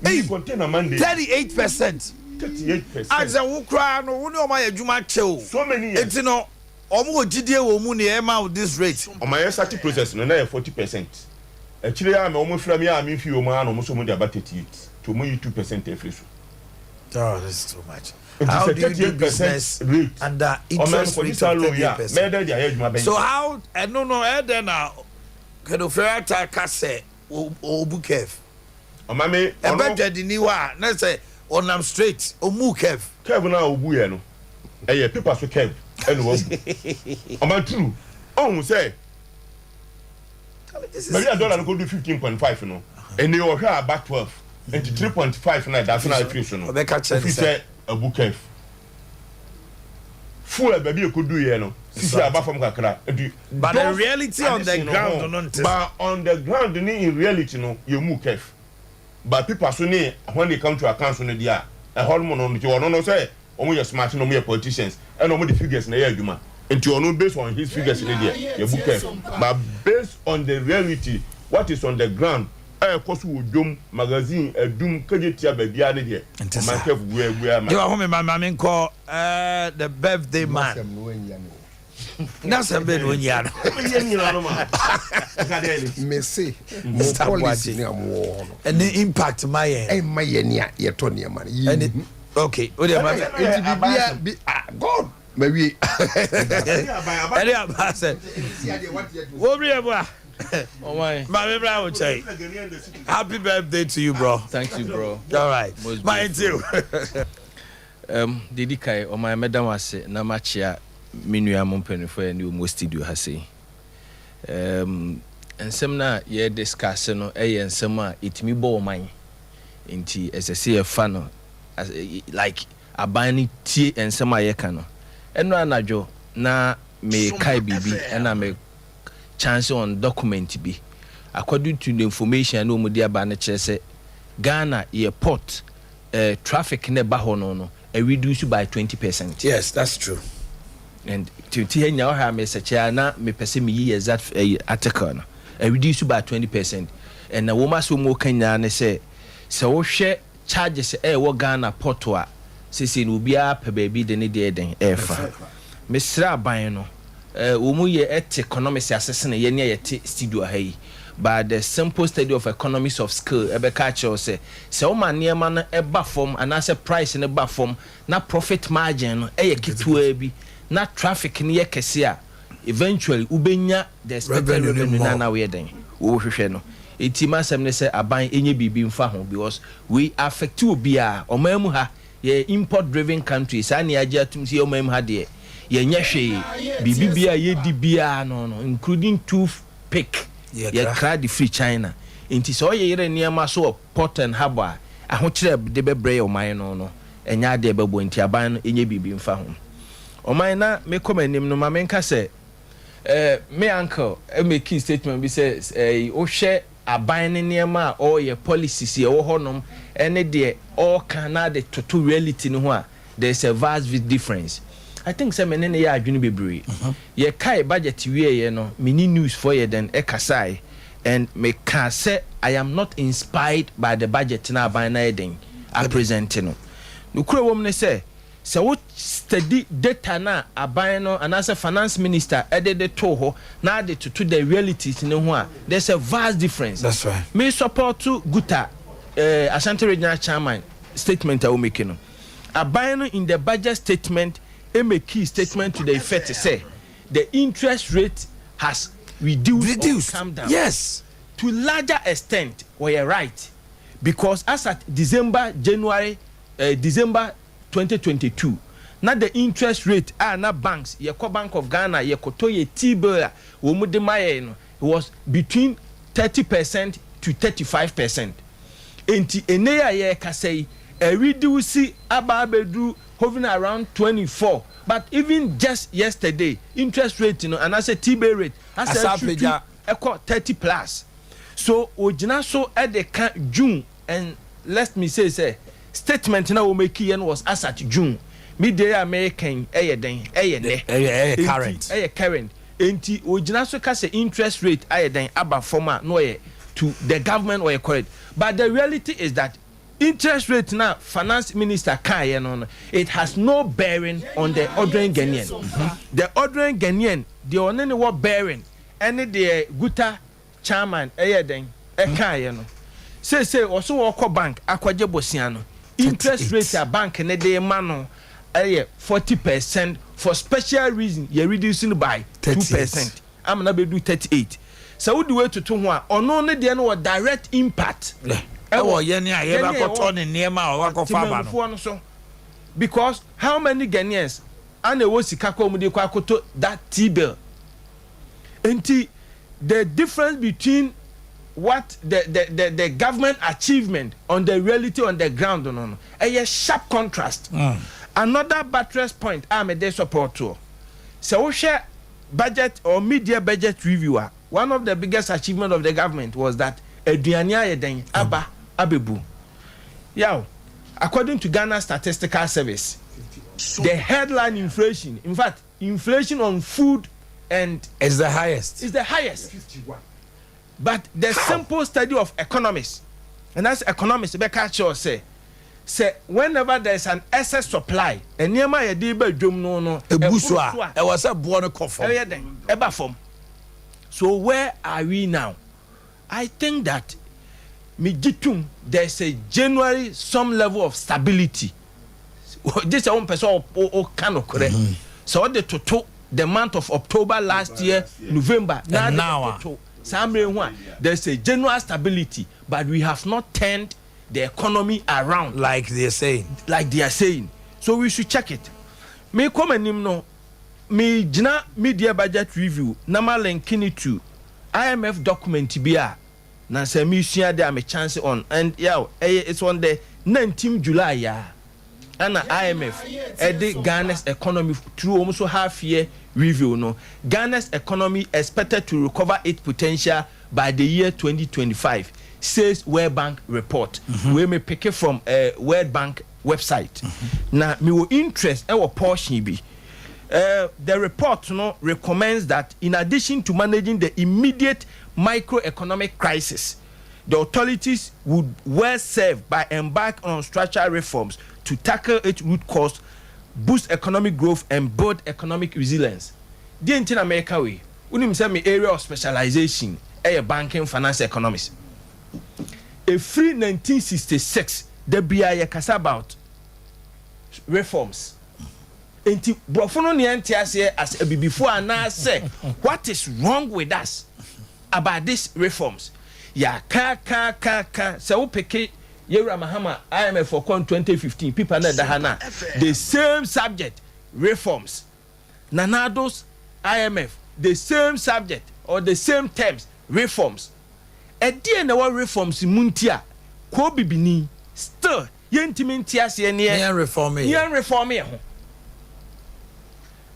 Hey, container Monday. 38%. 38%. Asɛ wo koraa no wo ne ɔmo ayɛ adwuma kyɛw. So many years. Eti no ɔmo wɔ gyidie wɔ mu ne ɛma wo this rate. Ɔman yɛ start process no na yɛ 40%. Akyire a ma wɔn fira mi a mi fi wɔn ano wɔn nso wɔn de aba 38. To wɔn yi 2% afiri so. Oh, this is too much. Nti How sɛ do you do 38% business rate under ɔman interest kɔgye rate saa of loan yi a 38%? mɛyɛ dɛ de ayɛ adwuma bɛn. So how ɛno no ɛdɛ na Ken Ofori-Atta ka sɛ ɔbu curve. Ɔma mi Ɛbɛ dwadini hɔ a na sɛ ɔnam straight ɔmu curve. Curve no a obu yɛ no ɛyɛ paper so curve ɛna wabu. Ɔma true ɔhun sɛ baabi a dollar no kɔ do 15.5 no ɛni ɔhwɛ aba 12 nti 3.5 na ɛda so na afiri so no Ɔbɛka kyerɛ ne ofi sɛ- sɛ abu curve. Fuel baabi ekodu yɛ no sisi aba fam kakra nti. But the Those reality on the addition no ground ho, no nte but on the ground ne in reality no yɛ mu curve but paper so ne when they come to account so no deɛ a ɛhɔ nom no nti ɔno no sɛ wɔn yɛ smart na wɔn yɛ politicians ɛna wɔn de figures na ɛyɛ adwuma nti ɔno based on his figures ne deɛ yɛ bu curve, but based on the reality, what is on the ground ɛyɛ so wɔ dwom magazine ɛdum kegye tia baabiara ne deɛ Nte ɔman saa. curve bua bua ma. Yɛ wɔ home ma maame nkɔ the birthday man. N'asɛm bɛ na onyia no. Mese mo Mr. policy Boakye. ne a mowɔ hɔ no Ɛne impact ma yɛn. Ɛmma yɛ ne a yɛtɔ nneɛma no. Ɛne Yɛnhu. Okay o de ma Nti biribia bi ah God mawie. Ɛne aba sɛ wɔn yɛ mu a. Maame bra wo kyɛn. Happy birthday to you bro. Thank you bro. All right. Most Ma grateful. nti. Deɛ ɛdi kan, ɔman mɛda mo ase na makyea me nua mo mpanimfoɔ a yɛne wɔn wɔ studio ha sei. Nsɛm no a yɛrediscuss no yɛ nsɛm a ɛtumi bɔ ɔman nti ɛsɛ sɛ yɛfa no like aban no tie nsɛm a yɛka no. Ɛno anadwo na mekae biribi ɛna me chance on document bi. According to the information a na wɔn de aba no kyerɛ sɛ Ghana yɛ port traffic na ɛba hɔ no reduce by 20%. Yes, that's true. And ti ha nyinaa ɔha a mesɛkyɛ a na mepɛ sɛ meyi exact article no, reduce by 20%. Ɛna wɔn asɛ wɔn ka nyinaa ne sɛ sɛ wohwɛ charges ɛwɔ Ghana port a sese no, obiara pɛ baabi de ne deɛ den ɛɛfa. Mesrɛ aban no, wɔn mu yɛ ɛte economics ase sene yɛn a yɛte studio ha yi, but the simple study of economics of scale ɛbɛka akyerɛw sɛ sɛ wɔma nneɛma no ɛba fam anaasɛ price no ba fam na profit margin no ɛyɛ ketewa bi na traffic no yɛ kɛse a, eventually wobɛnya the expected revenue no revenue na more. Na woyɛ den wɔhwehwɛ no. Eti masɛm ne sɛ aban ɛnyɛ biribi mfa ho because we affect obiara. Ɔman mu ha yɛ import driven country, saa ne agye atum sɛ ɔman mu ha deɛ yɛnyɛ hwee, biribi bia yɛdi biara no, including toothpick, Yɛkra. Yɛkra de firi China. Nti sɛ ɔyɛ yere nneɛma so wɔ port and harbour a, ahokyerɛ de bɛbrɛ yɛ ɔman no, ɛnyɛ adeɛ bɛbɔ. Nti aban no ɛnyɛ biribi mfa ho. Ɔman na mekɔ m'anim no, ma menka sɛ me uncle ɛmake statement bi sɛ wohwɛ aban ne nneɛma a ɔreyɛ, policies ɛwɔ hɔnom ɛne deɛ ɔreka na de toto reality no ho a, there is a vast difference. I think sɛ me ne ne yɛ adwene bebree. Yɛkae budget wieɛ no, me ne news fo yɛ den ɛkasae and meka sɛ I am not inspired by the budget na aban na yɛ den apresent no. Nokura wɔ mu ne sɛ sɛ wo study data na aban no anaasɛ finance minister ɛde de to hɔ na de toto the realities ne ho a, there's a vast difference. That's right. Me support GUTA Ashanti Regional chairman statement a wo make no. Aban no in the budget statement make statement to the effect sɛ the interest rate has reduced, Reduced. or come down. To larger extent, wɔyɛ right, because as at December, January, December 2022 na the interest rate a na banks yɛkɔ Bank of Ghana yɛkɔtɔ yɛ T-bill a wɔn mu de ma yɛ no, it was between 30% to 35%. Nti ene a yɛrekasa yi, ɛreduce aba abɛduru hovering around 24. But even just yesterday, interest rate no anaasɛ T-bill rate asa asa asutu apagya. Ɛkɔ 30 plus. So ogyina so ɛde ka June, and let me say sɛ statement na wɔn make yɛ no was as at June. Mi de a mɛyɛ ɛyɛ den ɛyɛ nɛ. Ɛyɛ Enti, current. Ɛyɛ current. Nti ogyina so ka sɛ interest rate ayɛ den aba fam a na ɔyɛ to the government ɔyɛ correct, but the reality is that interest rate na finance minister kaayɛ no, it has no bearing on the ordinary Ghanaian. The ordinary Ghanaian deɛ, ɔne ne wɔ bearing ɛne deɛ GUTA chairman ɛyɛ den ɛkaayɛ no. Seesei ɔso wɔkɔ bank akɔgye bosia no, interest rate a bank ne de ma no ɛyɛ 40%. For special reason yɛ reduce no by 2% ama na bɛdu 38. Sɛ wode wei toto ho a, ɔno ne deɛ no wɔ direct impact. Ɛwɔ yɛn a yɛbɛkɔtɔ ne nneɛma a ɔbɛkɔfa aba no. Temamufoɔ no so, because how many Ghanaians ana ɛwɔ sika kɔ mu de kɔ akoto that T-bill? Nti the difference between what the government achievement on the reality on the ground no ɛyɛ sharp contrast. Another buttress point a mede support to, sɛ wohwɛ budget or media budget review a, one of the biggest achievement of the government was that aduane ayɛ den aba abɛbu yaw. According to Ghana Statistical Service, the headline inflation, in fact inflation on food and is the highest. Is the highest, but the simple study of economics, and that's economics bɛka kyerɛ sɛ whenever there is an excess supply, nneɛma a yɛde ba dwom no ebu so a ɛboro ɛwɔ sɛ boɔ no kɔ fam. Ɛyɛ dɛn ɛba fam. So where are we now? I think that megye tum there is a generally some level of stability gye sɛ wɔn pɛ sɛ ɔka nokorɛ sɛ ɔde toto the month of October last year, November na And de now a. toto. saa mmerɛ ho a, there's a general stability, but we have not turned the economy around like they are saying. Like they are saying, so we should check it. Me kɔ m'anim no, me gyina mid-year budget review na ma link ne to IMF document bi a na sɛ me sua de a me chance on, and yeah, ɛyɛ, it's on the 19 July ya ɛna IMF ɛde Ghana's economy through wɔn so half year review no, "Ghana's economy expected to recover its potential by the year 2025," says World Bank report. Wey me pick it from World Bank website. Na me wɔ interest ɛwɔ portion bi. The report no recommends that in addition to managing the immediate microeconomic crisis, the authorities would well serve by embark on structural reforms to tackle its root cause, boost economic growth and build economic resilience. Deɛ nti na mɛka wei, wonim sɛ me area of specialization ɛyɛ banking, finance, economics. Efiri 1966 da bia yɛkasa about reforms, nti borɔfo no neɛ nte aseɛ as abibifoɔ anaasɛ what is wrong with us about these reforms? Yɛakaakaaka sɛ wopeke yɛwura Mahama IMF ɔkɔ 2015 paper na ɛda ha na the same subject, reforms. Nana Addo's IMF, the same subject or the same terms, reforms. Ɛdeɛ na ɛwɔ reforms mu nti a koo bibini still yɛntumi nte aseɛ neɛ yɛn reform yɛ. Yɛn reform yɛ ho,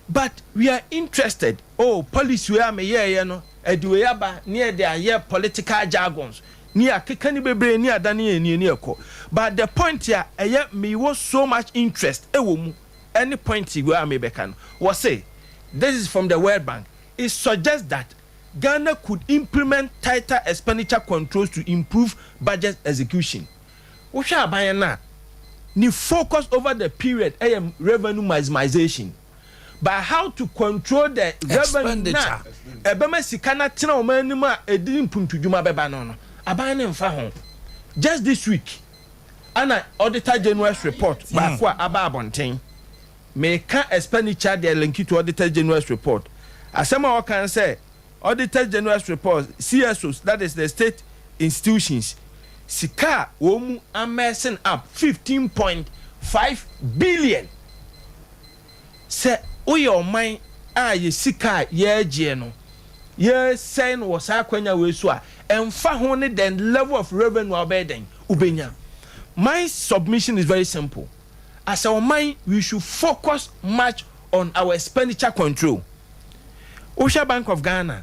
but we are interested, oh, policy wei a meyɛɛyɛ no ɛde wei aba ne yɛde ayɛ political jargons ne akeka ne bebree ne ada ne yɛ nie ne ɛkɔ. But the point a ɛyɛ mewɔ so much interest ɛwɔ mu ɛne point wei a mebɛka no wɔ say, this is from the World Bank, it suggests that Ghana could implement tighter expenditure controls to improve budget execution. Wohwɛ aban no a, ne focus over the period ɛyɛ revenue maximization, but how to control the revenue na ɛbɛma sika na tena wɔn anim a ɛdi mpuntudwuma bɛba no, aban ne nfa ho. Just this week ana Auditor General's report baako a aba abɔnten, meka expenditure deɛ link to Auditor General's report. Asɛm a wɔka sɛ Auditor General's report, CSOs, that is the state institutions, sika a wɔn mu amessing up 15.5 billion. Sɛ woyɛ ɔman a yɛ sika a yɛregyeɛ no yɛsɛn no wɔ saa akwannya wei so a, ɛmfa ho ne the level of revenue a wobɛyɛ dɛn wobɛnya. My submission is very simple. As a ɔman, we should focus much on our expenditure control. Wohwɛ Bank of Ghana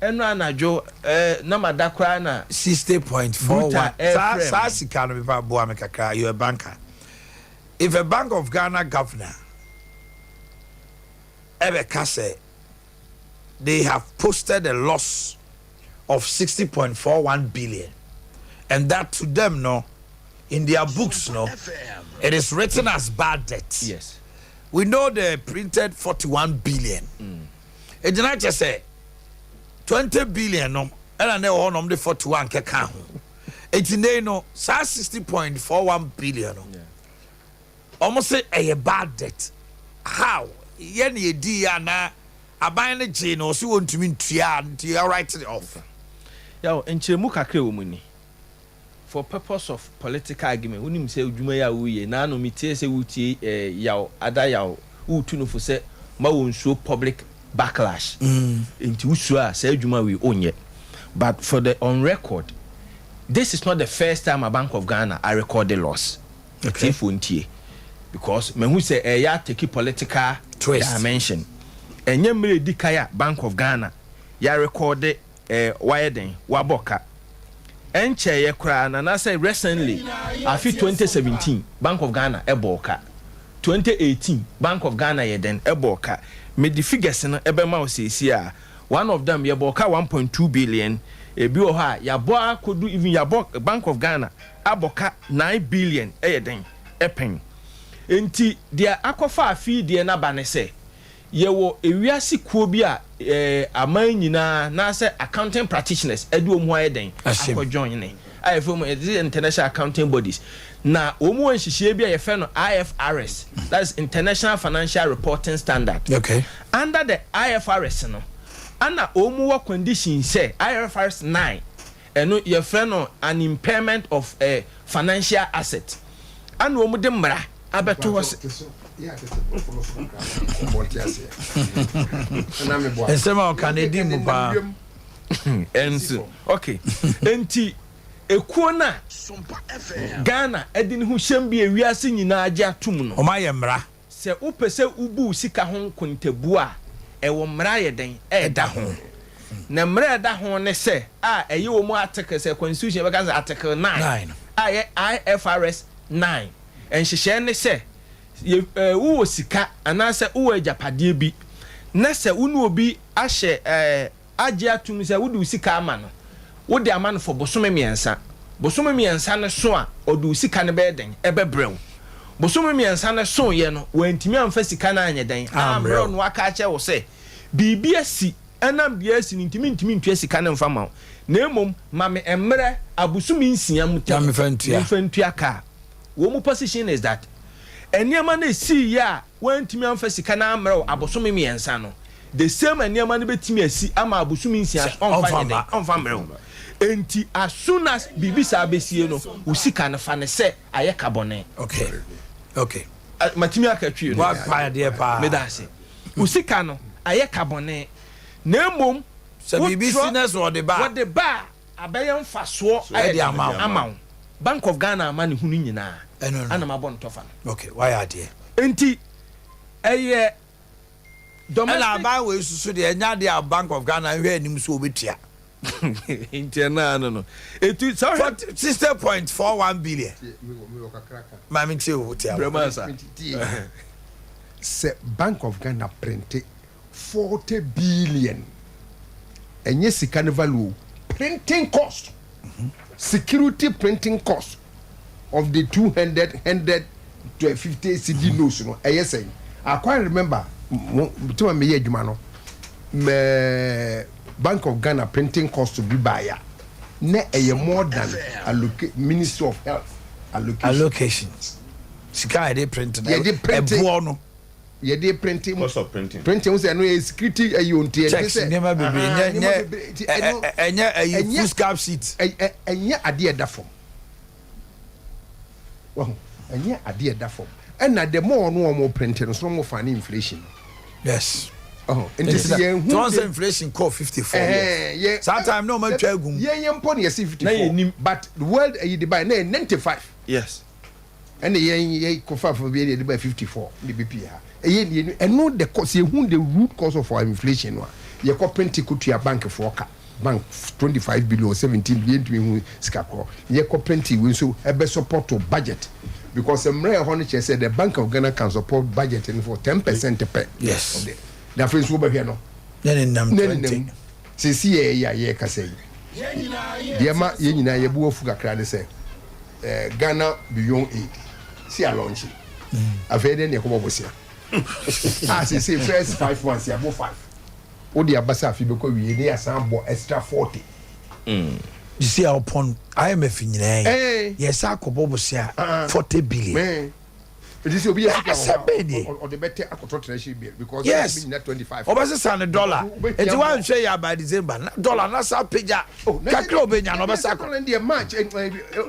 ɛno anadwo na mada koraa na 60.41 saa saa sika no bipa boa me kakra. You a banker. If a Bank of Ghana governor ɛbɛka sɛ they have posted a loss of 60.41 billion and that to them no, in their books no, it is written as bad debt, we know they printed 41 billion. Egyina kyɛ sɛ 20 billion no ɛna ne ɛwɔ hɔ nom de 41 kɛka ho, eti ne no saa 60.41 billion no, ɔmo sɛ ɛyɛ bad debt. How yɛ ne yɛdi yɛ anaa aban no gyee no ɔsi wɔntumi ntua nti yɛ write it off? Yaw, nkyerɛmu kakra wɔ mu ni, for purpose of political argument, wonim sɛ adwuma yi a woyɛ naano metie sɛ wotie yaw ada yaw wotu no fo sɛ ma wɔ nsuo public backlash nti wosuro a saa adwuma wei onyɛ. But for the on record, this is not the first time a Bank of Ghana a record the loss. Tiefo ntie, because mehu sɛ ɛyɛ atake political twist dimension. Ɛnyɛ mmerɛ edi kan a Bank of Ghana yɛ record wayɛ den wabɔ ka. Ɛnkyɛeɛ koraa na nasɛ recently, afi 2017 Bank of Ghana ɛbɔɔ ka, 2018 Bank of Ghana yɛ den ɛbɔɔ ka. Mede figures no ɛbɛma wo seesie a, one of them yɛbɔɔ ka 1.2 billion. Ebi wɔ hɔ a yɛabɔ akɔdu, even yɛabɔ Bank of Ghana abɔ ka 9 billion. Ɛyɛ den ɛpɛn nti deɛ akɔfa afi deɛ n'aba ne sɛ yɛwɔ ewiase kuo bi a aman nyinaa n'asɛ accounting practitioners ɛde wɔn ho ayɛ den Ahyɛm. akɔ join ne a yɛfrɛ mu ɛde international accounting bodies, na wɔn wɔ nhyehyɛeɛ bi a yɛfrɛ no IFRS, that is International Financial Reporting Standard. Under the IFRS no, Ana wɔn wɔ condition sɛ IFRS 9 ɛno yɛfrɛ no an impairment of a financial asset ana wɔn de mmara abɛto hɔ sɛ. Nsɛm a ɔka no ɛdi mu paa. Ɛnso ok nti ekuo no a Ghana ɛde ne ho hyɛm bi a wiase nyinaa agye atom no. Wɔn ayɛ mmara. Sɛ wopɛ sɛ wobu wo sika ho nkontabuo a, ɛwɔ mmara a ɛyɛ dɛn? Ɛda ho. Na mmara a ɛda ho ne sɛ, a ɛyɛ wɔn article, sɛ constitution yɛbɛka sɛ article 9 a ɛyɛ IFRS 9, nhyehyɛɛ ne sɛ, yɛ, eh, wowɔ sika anaasɛ wowɔ agyapadeɛ bi, na sɛ wo ne obi ahyɛ, eh, agye atom sɛ wode wo sika ama no, wode ama no for bosome mmiɛnsa. Bosome mmiɛnsa no so a, ɔde wo sika no bɛyɛ dɛn? Ɛbɛbrɛ wo. Bosome mmiɛnsa no soeɛ no, wantumi amfa sika no anyɛ dɛn? Ammrɛ wo na waka akyerɛ wo sɛ, biribi asi, ɛnam deɛ asi no nti mentumi ntua sika no mfa mma wo, na mmom ma me mmerɛ abosome nsia mu tɛm memfa ntua ka a. Wɔn position is that nneɛma no ɛsiiɛ a wantumi amfa sika no ammrɛ wo abosome mmiɛnsa no, the same nneɛma no bɛtumi asi ama abosome nsia so ɔmfa nyɛ dɛn? Ɔmfa mmrɛ wo. Enti as soon as biribi saa bɛsie no, wo sika no fa no sɛ ayɛ ka bɔne. Okay. Okay. Matumi aka twie no. Woapa adeɛ paa. Meda ase. Wo sika no ayɛ ka bɔne. Na mmom, Sɛ biribi si na sɛ ɔde ba a. Wɔde ba a, abɛyɛ mfasoɔ ayɛ dɛn? Ama wo. Bank of Ghana amanehunu nyinaa, ɛna mabɔ no tɔfa no. Okay, woayɛ adeɛ. Enti ɛyɛ Domestic. Ɛna aban wei soso deɛ ɛnyɛ adeɛ a Bank of Ghana nhwɛ anim sɛ ɔbɛtua. Nti ɛno ano no. Etu sɛ ɔhwɛ. 60.41 billion. Maame tie o tia. Brɛma nsa. Sɛ Bank of Ghana printe 40 billion ɛnyɛ sika no value o printing cost security printing cost of the 200 100 50 cedi notes no ɛyɛ sɛn I quite remember mo tema meyɛ adwuma no mɛ Bank of Ghana printing cost bi baeɛ a na ɛyɛ more than alloca Ministry of Health allocation. Allocation sika a yɛde print no yɛde print ɛboɔ no. Yɛde print Cost of printing. Printing ho sɛ ɛno yɛ security ɛyi o nti ɛde Checks sɛ nneɛma bebree ahaa nyɛ nneɛma nyɛ bebree nti ɛno ɛnyɛ ɛyi ɛnyɛ foolscap sheet. Ɛnyɛ adeɛ ɛda fam. Wahu? Ɛnyɛ adeɛ ɛda fam. Ɛna the more no wɔn print no so na wɔn fa ne inflation no. Yes. Ɔho nti sɛ yɛn hu. Tí wɔn sɛ inflation kɔɔ 54. Ɛhɛn yɛ. Saa time na wɔn atwa agu mu. Yɛn yɛn mpo na yɛsi 54. But the world ɛyi de ba yɛ na yɛ 95. Yes. Ɛna yɛn yɛ kɔfa fa bi yɛ de ba 54 na ebi pii ha. Ɛyɛ yɛn ɛno the cause yɛn hu the root cause of our inflation no a yɛkɔ print kotua bank foɔ ka. Bank 25 billion 17 billion yɛntumi hu sika korɔ yɛkɔ printing wei nso ɛbɛ support budget because mmerɛ ɛhɔ no kyerɛ sɛ the Bank of Ghana can support budget no for 10% pɛ. Yes. Of the na afei nso wobɛhwɛ no ne ne nam ne ne 20. nam sɛsi yɛ yɛ a yɛrekasa yi deɛ ma yɛn nyinaa yɛbu afu kakra ne sɛ eh, Ghana Beyond Aid si alɔnkye afei dɛ ne ɛkɔbɔ bosea a sɛsei first 5 months yɛabɔ 5 Wode aba sɛ afe bɛkɔ awiei na yɛasan abɔ extra 40. You see upon IMF nyinaa yi, yɛsan akɔbɔ bosea 40 billion. Ɛti sɛ obi yɛ sika Asɛm bɛn nie? ɔde bɛtɛ akɔtɔ treasury bill because Yes, ɛtumi nyina 25. ɔbɛsesa ne dollar. Wobɛhia Nti more. woanhwɛ yɛ a by December na dollar na sa apagya Oh, na kakra a ɔbɛnya no ɔbɛsa akɔ. Dollar deɛ March,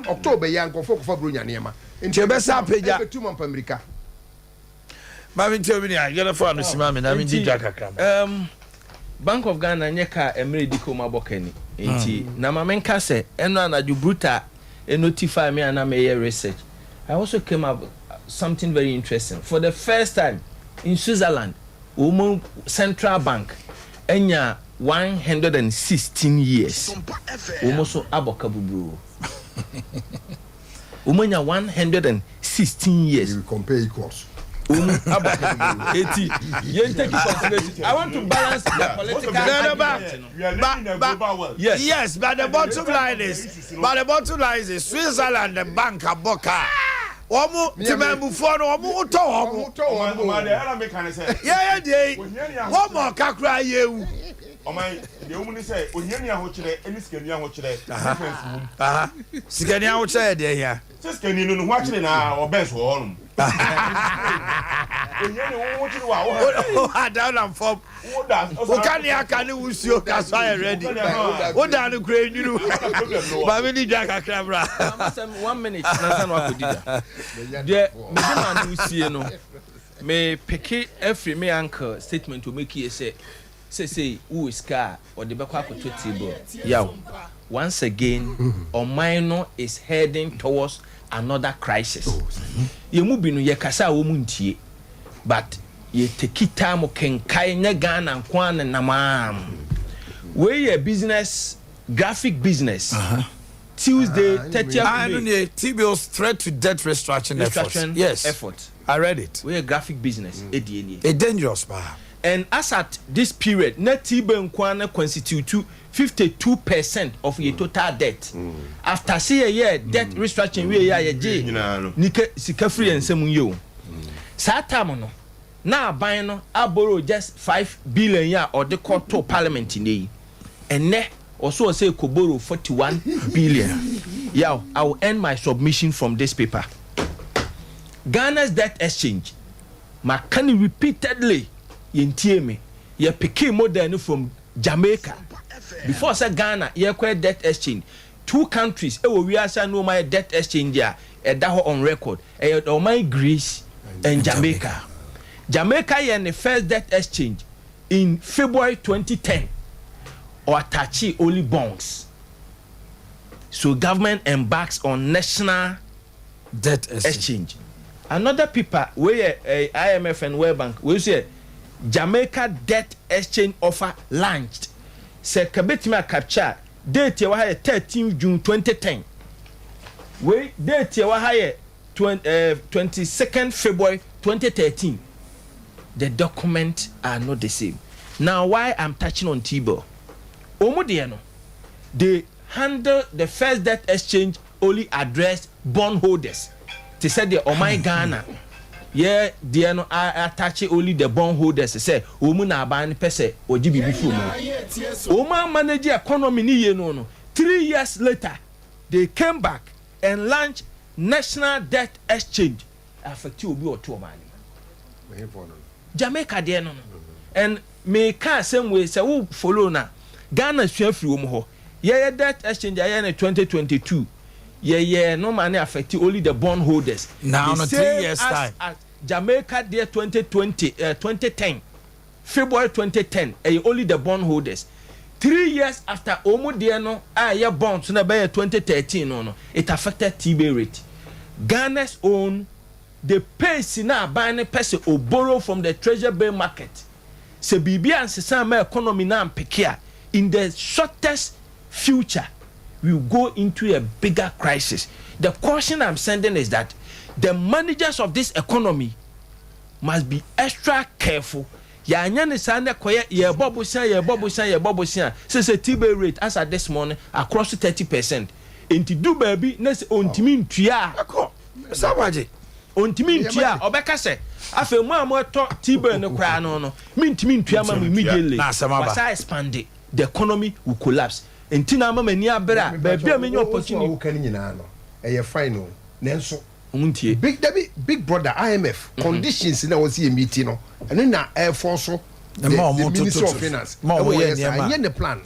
October yi a nkurɔfoɔ kɔfa buronya nneɛma. Nti ɛbɛsa apagya. Ɛbɛtu ma mpammirika. Maame nti obi nea yɛrɛ fa no si maame na mi di dwa kakra ma. Um, Bank of Ghana nyɛ kaa mmerɛ edi kan abɔ ka ni nti na ma menka sɛ ɛno anadwo bruta notify me a na meyɛ research, I also came up something very interesting for the first time in Switzerland wɔn central bank anya 116 years wɔn so abɔ ka buburoo. Wɔn anya 116 years. You compare equals. Wɔn abɔ ka bebree. Eti yɛn take consideration. I want to balance the political argument no. Ba ba Yes. Yes, but the bottom line is, but the bottom line is Switzerland the bank abɔ ka. Wɔn temamufoɔ no wɔn tɔ wɔn. Yɛyɛ deɛ yi wɔn ma ɔka koraa yɛwu. Ɔman, deɛ ɛwɔ mu ne sɛ, ohiani ahokyerɛ ne sikani ahokyerɛ, difference wɔ mu. Sikani ahokyerɛ yɛ deɛ hia. Sɛ sikani no, ne ho akyere no ara, ɔbɛn so wɔ hɔnom. Woda nam fam. Woka ne aka ne wusuo ka so ayɛ ready. Woda no kura enwunu. Maame ni dwa kakra bra. One minute na nsa na wakɔ di dwa. Deɛ mede maa no sie no, me peke afiri me uncle statement o make yɛ sɛ sesei wowɔ sika a ɔde bɛkɔ akɔtɔ table. Yaw, once again ɔman no is heading towards another crisis. Yɛn mu bi no yɛkasa a wɔn ntie but yɛ take time kenkae nyɛ Ghana nko ara nenam aa. Wei yɛ business graphic business Tuesday 30th Ah, May. ɛno nie, T-bills threat to debt restructuring efforts. Restructuring Yes, effort. I read it. Wei yɛ graphic business ɛdeɛ nie. It's dangerous paa. And as at this period na T-bill nko ara na constitute 52% of yɛ total debt. After se yɛyɛɛ debt restructuring wieɛ a yɛgyee nika sika firi yɛn nsam yi o. Saa time no na aban no aborrow just 5 billion yi a ɔde kɔ too parliament nnɛ yi. Ɛnnɛ ɔso ɔsɛ kɔ borrow 41 billion. Yaw, I will end my submission from this paper. Ghana's debt exchange, maka no repeatedly, yɛntie me. Yɛ pickee model no from Jamaica. Before sɛ Ghana yɛkɔyɛ debt exchange, two countries ɛwɔ wiase a ne wɔn ayɛ debt exchange a ɛda hɔ on record, ɛyɛ ɔman Greece and Jamaica. Jamaica yɛ ne first debt exchange in February 2010. Ɔattache only bonds. So government embarks on national debt exchange. Another paper wei yɛ IMF and World Bank. Wei nso yɛ Jamaica debt exchange offer launched. Sɛ kabetumi a capture date yɛ wɔ ha yɛ 13 June 2010. Wei date yɛ wɔ ha yɛ 22nd February 2013. The document are not the same. Now why I'm touching on T-bill? Wɔn deɛ no, they handle the first debt exchange, only address bond holders. Te sɛ deɛ ɔman Ghana yɛ deɛ no attach only the bond holders sɛ wɔn mu na aban no pɛ sɛ wɔgye biribi firi mu. Wɔn a manage economy ni yie no, 3 years later they came back and launched national debt exchange, affect obi ɔto ɔman no mu. Jamaica deɛ no, and meka asɛm wei sɛ wo follow na Ghana sua firi wɔn hɔ. Yɛyɛ debt exchange a yɛyɛ no 2022, yɛyɛ no ma ne affect only the bond holders. Now, The no, 3 same years as time. At Jamaica deɛ 2020, 2010, February 2010, ɛyɛ only the bond holders. 3 years after wɔn deɛ no a ɛyɛ bonds no ɛbɛyɛ 2013 no, it affected T-bill rate. Ghana's own, the pace na aban ne pɛ sɛ o borrow from the treasury bill market, sɛ biribi ansesa ama economy na ampeke a, in the shortest future we will go into a bigger crisis. The caution I'm sending is that the managers of this economy must be extra careful. Yɛanyɛ ne saa ne kɔyɛ yɛbɔ bosia, yɛbɔ bosia, yɛbɔ bosia sɛ T-bill rate as at this morning across 30%. Nti du baabi na sɛ ontumi ntua a ɛkɔ sáwájì. Ontumi ntua a, ɔbɛka sɛ afei mu a mo ɛtɔ T-bill no koraa no mintumi ntua ma mo immediately. Na asɛm aba. Wasa expand, the economy will collapse. Nti na ama m'ani abere a baabi a menya opportunity. Woka no nyinaa no ɛyɛ fine o, nanso Ɔmo ntie. Big dabi, big brother IMF conditions na wɔsi yɛ meet no, ɛno na ɛfɔ so the Ɛma ɔmo the Ministry toto- of Finance ma ɔmo ɛwɔ yɛ yɛ saa nneɛma. ɛnyɛ ne plan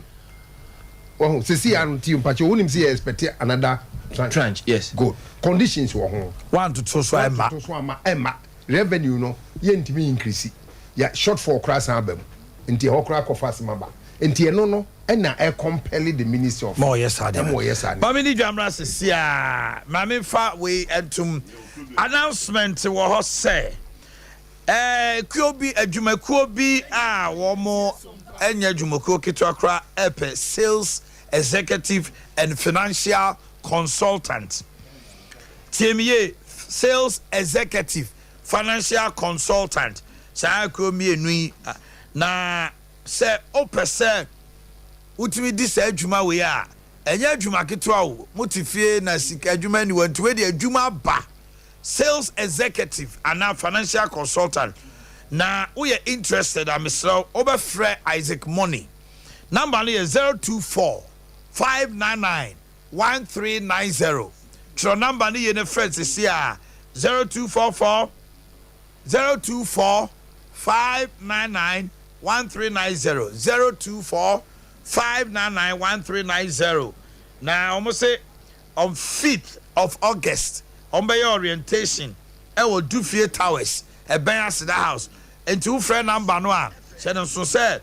wɔho sisi ano ti mpakyɛ wonim sɛ yɛ expect another tranche. Tranche, yes. Good conditions wɔ ho. Wantoto so ɛma. Wantoto so ama ɛma revenue no yɛntumi increase, yɛ shortfall koraa san aba mu, nti ɛhɔ koraa kɔfa asɛm aba, nti ɛno no ɛna ɛcompel the Ministry of Ma ɔyɛ saa deɛ. Ɛma ɔyɛ saa deɛ. Maame ni dwamra sisi a maame fa wei ntum announcement wɔ hɔ sɛ kuo bi, adwumakuo bi a wɔn nyɛ adwumakuo ketewa koraa, ɛpɛ sales executive and financial consultant. Tiemie, sales executive, financial consultant, saa kuo mmienu yi na sɛ wopɛ sɛ wotumi di saa adwuma wei a, ɛnyɛ adwuma ketewa o. Mote fie na sika adwuma ni wɔ, nti wei de adwuma ba, sales executive anaa financial consultant, na woyɛ interested a, mesrɛ wo, wobɛfrɛ Isaac Money. Number no yɛ 024 599 1390. Twerɛ number no yie ne frɛ sisi a 0244 024 599 1390 024 599 1390. Na wɔn se on 5th of August wɔn bɛyɛ orientation ɛwɔ Dufie Towers, ɛbɛn Aseda House. Nti wofrɛ number no a, hyɛ no nso sɛ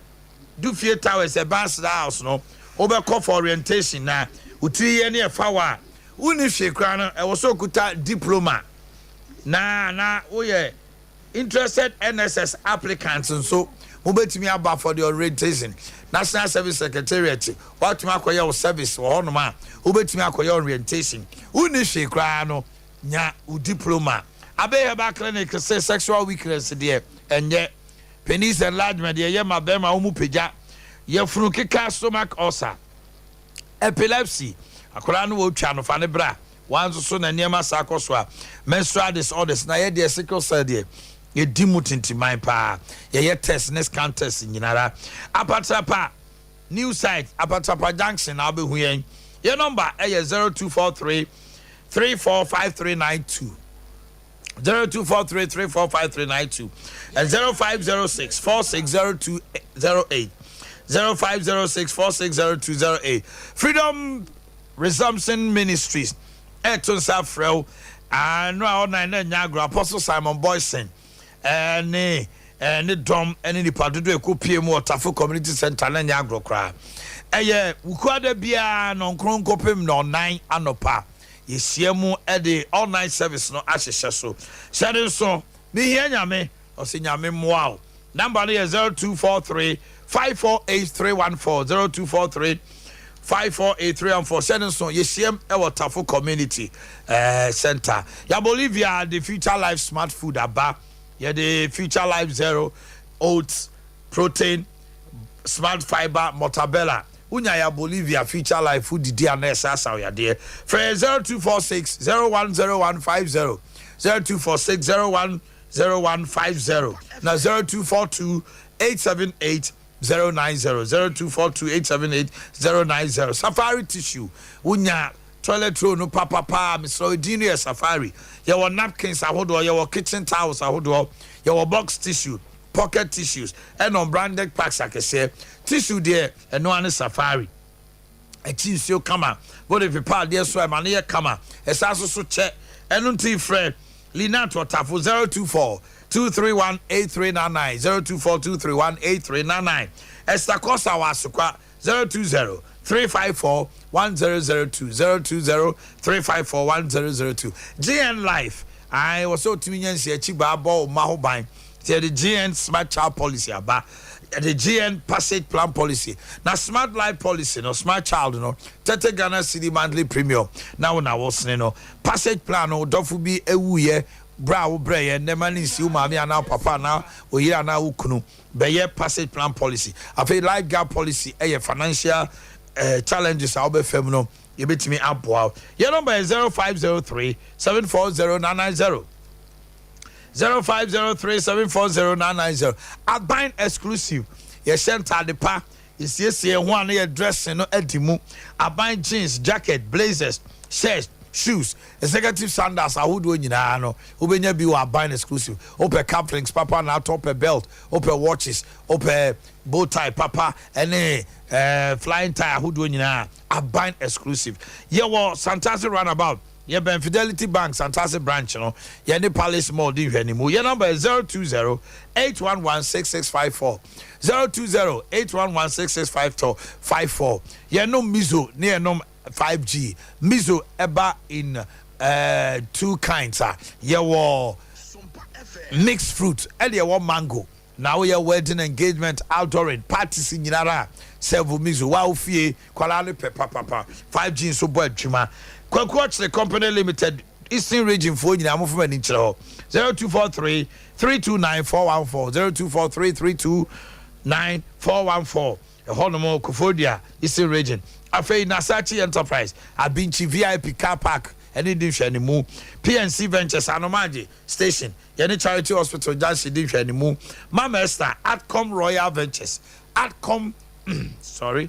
Dufie Towers, ɛbɛn Aseda House no, wobɛkɔ for orientation. Na wotiri yɛ ne ɛfa wɔ a wonni hwee koraa no, ɛwɔ sɛ okuta diploma na woyɛ interested NSS applicants nso, mobɛtumi aba for the orientation. National Service Secretariat, woatumi akɔyɛ wo service wɔ hɔnom a, wobɛtumi akɔyɛ orientation. Wonni hwee koraa no, nya wo diploma. Abe Herbal Clinic sɛ sexual weakness deɛ, ɛnyɛ penis enlargement deɛ, ɛyɛ ma bɛrima wo mu pagya, yɛfunu keka, stomach ulcer, epilepsy, akwadaa no wɔtwa no fa ne bra wɔn nso so na nneɛma saa kɔ so a, menstrual disorders. Na yɛ deɛ, sickle cell deɛ, yɛdi mu tintiman paa. Yɛyɛ test ne scan test nyinara. Apatrapa New Site, Apatrapa Junction na wobɛhu yɛn. Yɛn number ɛyɛ 0243 345392, 0243 345392 and 0506 460208, 0506 460208. Freedom Resumption Ministries ɛto nsa frɛ wo ano a ɔnan na nya agorɔ. Apostle Simon Boyson ɛne dɔm ɛne nipa dodo ɛkɔ pie mu Ɔtafo Community Center na nya agorɔ koraa. Ɛyɛ wukuada biara 9 kɔpem 9 anɔpa, yɛhyia mu ɛde all night service no ahyehyɛ so. Hyɛde nso mehia Nyame, ɔsɛ Nyame mmoa wo. Number no yɛ 0243 548314, 0243 548314. Hyɛde nso yɛhyiam ɛwɔ Tafo Community Center. Ya Bolivia de Future Life Smart Food aba. Yɛde Future Life Zero Oats, protein, smart fiber, mortabella. Wonya ya Bolivia Future Life wodidi a, na ɛsɛ asaw yadeɛ. Frɛ 0246 010150, 0246 010150 na 0242 878 090, 0242 878 090. Safari Tissue, wonya toilet roll no papapaa. Mesrɛ, din no yɛ Safari. Yɛwɔ napkins ahodoɔ, yɛwɔ kitchen towels ahodoɔ, yɛwɔ box tissue, pocket tissues, ɛna branded packs akɛseɛ. Tissue deɛ, ɛno ane Safari. Akyi nsuo kama, wode pepa adeɛ so a, ɛma no yɛ kama, ɛsa so so kyɛ. Ɛno nti frɛ Linat Ɔtafo 024 231 8399, 024 231 8399. Esther Kosa wɔ Asokwa, 020 354 1002, 020 354 1002. GN Life ayi wɔ sɛ otumi nya nsi akyi baa bɔ ɔma ho ban. Nti yɛde GN Smart Child Policy aba, yɛde GN Passage Plan Policy na Smart Life Policy no. Smart Child no, 30 Ghana cedi monthly premium na wo na wɔsene no. Passage Plan no, dɔfo bi ewuyɛ bere a wobrɛ yɛ nnɛma ne nsi wo maame anaa wo papa anaa oyere anaa wo kunu, bɛyɛ Passage Plan Policy. Afei Life Guard Policy ɛyɛ financial challenges a wobɛfam no, yɛbɛtumi aboa wo. Yɛ number yɛ 0503 740 990, 0503 740 990. Aban Exclusive, yɛhyɛ ntaade pa, yɛsiesie ho a, ne yɛ dressing no adi mu. Aban jeans, jacket, blazers, shirts, shoes, executive sandals ahodoɔ nyinaa no, wobɛnya bi wɔ Aban Exclusive. Wopɛ cufflinks papa na atɔ, wopɛ belt, wopɛ watches, wopɛ bow tie papa ɛne flying tie ahodoɔ nyinaa, Aban Exclusive. Yɛwɔ Santase Roundabout, yɛbɛn Fidelity Bank Santase branch no, yɛne Palace Mall di nhwɛnimu. Yɛ number yɛ 020 811 6654, 020 811 6654. Yɛnom Mizo ne yɛnom 5G. Mizo ɛba in two kinds a, yɛwɔ mixed fruit ɛde yɛwɔ mango. Na woyɛ wedding, engagement, outdooring, parties nyinara a, serve mizo wa ofie kwalaa no pɛ papapa. 5G nso bɔ adwuma. Kwaku Ɔkyerɛ Company Limited, Eastern Region foɔ nyinaa, mo fama ani nkyerɛ hɔ, 0243 329 414, 0243 329 414. Ɛhɔ nom Koforidua, Eastern Region. Afei Nasachi Enterprise, Abinkyi VIP car park ɛne di nhwɛ ne mu. PNC Ventures, Anomagye Station, yɛne Charity Hospital junction di nhwɛ ne mu. Mama Esther, Atcom Royal Ventures, Atcom, sorry,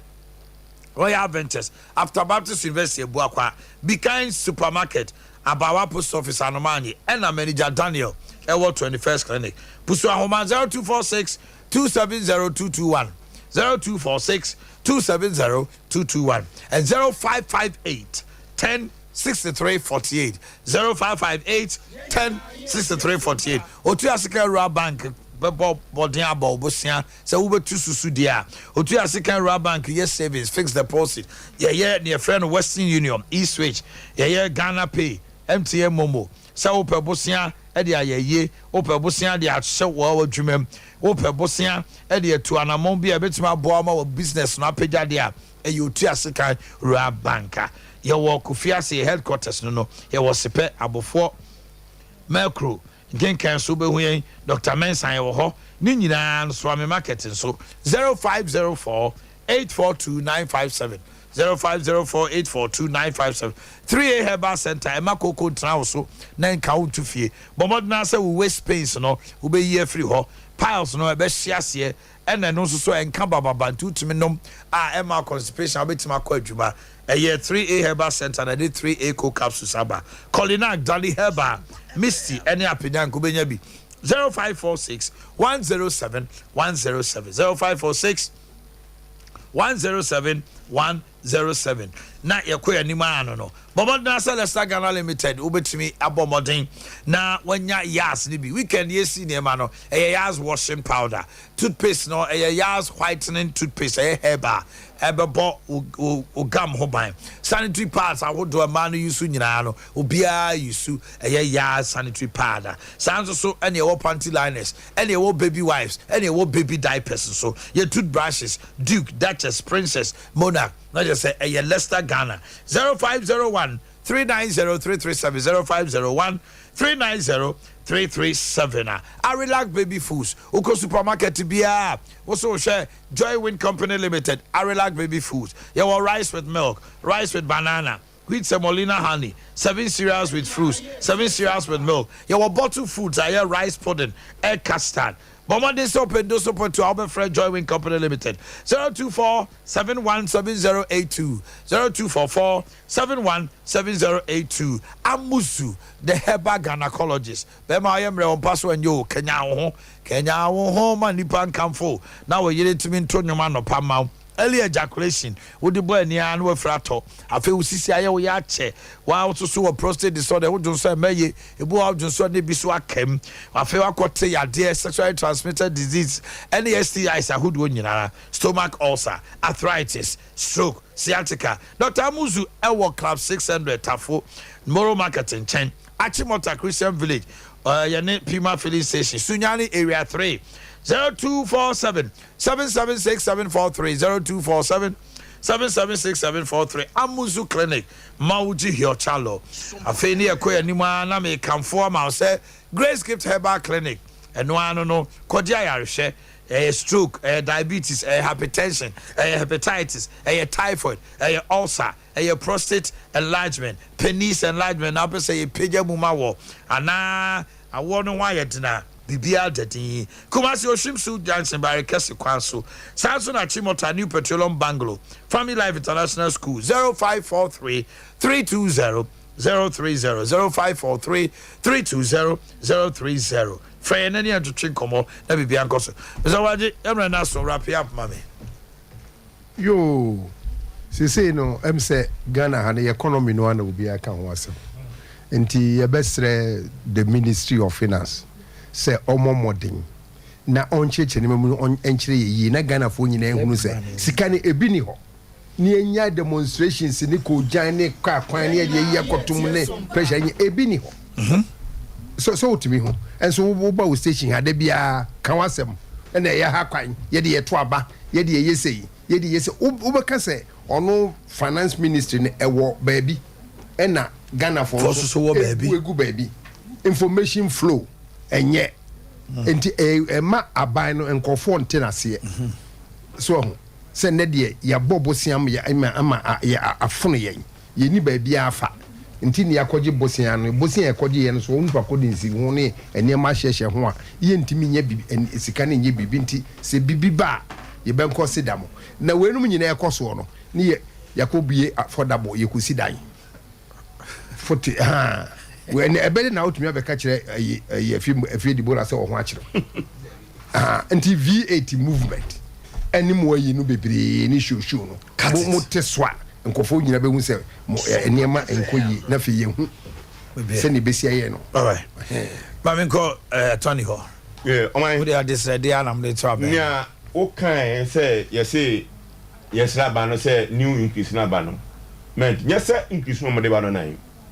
Royal Ventures, after Baptist University Ebuakwa. Bikan Supermarket, Abawa Post Office Anomaanye ɛna Manager Daniel ɛwɔ 21st Clinic. Pusu Ahoma 0246 270 221 0246 270 221 and 0558 10 63 48 0558 10 63 48 Otuasika Rural Bank bɛbɔ bɔden abɔ obosea sɛ wobɛtu susu deɛ a Otuasika Rural Bank yɛ savings fixed deposit yɛyɛ neɛ frɛ no Western Union e-switch yɛyɛ Ghana Pay MTN Momo sɛ wopɛ bosea de ayɛ yie wopɛ bosea de ahyɛ wɔ adwuma mu wopɛ bosea de atu anammɔn bi a ɛbɛtumi aboa ma wɔ business no apagya deɛ a ɛyɛ Otuasika Rural Bank a yɛwɔ Kofiase headquarters no no yɛwɔ Sepɛ Abofoɔ Mercro nkenkan so wobɛhu yɛn Dr. Mensah yɛwɔ hɔ ne nyinaa no Soame Market nso 0504 842 957 0504 842 957 3A Herbal Center ɛma koko ntena wo so na nka wo nto fie bɔ mmɔden sɛ wo waist pains no wobɛyi afiri hɔ piles no ɛbɛhye aseɛ ɛna ɛno nso so ɛnka bababa nti wotumi nom a ɛma constipation a wobɛtumi akɔ adwuma ɛyɛ 3A Herbal Center na ɛde 3A co capsules aba Colinac Dali Herbal Misty ɛne Apenyanko wobɛnya bi 0546 107 107 0546 107 107 na yɛkɔ yɛn anim ano no bɔbɔdena sɛ Lester Ghana Limited wobɛtumi abɔ mmɔden na wanya Yas no bi weekend yɛsi nneɛma no ɛyɛ Yas washing powder toothpaste no ɛyɛ Yas whitening toothpaste ɛyɛ herbal ɛbɛbɔ wo gum ho ban sanitary pads ahodoɔ mmaa no use nyinaa no obiara use ɛyɛ Yas sanitary pad saa nso so ɛne ɛwɔ panty liners ɛne ɛwɔ baby wipes ɛne ɛwɔ baby diapers nso yɛ toothbrushes Duke, Duchess, Princess, Monarch na kyerɛ sɛ ɛyɛ Leicester Ghana 0501 390 337 0501 390 337 a Arilac baby foods wokɔ supermarket biara woso wohwɛ Joy Win Company Limited Arilac baby foods yɛwɔ rice with milk rice with banana wheat semolina honey seven cereals with fruits seven cereals with milk yɛwɔ bottle foods a ɛyɛ rice pudding egg custard bɔmmɔden sɛ ɔpɛ ndo so pɔtu a wobɛfrɛ Joy Win Company Limited 024 717082 0244 717082 Amuzu the herbal gynecologist bɛrima ɔyɛ mmerɛ wɔn pa so ɛnyɛ o kanya wo ho kanya wo ho ma nipa nkamfo na wɔyere ntumi nto nnwom anɔpa ma wo early ejaculation wode bɔ ani ara na wafiri atɔ afei wo sisi ayɛ wo yɛ akyɛ waa wososo wɔ prostate disorder wodwo nso ɛmɛye ebi wɔ wodwo nso ne bi so akam afei wakɔte yadeɛ sexually transmitted disease ɛne STIs ahodoɔ nyinaa stomach ulcer arthritis stroke sciatica Dr. Amuzu ɛwɔ Club 600 Tafo Moro Market nkyɛn Achimota Christian Village yɛne Pima filling station Sunyani Area 3 0247 776 743 0247 776 743 Amuzu Clinic Mawuji Hiochalo afei ne yɛkɔ anim a na mekamfo ama wo sɛ Grace Gift Herbal Clinic ɛno ano no kɔgye ayarehwɛ ɛyɛ stroke ɛyɛ diabetes ɛyɛ hypertension ɛyɛ hepatitis ɛyɛ typhoid ɛyɛ ulcer ɛyɛ prostate enlargement penis enlargement na wopɛ sɛ yɛpagya mu ma wɔ anaa awoɔ no ho ayɛ dena biribiara da din Kumasi Oshimsu Junction Bare Kɛse kwan so saa nso na Chimota New Petroleum Bungalow Family Life International School 0543 320 030 0543 320 030 frɛ yɛn n'ani atwitwi nkɔmmɔ na biribiara nkɔ so Mr. Wagye ɛmmerɛ no aso wrap it up ma me. Yoo sesei no ɛm sɛ Ghana ha no yɛ economy no ana obiara ka ho asɛm nti yɛbɛsrɛ the Ministry of Finance sɛ ɔmmɔ mmɔden na ɔnkyerɛkyerɛ nneɛma mu no ɔnkyerɛ yɛ yie na Ghanafoɔ nyinaa ehunu sɛ sika no ebi ni hɔ ne enya demonstrations ne kogyan ne kaa kwan ne yɛde ayi akɔtom ne pressure nye ebi ni hɔ so so wotumi ho ɛnso woba wo station ha da biara ka w'asɛm ɛna ɛyɛ ha kwan yɛde yɛto aba yɛde yɛyɛ sɛyi yɛde yɛ sɛ wobɛka sɛ ɔno finance ministry no ɛwɔ baabi ɛna Ghanafoɔ Foɔ nso so wɔ baabi. egu egu baabi information flow ɛnyɛ nti ɛma aban no nkɔfoɔ nte n'aseɛ so ɔho sɛ nnɛ deɛ yɛabɔ bosea ama yɛ ama ama yɛ afono yɛn yɛni baabi afa nti ne yɛakɔgye bosea no bosea yɛkɔgye yɛ no so wɔn nipa kɔ de nsi ho ne nneɛma ahyehyɛ ho a yɛntumi nyɛ bibi sika no nyɛ bibi nti sɛ bibi ba a yɛbɛnkɔ seda mo na weinom nyinaa ɛkɔ soɔ no ne yɛ yɛakɔ bie affordable yɛkɔsi dan. Nkurɔfo te haa. Wɛ ɛbɛde na wotumi abɛka kyerɛ ɛyi ɛyi afi afie di bora sɛ wɔn ho akyerɛ. Ah, nti V8 movement ɛne mo ayi no bebree ne show show no. Mo mo te so a nkurɔfoɔ nyina bɛhu sɛ mo nneɛma nkɔ yie na afei yɛhu sɛnea ɛbɛsi ayɛ no. Alright. Ma menkɔ eh, Tony hɔ. Yeah, ɔman. Wode adesrɛdeɛ a na mode to abɛn. Nea wokae sɛ yɛse yɛsrɛ aban no sɛ new increase no aba no, meant nyɛ sɛ increase no a wɔde ba no na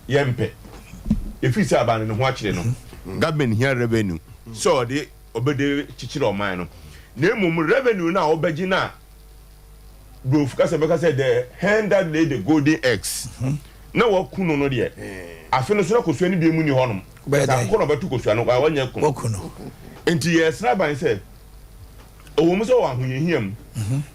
yɛmpɛ. Ɛfiri sɛ aban no ne ho akyere no, government hia revenue sɛ ɔde ɔbɛde kyekyere ɔman no. Na mmom revenue no a wobɛgye no a Brofo kasa bɛka sɛ the hen that laid the golden eggs na waku no no deɛ, afe no so na kosua no bi mu ni hɔnom. Sɛ akokɔ na ɔbɛto kosua no, wanyɛ ku no. Nti yɛsrɛ aban sɛ ɛwɔ mu sɛ ɔwɔ ahohiahia mu,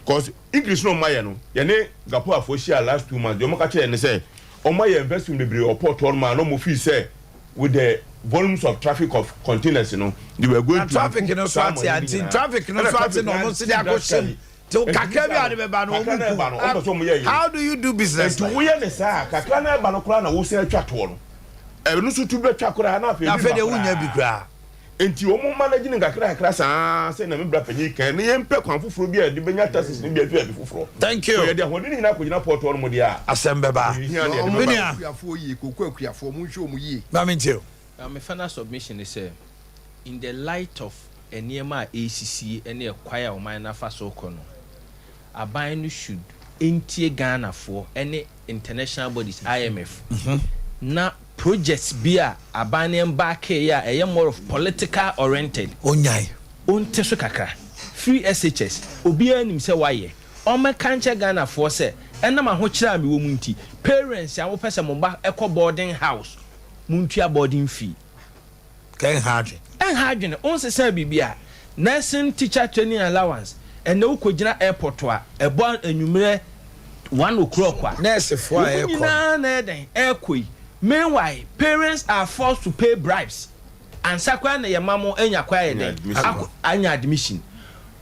cause increase no ɔma yɛ no, yɛne Gapoafoɔ hyia last 2 months, deɛ ɔmo ka kyerɛ ne sɛ ɔmo ayɛ investment bebree wɔ port hɔ nom a na ɔmo feel sɛ with the volumes of traffic of containers no, they were going na to traffic no so ate a nti traffic no so ate na ɔmo si de akɔ hyɛm nti kakra bi a de bɛba no ɔmo ku. How do you do business? Nti woyɛ ne saa kakra na ɛba no koraa na wosan atwa toɔ no, ɛno nso tu bɛtwa koraa na afei na afei bi deɛ ba wonya bi koraa. Koraa. Nti wɔn manage no nkakra kakra saa sɛ na me bra panyin kan na yɛn pɛ kwan foforɔ bi a yɛde bɛnya taxes no bi afi baabi foforɔ. Thank you. So yɛde ahoɔden no nyinaa akɔgyina port hɔ nom deɛ a, asɛm bɛba. Yɛhia deɛ yɛde Ɔmo bɛba. Menua. akuafoɔ yie, koko akuafoɔ, mo nhwɛ ɔmo yie. Ma me ntie o. Na me final submission ne sɛ, in the light of nneɛma a ɛresisi ne ɛkwan a ɔman no afa so rekɔ no, aban no should ntie Ghanafoɔ ne international bodies, IMF, na projects bi a aban no embarkeeɛ a ɛyɛ more of political oriented, Onyae. ɔnte so kakra. Free SHS, obiara nim sɛ wayɛ. Ɔmmɛka nkyɛ Ghanafoɔ sɛ ɛnam ahokyerɛ a mewɔ mu nti, parents a wopɛ sɛ mo ba ɛkɔ boarding house, montua boarding fee. Kɛn ha adwe. Ɛnha adwene. Ɔnsesa biribi a nursing teacher training allowance, ɛnɛ wokɔgyina airport a ɛbɔ anwummerɛ 1 o'clock a Nɛɛsefoɔ a wɔn ɛrekɔ no. Nyinaa na ɛdɛn ɛrekɔ yi. Meanwhile, parents are forced to pay bribes ansa koraa na yɛma mo anya kwan ayɛ dɛn admission. Akɔ anya admission.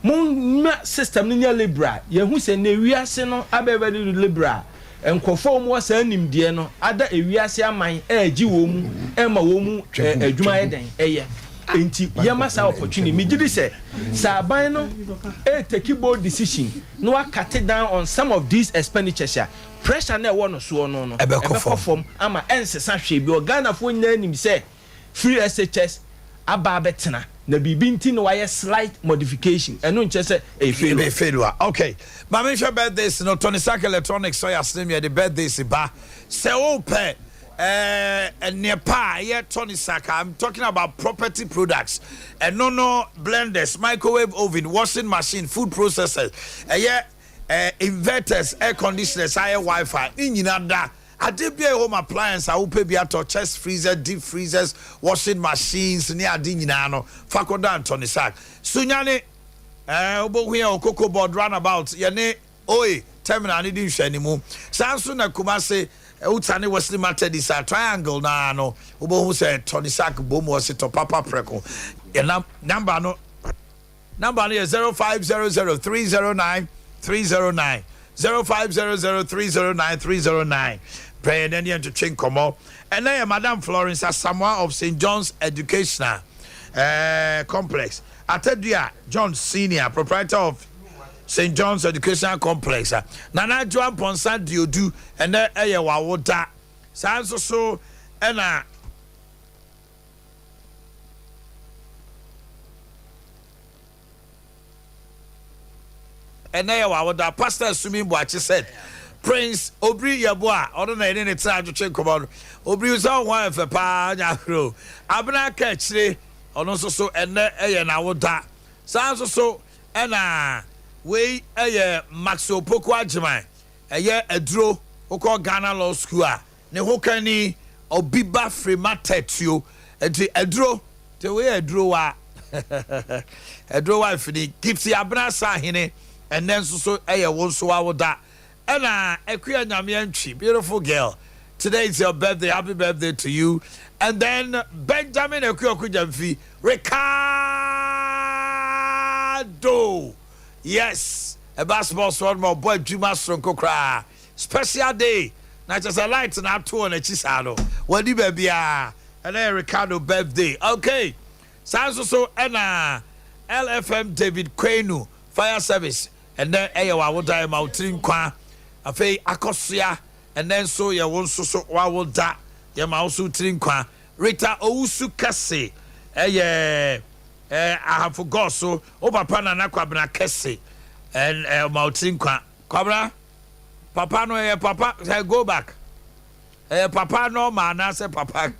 Mo system no nyɛ liberal. Yɛhu sɛ na ewiase no abɛɛbɛ de liberal. Nkurɔfoɔ a wɔwɔ saa nimdeɛ no ada ewiase aman ɛregye wɔn mu ɛma wɔn mu adwuma yɛ dɛn ɛyɛ. Nti yɛma saa opportunity. Megye di sɛ sɛ aban no ɛretake bold decision na wacut down on some of these expenditures a, pressure na ɛwɔ no soɔ no Ɛbɛkɔ fam. Fam ama ɛnsesa hwee bi. Ghanafoɔ nyinaa nim sɛ free SHS aba abɛtena na biribi nti na wayɛ slight modification. Ɛno nkyɛ sɛ ɛyɛ failure. Ebe failure. Okay. Maame, hwɛ birthdays no. Tony Sack Electronics sɔ yɛ asene mi yɛde birthdays ba. Sɛ wopɛ nneɛpa a ɛyɛ Tony Sack, I'm talking about property products. Ɛno no, blenders, microwave oven, washing machine, food processors, ɛyɛ inverters, air conditioners, ayɛ wifi ne nyinaa da. Ade bi a home appliance a wopɛ bi atɔ, chest freezer, deep freezers, washing machines ne ade nyinaa no, fa kɔda Tony Sack. Sunyani, wobɛhu yɛ wɔ Cocoa Board roundabout, yɛne oe terminal ne di nhwɛnimu. Saa nso na Kumase, wotane Wesley Methodist a, triangle naa no, wobɛhu sɛ Tony Sack bom wɔ se tɔ papa prɛko. Yɛnam number no, number no yɛ 0500 309 309, 0500 309 309. Pɛɛ yɛn ne yɛntwetwe nkɔmmɔ. Ɛnɛ yɛ Madam Florence Asamoah of St John's Educational Complex, Atadua John Senior, proprietor of St John's Educational Complex, Nana Adwoa Mpɔnsa Diodu, ɛnɛ ɛyɛ wawoda. Saa nso so ɛna ɛnɛ yɛ wawoda Pastor Sumi Buakye said Prince Obiri Yɛbo a ɔno na yɛne ne tena atwetwe nkɔmmɔ no. Obiri sɛ ɔho ayɛ fɛ paa, nya ahoro abena ka akyire. Ɔno nso so ɛnɛ ɛyɛ n'awoda. Saa nso so ɛna wei ɛyɛ Maxwell Poku Agyeman, ɛyɛ aduro wokɔ Ghana Law School a ne ho kani obi ba firima tɛtuo. Nti aduro nti wei yɛ aduro wa aduro wa afini Gifty Abena Sahene, ɛnɛ nso so ɛyɛ wo nso awoda. Ɛna Akuya Nyame Antwi, beautiful girl, today is your birthday, happy birthday to you. And then Benjamin Akuya Jamfi Ricardo, yes, ɛba sports wɔn ma ɔbɔ adwuma soronko koraa. Special day. Na kyerɛ sɛ light na ato wɔ n'akyi saa no, wadi baabiara. Ɛnɛ yɛ Ricardo birthday. Okay. Saa nso so ɛna LFM David Kwenu, Fire Service, ɛnɛ ɛyɛ w'awoda, ɛma wo tiri nkwa. Afei Akɔsoa, ɛnɛ nso yɛ wo nso so w'awoda, yɛma wo so tiri nkwa. Rita Owusu Kɛse, ɛyɛ Ahafo Gɔɔ wo papa Nana Kwabena Kɛse, ɛn ɛma wo tiri nkwa. Kwabena papa no ɛyɛ papa sɛ go back, ɛyɛ papa normal anaasɛ papa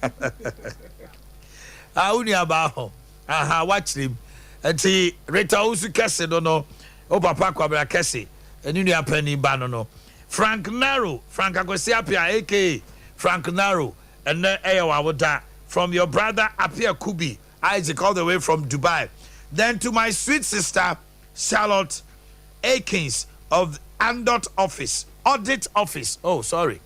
a wo nuabaa hɔ aha wakyerɛ mu. Nti Rita Owusu Kɛse no, wo papa Kwabena Kɛse ɛne nua panin ba no, Frank Naro, Frank Akwasi Apia aka Frank Naro, ɛnɛ ɛyɛ w'awoda, from your brother Apia Kubi Isaac, all the way from Dubai. Then to my sweet sister Charlotte Akins of Andot office, audit office, oh sorry,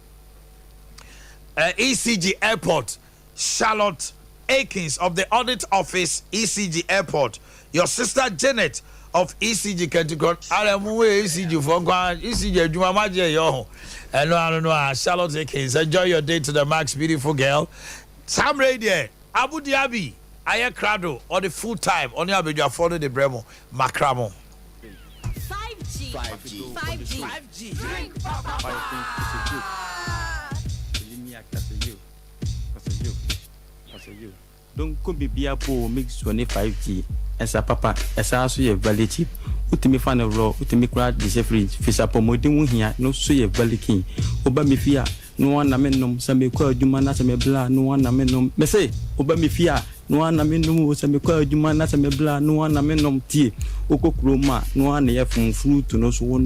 ECG Airport. Charlotte Akins of the audit office, ECG Airport. Your sister Janet of ECG Kentikon. Ara mu we ECG for nkwa ECG adwuma ma gye yɛ ho. Ɛno ano no a Charlotte Akins, enjoy your day to the max, beautiful girl. Sam Radio, Abu Dhabi, ayɛ krado ɔde full time ɔne abadwafoɔ no de brɛ mo makra mo. 5G. 5G. 5G. 5G. Drink papa. Donko bibia po mix wɔ ne 5G ɛsa papa, ɛsa so yɛ very cheap. Wotumi fa no raw, wotumi kora de hyɛ fridge fisa pɔmɔden ho hia no so yɛ very keen. Woba me fie a, no wa na me nom. Sɛ mekɔ adwuma na sɛ mebla, no wa na me nom. Mese woba me fie a, no wa na me nom o. Sɛ mekɔ adwuma na sɛ mebla, no wa na me nom. Tie, wokɔ kurom a, no wa na yɛ fom fruit no so wo nom.